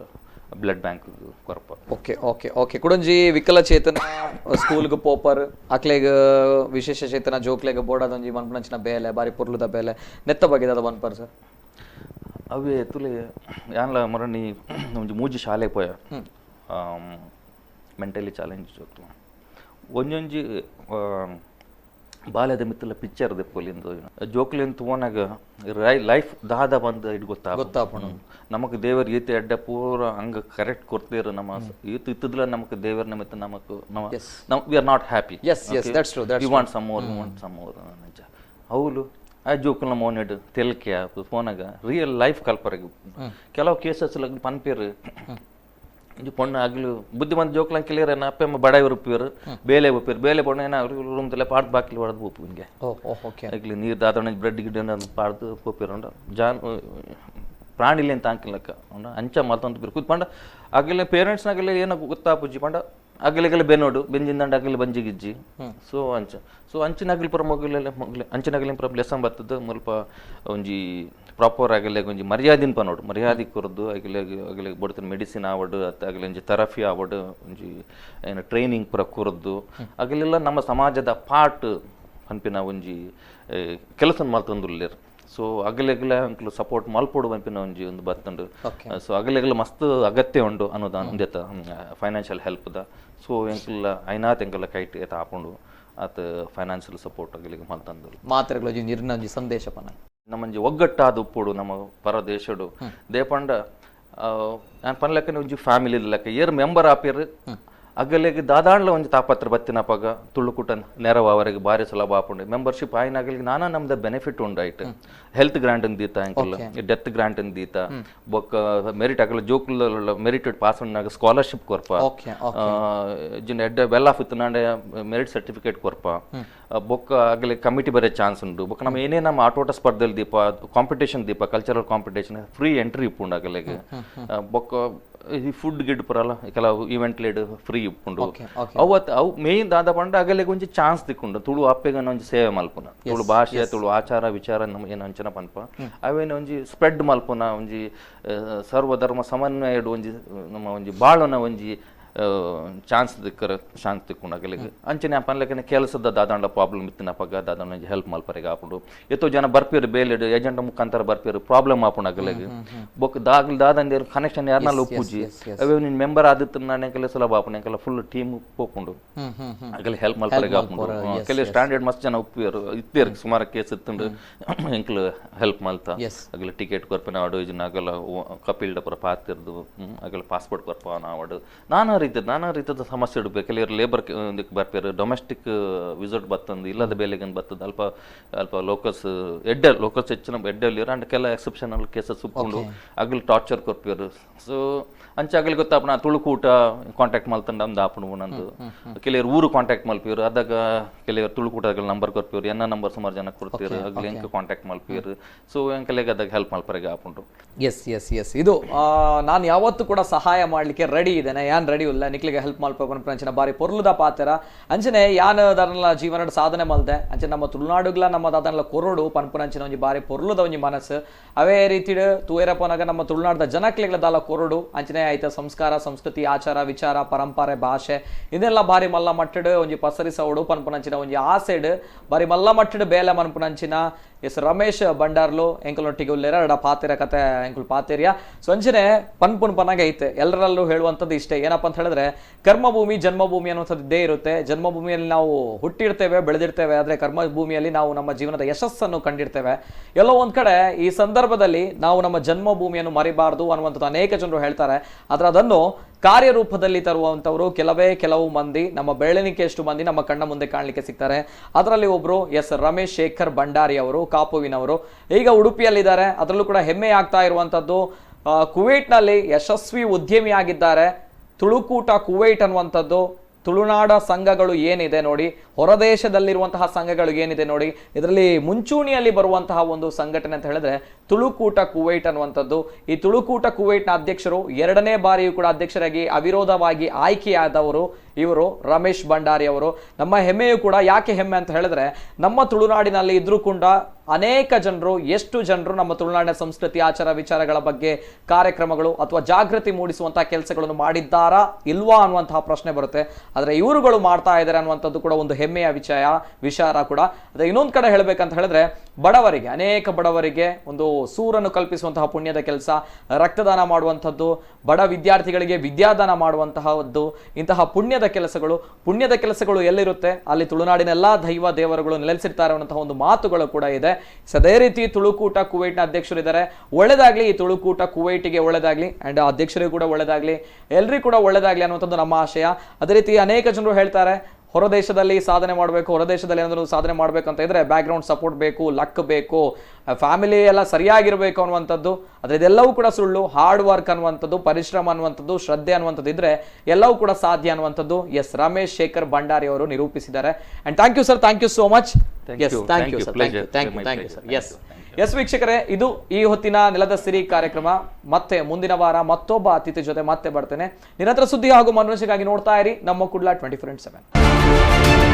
ಬ್ಲಡ್ ಬ್ಯಾಂಕ್ ಕೊರಪ. Okay okay okay ಕುಡೊಂಜಿ ವಿಕಲಚೇತನ ಸ್ಕೂಲ್ಗೆ ಪೋಪರ್ ಅಕ್ಲೆಗ್ ವಿಶೇಷ ಚೇತನ ಜೋಕ್ಲೆಗ್ ಬೋಡಾದೊಂಜಿ ಮನ್ಪುನಂಚಿನ ಬೇಲೆ ಬಾರಿ ಪೊರ್ಲುದ ಬೇಲೆ ನೆತ್ತ ಬಗ್ಗೆ ದಾದ ಪನ್ಪರ್ ಸರ್? ಅವೇ ತುಲೆ ಯಾನ್ಲ ಮರಣಿ ಒಂಜಿ ಮೂಜಿ ಶಾಲೆ ಪೋಯ ಮೆಂಟಲಿ ಚಾಲೆಂಜ್ ಜೋಕ್ಲು ಒಂಜೊಂಜಿ ಬಾಲ್ಯದ ಮಿತ್ತಲ ಪಿಕ್ಚರ್ ದೆಪ್ಪೊಲಿಂದು ಜೋಕ್ಲಿನ್ ತೂವನಾಗ ಲೈಫ್ ದಾದ ಬಂದು it ಗೊತ್ತಾಪುಂಡು ನಮಕ್ ದೇವರ್ ಈತ ಎಡ್ಡ ಪೂರ ಹಂಗ ಕರೆಕ್ಟ್ ಕೊಡ್ತೀರ ನಮ್ಮ ಈತ ಇತ್ತದಲ್ಲ ನಮಕ್ ದೇವರ ನಿಮಿತ್ತ ನಮಕ್ ನಮ್ಮ we are not happy. You want some more, you want some more ಅಂಚ ಅವಳು ಆ ಜೋಕುಲ್ನ ಮೋನೆಡ್ ತೆಲ್ಕೆ ಫೋನಾಗ ರಿಯಲ್ ಲೈಫ್ ಕಲ್ಪರೆಗ್ ಕೆಲವು ಕೇಸಸ್ ಪನ್ಪೇರು ಇಂಜಿ ಪೊಣ್ಣು ಆಗಲು ಬುದ್ಧಿವಂತ ಜೋಕ್ಲ ಕ್ಲಿಯರ್ ಏನ ಅಪ್ಪೆ ಅಮ್ಮ ಬಡಾಯಿ ಉಪ್ಪೇರು ಬೇಲೆ ಉಪ್ಪೇರು ಬೇಲೆ ಪೊಣ್ಣು ಏನ ರೂಮ್ ತಲೆ ಪಾಡ್ದು ಬಾಕಿಲ್ ಹೊಡೆದು ಪೋಪು ಹಿಂಗೆ ಆಗಲಿ ನೀರು ದಾದಣ ಬ್ರೆಡ್ ಗಿಡ್ ಪಾಡ್ದು ಪೋಪೇರು ಉಂಡ ಜಾನ್ ಪ್ರಾಣಿಲಿ ಅಂತ ಅಂಕಿಲ್ಲಕ್ಕ ಉಂಡ ಅಂಚ ಮಲ್ತಂತ ಬೀರು ಕೂತ್ ಪಂಡ ಆಗಲೇ ಪೇರೆಂಟ್ಸ್ನಾಗಲೇ ಏನೋ ಗೊತ್ತಾಪುಜಿ ಪಂಡ ಅಗಲೆಗಲೆ ಬೆನ್ನೋಡು ಬೆಂಜಿಂದಂಡ ಅಗಲಿ ಬಂಜಿ ಗಿಜ್ಜಿ. ಸೊ ಅಂಚ ಸೊ ಅಂಚಿನಗಲಿ ಪುರ ಮೊಗಲೆಲ್ಲ ಮೊಗಲೆ ಅಂಚಿನಗಲಿ ಪುರ ಲೆಸನ್ ಬರ್ತದ ಮುಲ್ಪ ಒಂಜಿ ಪ್ರಾಪರ್ ಆಗಲೆ ಒಂಜಿ ಮರ್ಯಾದಿನ ಪನೋಡು ಮರ್ಯಾದೆ ಕೊರದು ಅಗಲೆ ಅಗಲೆ ಬಡ್ತಿನ ಮೆಡಿಸಿನ್ ಆವಡು ಅತ್ತ ಅಗಲೆ ಒಂಜಿ ಥೆರಪಿ ಆವಡು ಒಂಜಿ ಏನು ಟ್ರೈನಿಂಗ್ ಪುರ ಕೊರದು ಅಗಲೆಲ್ಲ ನಮ್ಮ ಸಮಾಜದ ಪಾರ್ಟ್ ಪನ್ಪಿನ ಒಂಜಿ ಕೆಲಸ ಮಲ್ತೊಂದುಲ್ಲೇರು. ಸೊ ಅಗಲೆಗಲೆ ಅಂಕ್ಲು ಸಪೋರ್ಟ್ ಮಲ್ಪೊಡು ಪನ್ಪಿನ ಒಂಜಿ ಒಂದು ಬತ್ತುಂಡು. ಸೊ ಅಗಲೆಗಲ ಮಸ್ತ್ ಅಗತ್ಯ ಉಂಡು ಅನುದಾನ ಒಂದೆತ್ತ ಫೈನಾನ್ಷಿಯಲ್ ಹೆಲ್ಪ್ದ. ಸೊ ಎಂಕುಲ ಐನಾತ್ ಎಂಕುಲ ಕೈಟ್ ಏತ ಆಪುಂಡು ಆತ ಫೈನಾನ್ಷಿಯಲ್ ಸಪೋರ್ಟ್ ಅಗಲಿಗೆ ಮಲ್ತಂದು ಮಾತ್ರೆಗಳು ಒಂಜಿ ಸಂದೇಶ ಪನ ನಮ್ಮಂಜಿ ಒಗ್ಗಟ್ಟಾದ ಉಪ್ಪುಡು ನಮ್ಮ ಪರದೇಶಡು ದೇಪಂಡ ನಾನು ಪನ್ಲೆಕ್ಕನೆ ಒಂಜಿ ಫ್ಯಾಮಿಲಿ ಲೆಕ್ಕ ಏರ್ ಮೆಂಬರ್ ಆಪೇರು ಅಗಲೆಗ್ ದಾದಾಂಡ್ಲ ಒಂಜಿ ತಾಪತ್ರ ಬತ್ತಿನಪಗ ತುಳುಕೂಟ ನೆರವು ಅವರಿಗೆ ಭಾರಿ ಸುಲಭ ಆಪುಂಡು. ಮೆಂಬರ್ಶಿಪ್ ಆಯ್ನ ಅಗಲಿಗೆ ನಾನಾ ನಮ್ದ ಬೆನಿಫಿಟ್ ಉಂಡು ಐಟ್ ಹೆಲ್ತ್ ಗ್ರಾಂಟ್ ದೀತ uncle death grant ದೀತ ಬೊಕ್ಕ ಮೆರಿಟ್ ಅಗಲ ಜೋಕುಲ ಮೆರಿಟೆಡ್ ಪಾಸ್ ಉಂಡಾಗ ಸ್ಕಾಲರ್ಶಿಪ್ ಕೊರ್ಪ ಜಿನ್ ಎಡ್ಡೆ ವೆಲ್ ಆಫ್ ಇತ್ತುನಾಂಡ ಮೆರಿಟ್ ಸರ್ಟಿಫಿಕೇಟ್ ಕೊರ್ಪ ಬೊಕ್ಕ ಅಗಲಿ ಕಮಿಟಿ ಬರೋ ಚಾನ್ಸ್ ಉಂಡು. ಬೊಕ್ಕ ನಮ್ಮ ಏನೇ ನಮ್ಮ ಆಟೋಟ ಸ್ಪರ್ಧೆಲ್ ದೀಪ ಕಾಂಪಿಟೇಷನ್ ದೀಪ cultural competition free entry ಇಪ್ಪುಂಡು ಅಗಲಿಗೆ. ಬೊಕ್ಕ ಈ ಫುಡ್ ಗಿಡ್ ಪುರಲ ಕೆಲವು event LED free ಉಪ್ಪುಂಡು. ಅವತ್ತು ಅವು ಮೇನ್ ದಾದ ಪಂಡ ಅಗಲೆಗ್ ಒಂಜಿ ಚಾನ್ಸ್ ತಿಕ್ಕುಂಡು ತುಳು ಅಪ್ಪೆಗ್ ಒಂಜಿ ಸೇವೆ ಮಲ್ಪುನ, ತುಳು ಭಾಷೆ ತುಳು ಆಚಾರ ವಿಚಾರ ನಮ್ಮ ಏನು ಅಂಚನ ಪನ್ಪ ಅವೇನು ಒಂಜಿ ಸ್ಪ್ರೆಡ್ ಮಲ್ಪುನ, ಒಂಜಿ ಸರ್ವಧರ್ಮ ಸಮನ್ವಯಡ್ ಒಂಜಿ ನಮ್ಮ ಒಂಜಿ ಬಾಳುನ ಒಂಜಿ ಚಾನ್ಸ್ ತಿಕ್ಕರ ಚಾನ್ಸ್ ತಿಕ್ಕುಂಡು ಅಗಲೆಗ್. ಅಂಚನೆ ಪನ್ಲೆಕನೆ ಕೆಲಸದ ದಾದಾಂಡ ಪ್ರಾಬ್ಲಮ್ ಇತ್ತಿನಪಗ ದಾದಾಂಡ ಒಂಜಿ ಹೆಲ್ಪ್ ಮಲ್ಪರೆಗ್ ಆಪುಂಡು. ಏತೋ ಜನ ಬರ್ಪೇರು ಬೇಲೆಡ್ ಏಜೆಂಟ್ ಮುಖಾಂತರ ಬರ್ಪೇರು, ಪ್ರಾಬ್ಲಮ್ ಆಪುಂಡು ಅಗಲೆಗ್. ಬೊಕ್ಕ ದಾಗ್ಲ ದಾದಂದೇರು ಕನೆಕ್ಷನ್ ಯಾರನಾಲ ಒಪ್ಪುಜಿ, ಅವೇ ನಿನ್ ಮೆಂಬರ್ ಆದಿತ್ತು ಎಂಕೆಲ್ಲ ಸುಲಭ ಆಪುಂಡು, ಎಂಕೆಲ್ಲ ಫುಲ್ ಟೀಮ್ ಪೋಪುಂಡು ಅಗಲೆ ಹೆಲ್ಪ್ ಮಲ್ಪರೆಗ್ ಆಪುಂಡು. ಕೆಲವು ಸ್ಟ್ಯಾಂಡರ್ಡ್ ಮಸ್ತ್ ಜನ ಉಪ್ಪುವೇರು ಇತ್ತೇರು, ಸುಮಾರು ಕೇಸ್ ಇತ್ತುಂಡು ಎಂಕ್ಲು ಹೆಲ್ಪ್ ಮಲ್ತ ಅಗಲ ಟಿಕೆಟ್ ಕೊರ್ಪಿನ ಆಡು ಇಜ್ಜಿನ ಅಗಲ ಕಪಿಲ್ ಪೂರ ಪಾತಿರ್ದು ಅಗಲ ಪಾಸ್ಪೋರ್ಟ್ ಕೊರ್ಪನ ಆವಡು ನಾನಾ ರೀತಿಯ ಸಮಸ್ಯೆ ಇಡಬೇಕು. ಕೆಲವರು ಲೇಬರ್ ಬರ್ಪೇರು, ಡೊಮೆಸ್ಟಿಕ್ ವಿಸಿಟ್ ಬತ್ತಂದು ಇಲ್ಲದ ಬೇಲೆಗೆ ಬತ್ತದ ಅಲ್ಪ ಅಲ್ಪ ಲೋಕಲ್ಸ್ ಎಡ್ಡೆ ಲೋಕಲ್ಸ್ ಹೆಚ್ಚಿನ ಎಡ್ಡೆ ಅಂಡ್ ಕೆಲ ಎಕ್ಸೆಪ್ಷನಲ್ ಕೇಸಸ್ ಉಪ್ಪುಂಡು ಅಗಲ್ ಟಾರ್ಚರ್ ಕೊರ್ಪೇರು. ಸೊ ಅಂಚ ಅಗಲಿ ಗೊತ್ತಾಪುಣ ತುಳುಕೂಟ ಕಾಂಟ್ಯಾಕ್ಟ್ ಮಲ್ತಂಡ ಅಂದ್ ಆಪುಂಡು ನಂದು. ಕೆಲವರು ಊರು ಕಾಂಟ್ಯಾಕ್ಟ್ ಮಲ್ಪಿರು, ಅದಾಗ ಕೆಲವರು ತುಳುಕೂಟ ನಂಬರ್ ಕೊರ್ಪಿರು, ಎನ್ನ ನಂಬರ್ ಸುಮಾರು ಜನ ಕೊಡ್ತೀರು, ಅಗಲಿ ಎಂಕ್ ಕಾಂಟ್ಯಾಕ್ಟ್ ಮಲ್ಪಿರು. ಸೊ ಎಂಕಲೆಗ್ ಅದಾಗ ಹೆಲ್ಪ್ ಮಲ್ಪರೆಗೆ ಆಪುಂಡು. S S S ಇದು ನಾನು ಯಾವತ್ತೂ ಕೂಡ ಸಹಾಯ ಮಾಡಲಿಕ್ಕೆ ರೆಡಿ ಇದ್ದೇನೆ, ಯಾನ್ ರೆಡಿ ಇಲ್ಲ ನಿಕ್ಲಿಗೆ ಹೆಲ್ಪ್ ಮಲ್ಪು ಅಂಚಿನ ಬಾರಿ ಪೊರ್ಲುದ ಪಾತ್ರ. ಅಂಚನೆ ಯಾನ್ ದಾದನಲ ಜೀವನದ ಸಾಧನೆ ಮಲ್ದೆ, ಅಂಚನೆ ನಮ್ಮ ತುಳುನಾಡುಗ್ಲ ನಮ್ಮ ದಾದನಲ ಕೊರಡು ಪನ್ಪುನಂಚಿನ ಒಂಜಿ ಬಾರಿ ಪೊರ್ಲುದ ಒಂಜಿ ಮನಸ್ಸು. ಅವೇ ರೀತಿಡ್ ತೂಯರಪೋನಾಗ ನಮ್ಮ ತುಳುನಾಡದ ಜನಕ್ಲೆಗ್ಲ ದಾಲ ಕೊರಡು ಅಂಚನೆ ಆಯ್ತ ಸಂಸ್ಕಾರ ಸಂಸ್ಕೃತಿ ಆಚಾರ ವಿಚಾರ ಪರಂಪರೆ ಭಾಷೆ ಇದೆಲ್ಲ ಬಾರಿ ಮಲ್ಲ ಮಟ್ಟಡ್ ಒಂಜಿ ಪಸರಿಸವಡು ಪನ್ಪುನಂಚಿನ ಒಂಜಿ ಆಸೆಡ್ ಬಾರಿ ಮಲ್ಲ ಮಟ್ಟಡ್ ಬೇಲೆ ಮನ್ಪುನಂಚಿನ ಎಸ್ ರಮೇಶ್ ಭಂಡಾರ್ಲು ಎಂಕುಲೊಟ್ಟಿಗೆ ಉಲ್ಲೇರ ಅಡ ಪಾತಿರ ಕತೆ ಎಂಕುಲು ಪಾತಿರ್ಯ. ಸೊ ಅಂಚನೆ ಪನ್ಪುನ್ ಪನ್ನಾಗ ಐತೆ ಎಲ್ಲರಲ್ಲೂ ಹೇಳುವಂಥದ್ದು ಇಷ್ಟೇ, ಏನಪ್ಪ ಅಂತ ಹೇಳಿದ್ರೆ ಕರ್ಮಭೂಮಿ ಜನ್ಮಭೂಮಿ ಅನ್ನುವಂಥದ್ದು ಇದ್ದೇ ಇರುತ್ತೆ. ಜನ್ಮಭೂಮಿಯಲ್ಲಿ ನಾವು ಹುಟ್ಟಿರ್ತೇವೆ, ಬೆಳೆದಿರ್ತೇವೆ, ಆದರೆ ಕರ್ಮಭೂಮಿಯಲ್ಲಿ ನಾವು ನಮ್ಮ ಜೀವನದ ಯಶಸ್ಸನ್ನು ಕಂಡಿರ್ತೇವೆ. ಎಲ್ಲೋ ಒಂದು ಕಡೆ ಈ ಸಂದರ್ಭದಲ್ಲಿ ನಾವು ನಮ್ಮ ಜನ್ಮಭೂಮಿಯನ್ನು ಮರಿಬಾರ್ದು ಅನ್ನುವಂಥದ್ದು ಅನೇಕ ಜನರು ಹೇಳ್ತಾರೆ. ಆದರೆ ಅದನ್ನು ಕಾರ್ಯರೂಪದಲ್ಲಿ ತರುವಂಥವರು ಕೆಲವೇ ಕೆಲವು ಮಂದಿ, ನಮ್ಮ ಬೆಳನಿಕೆಯಷ್ಟು ಮಂದಿ ನಮ್ಮ ಕಣ್ಣ ಮುಂದೆ ಕಾಣಲಿಕ್ಕೆ ಸಿಗ್ತಾರೆ. ಅದರಲ್ಲಿ ಒಬ್ಬರು ಎಸ್ ರಮೇಶ್ ಶೇಖರ್ ಭಂಡಾರಿ ಅವರು, ಕಾಪುವಿನವರು, ಈಗ ಉಡುಪಿಯಲ್ಲಿದ್ದಾರೆ. ಅದರಲ್ಲೂ ಕೂಡ ಹೆಮ್ಮೆ ಆಗ್ತಾ ಇರುವಂಥದ್ದು ಕುವೈಟ್ನಲ್ಲಿ ಯಶಸ್ವಿ ಉದ್ಯಮಿಯಾಗಿದ್ದಾರೆ. ತುಳುಕೂಟ ಕುವೈಟ್ ಅನ್ನುವಂಥದ್ದು ತುಳುನಾಡ ಸಂಘಗಳು ಏನಿದೆ ನೋಡಿ, ಹೊರದೇಶದಲ್ಲಿರುವಂತಹ ಸಂಘಗಳು ಏನಿದೆ ನೋಡಿ, ಇದರಲ್ಲಿ ಮುಂಚೂಣಿಯಲ್ಲಿ ಬರುವಂತಹ ಒಂದು ಸಂಘಟನೆ ಅಂತ ಹೇಳಿದ್ರೆ ತುಳುಕೂಟ ಕುವೈಟ್ ಅನ್ನುವಂಥದ್ದು. ಈ ತುಳುಕೂಟ ಕುವೈಟ್ನ ಅಧ್ಯಕ್ಷರು, ಎರಡನೇ ಬಾರಿಯೂ ಕೂಡ ಅಧ್ಯಕ್ಷರಾಗಿ ಅವಿರೋಧವಾಗಿ ಆಯ್ಕೆಯಾದವರು ಇವರು ರಮೇಶ್ ಭಂಡಾರಿ ಅವರು. ನಮ್ಮ ಹೆಮ್ಮೆಯೂ ಕೂಡ. ಯಾಕೆ ಹೆಮ್ಮೆ ಅಂತ ಹೇಳಿದ್ರೆ ನಮ್ಮ ತುಳುನಾಡಿನಲ್ಲಿ ಇದ್ರೂ ಕೂಡ ಅನೇಕ ಜನರು, ಎಷ್ಟು ಜನರು ನಮ್ಮ ತುಳುನಾಡಿನ ಸಂಸ್ಕೃತಿ ಆಚಾರ ವಿಚಾರಗಳ ಬಗ್ಗೆ ಕಾರ್ಯಕ್ರಮಗಳು ಅಥವಾ ಜಾಗೃತಿ ಮೂಡಿಸುವಂತಹ ಕೆಲಸಗಳನ್ನು ಮಾಡಿದ್ದಾರಾ ಇಲ್ವಾ ಅನ್ನುವಂತಹ ಪ್ರಶ್ನೆ ಬರುತ್ತೆ. ಆದರೆ ಇವರುಗಳು ಮಾಡ್ತಾ ಇದ್ದಾರೆ ಅನ್ನುವಂಥದ್ದು ಕೂಡ ಒಂದು ಹೆಮ್ಮೆಯ ವಿಚಾರ ಕೂಡ. ಅದೇ ಇನ್ನೊಂದು ಕಡೆ ಹೇಳಬೇಕಂತ ಹೇಳಿದ್ರೆ ಬಡವರಿಗೆ, ಅನೇಕ ಬಡವರಿಗೆ ಒಂದು ಸೂರನ್ನು ಕಲ್ಪಿಸುವಂತಹ ಪುಣ್ಯದ ಕೆಲಸ, ರಕ್ತದಾನ ಮಾಡುವಂಥದ್ದು, ಬಡ ವಿದ್ಯಾರ್ಥಿಗಳಿಗೆ ವಿದ್ಯಾದಾನ ಮಾಡುವಂತಹದ್ದು, ಇಂತಹ ಪುಣ್ಯದ ಕೆಲಸಗಳು ಎಲ್ಲಿರುತ್ತೆ ಅಲ್ಲಿ ತುಳುನಾಡಿನ ಎಲ್ಲ ದೈವ ದೇವರುಗಳು ನೆಲೆಸಿರ್ತಾರೆ ಅನ್ನುವಂತಹ ಒಂದು ಮಾತುಗಳು ಕೂಡ ಇದೆ. ಅದೇ ರೀತಿ ತುಳುಕೂಟ ಕುವೈಟ್ನ ಅಧ್ಯಕ್ಷರಿದ್ದಾರೆ. ಒಳ್ಳೇದಾಗ್ಲಿ, ಈ ತುಳುಕೂಟ ಕುವೈಟಿಗೆ ಒಳ್ಳೇದಾಗ್ಲಿ, ಅಂಡ್ ಅಧ್ಯಕ್ಷರಿಗೂ ಕೂಡ ಒಳ್ಳೇದಾಗ್ಲಿ, ಎಲ್ರಿಗೂ ಕೂಡ ಒಳ್ಳೇದಾಗ್ಲಿ ಅನ್ನುವಂಥದ್ದು ನಮ್ಮ ಆಶಯ. ಅದೇ ರೀತಿ ಅನೇಕ ಜನರು ಹೇಳ್ತಾರೆ ಹೊರದೇಶದಲ್ಲಿ ಸಾಧನೆ ಮಾಡಬೇಕು, ಹೊರದೇಶದಲ್ಲಿ ಏನಾದರೂ ಸಾಧನೆ ಮಾಡಬೇಕು ಅಂತ ಇದ್ರೆ ಬ್ಯಾಕ್ಗ್ರೌಂಡ್ ಸಪೋರ್ಟ್ ಬೇಕು, ಲಕ್ ಬೇಕು, ಫ್ಯಾಮಿಲಿ ಎಲ್ಲ ಸರಿಯಾಗಿರಬೇಕು ಅನ್ನುವಂಥದ್ದು. ಆದರೆ ಇದೆಲ್ಲವೂ ಕೂಡ ಸುಳ್ಳು. ಹಾರ್ಡ್ ವರ್ಕ್ ಅನ್ನುವಂಥದ್ದು, ಪರಿಶ್ರಮ ಅನ್ನುವಂಥದ್ದು, ಶ್ರದ್ಧೆ ಅನ್ನುವಂಥದ್ದು ಇದ್ರೆ ಎಲ್ಲವೂ ಕೂಡ ಸಾಧ್ಯ ಅನ್ನುವಂಥದ್ದು ಎಸ್ ರಮೇಶ್ ಶೇಖರ್ ಭಂಡಾರಿ ಅವರು ನಿರೂಪಿಸಿದ್ದಾರೆ. And thank you sir, thank you so much. Yes, thank you sir, thank you, thank you sir. Yes yes ವೀಕ್ಷಕರೇ, ಇದು ಈ ಹೊತ್ತಿನ ನೆಲದ ಸಿರಿ ಕಾರ್ಯಕ್ರಮ. ಮತ್ತೆ ಮುಂದಿನ ವಾರ ಮತ್ತೊಬ್ಬ ಅತಿಥಿ ಜೊತೆ ಮತ್ತೆ ಬರ್ತೇನೆ. ನಿರಂತರ ಸುದ್ದಿ ಹಾಗೂ ಮನೋರಂಜನೆಗಾಗಿ ನೋಡ್ತಾ ಇರಿ ನಮ್ಮ ಕುಡ್ಲ 24x7.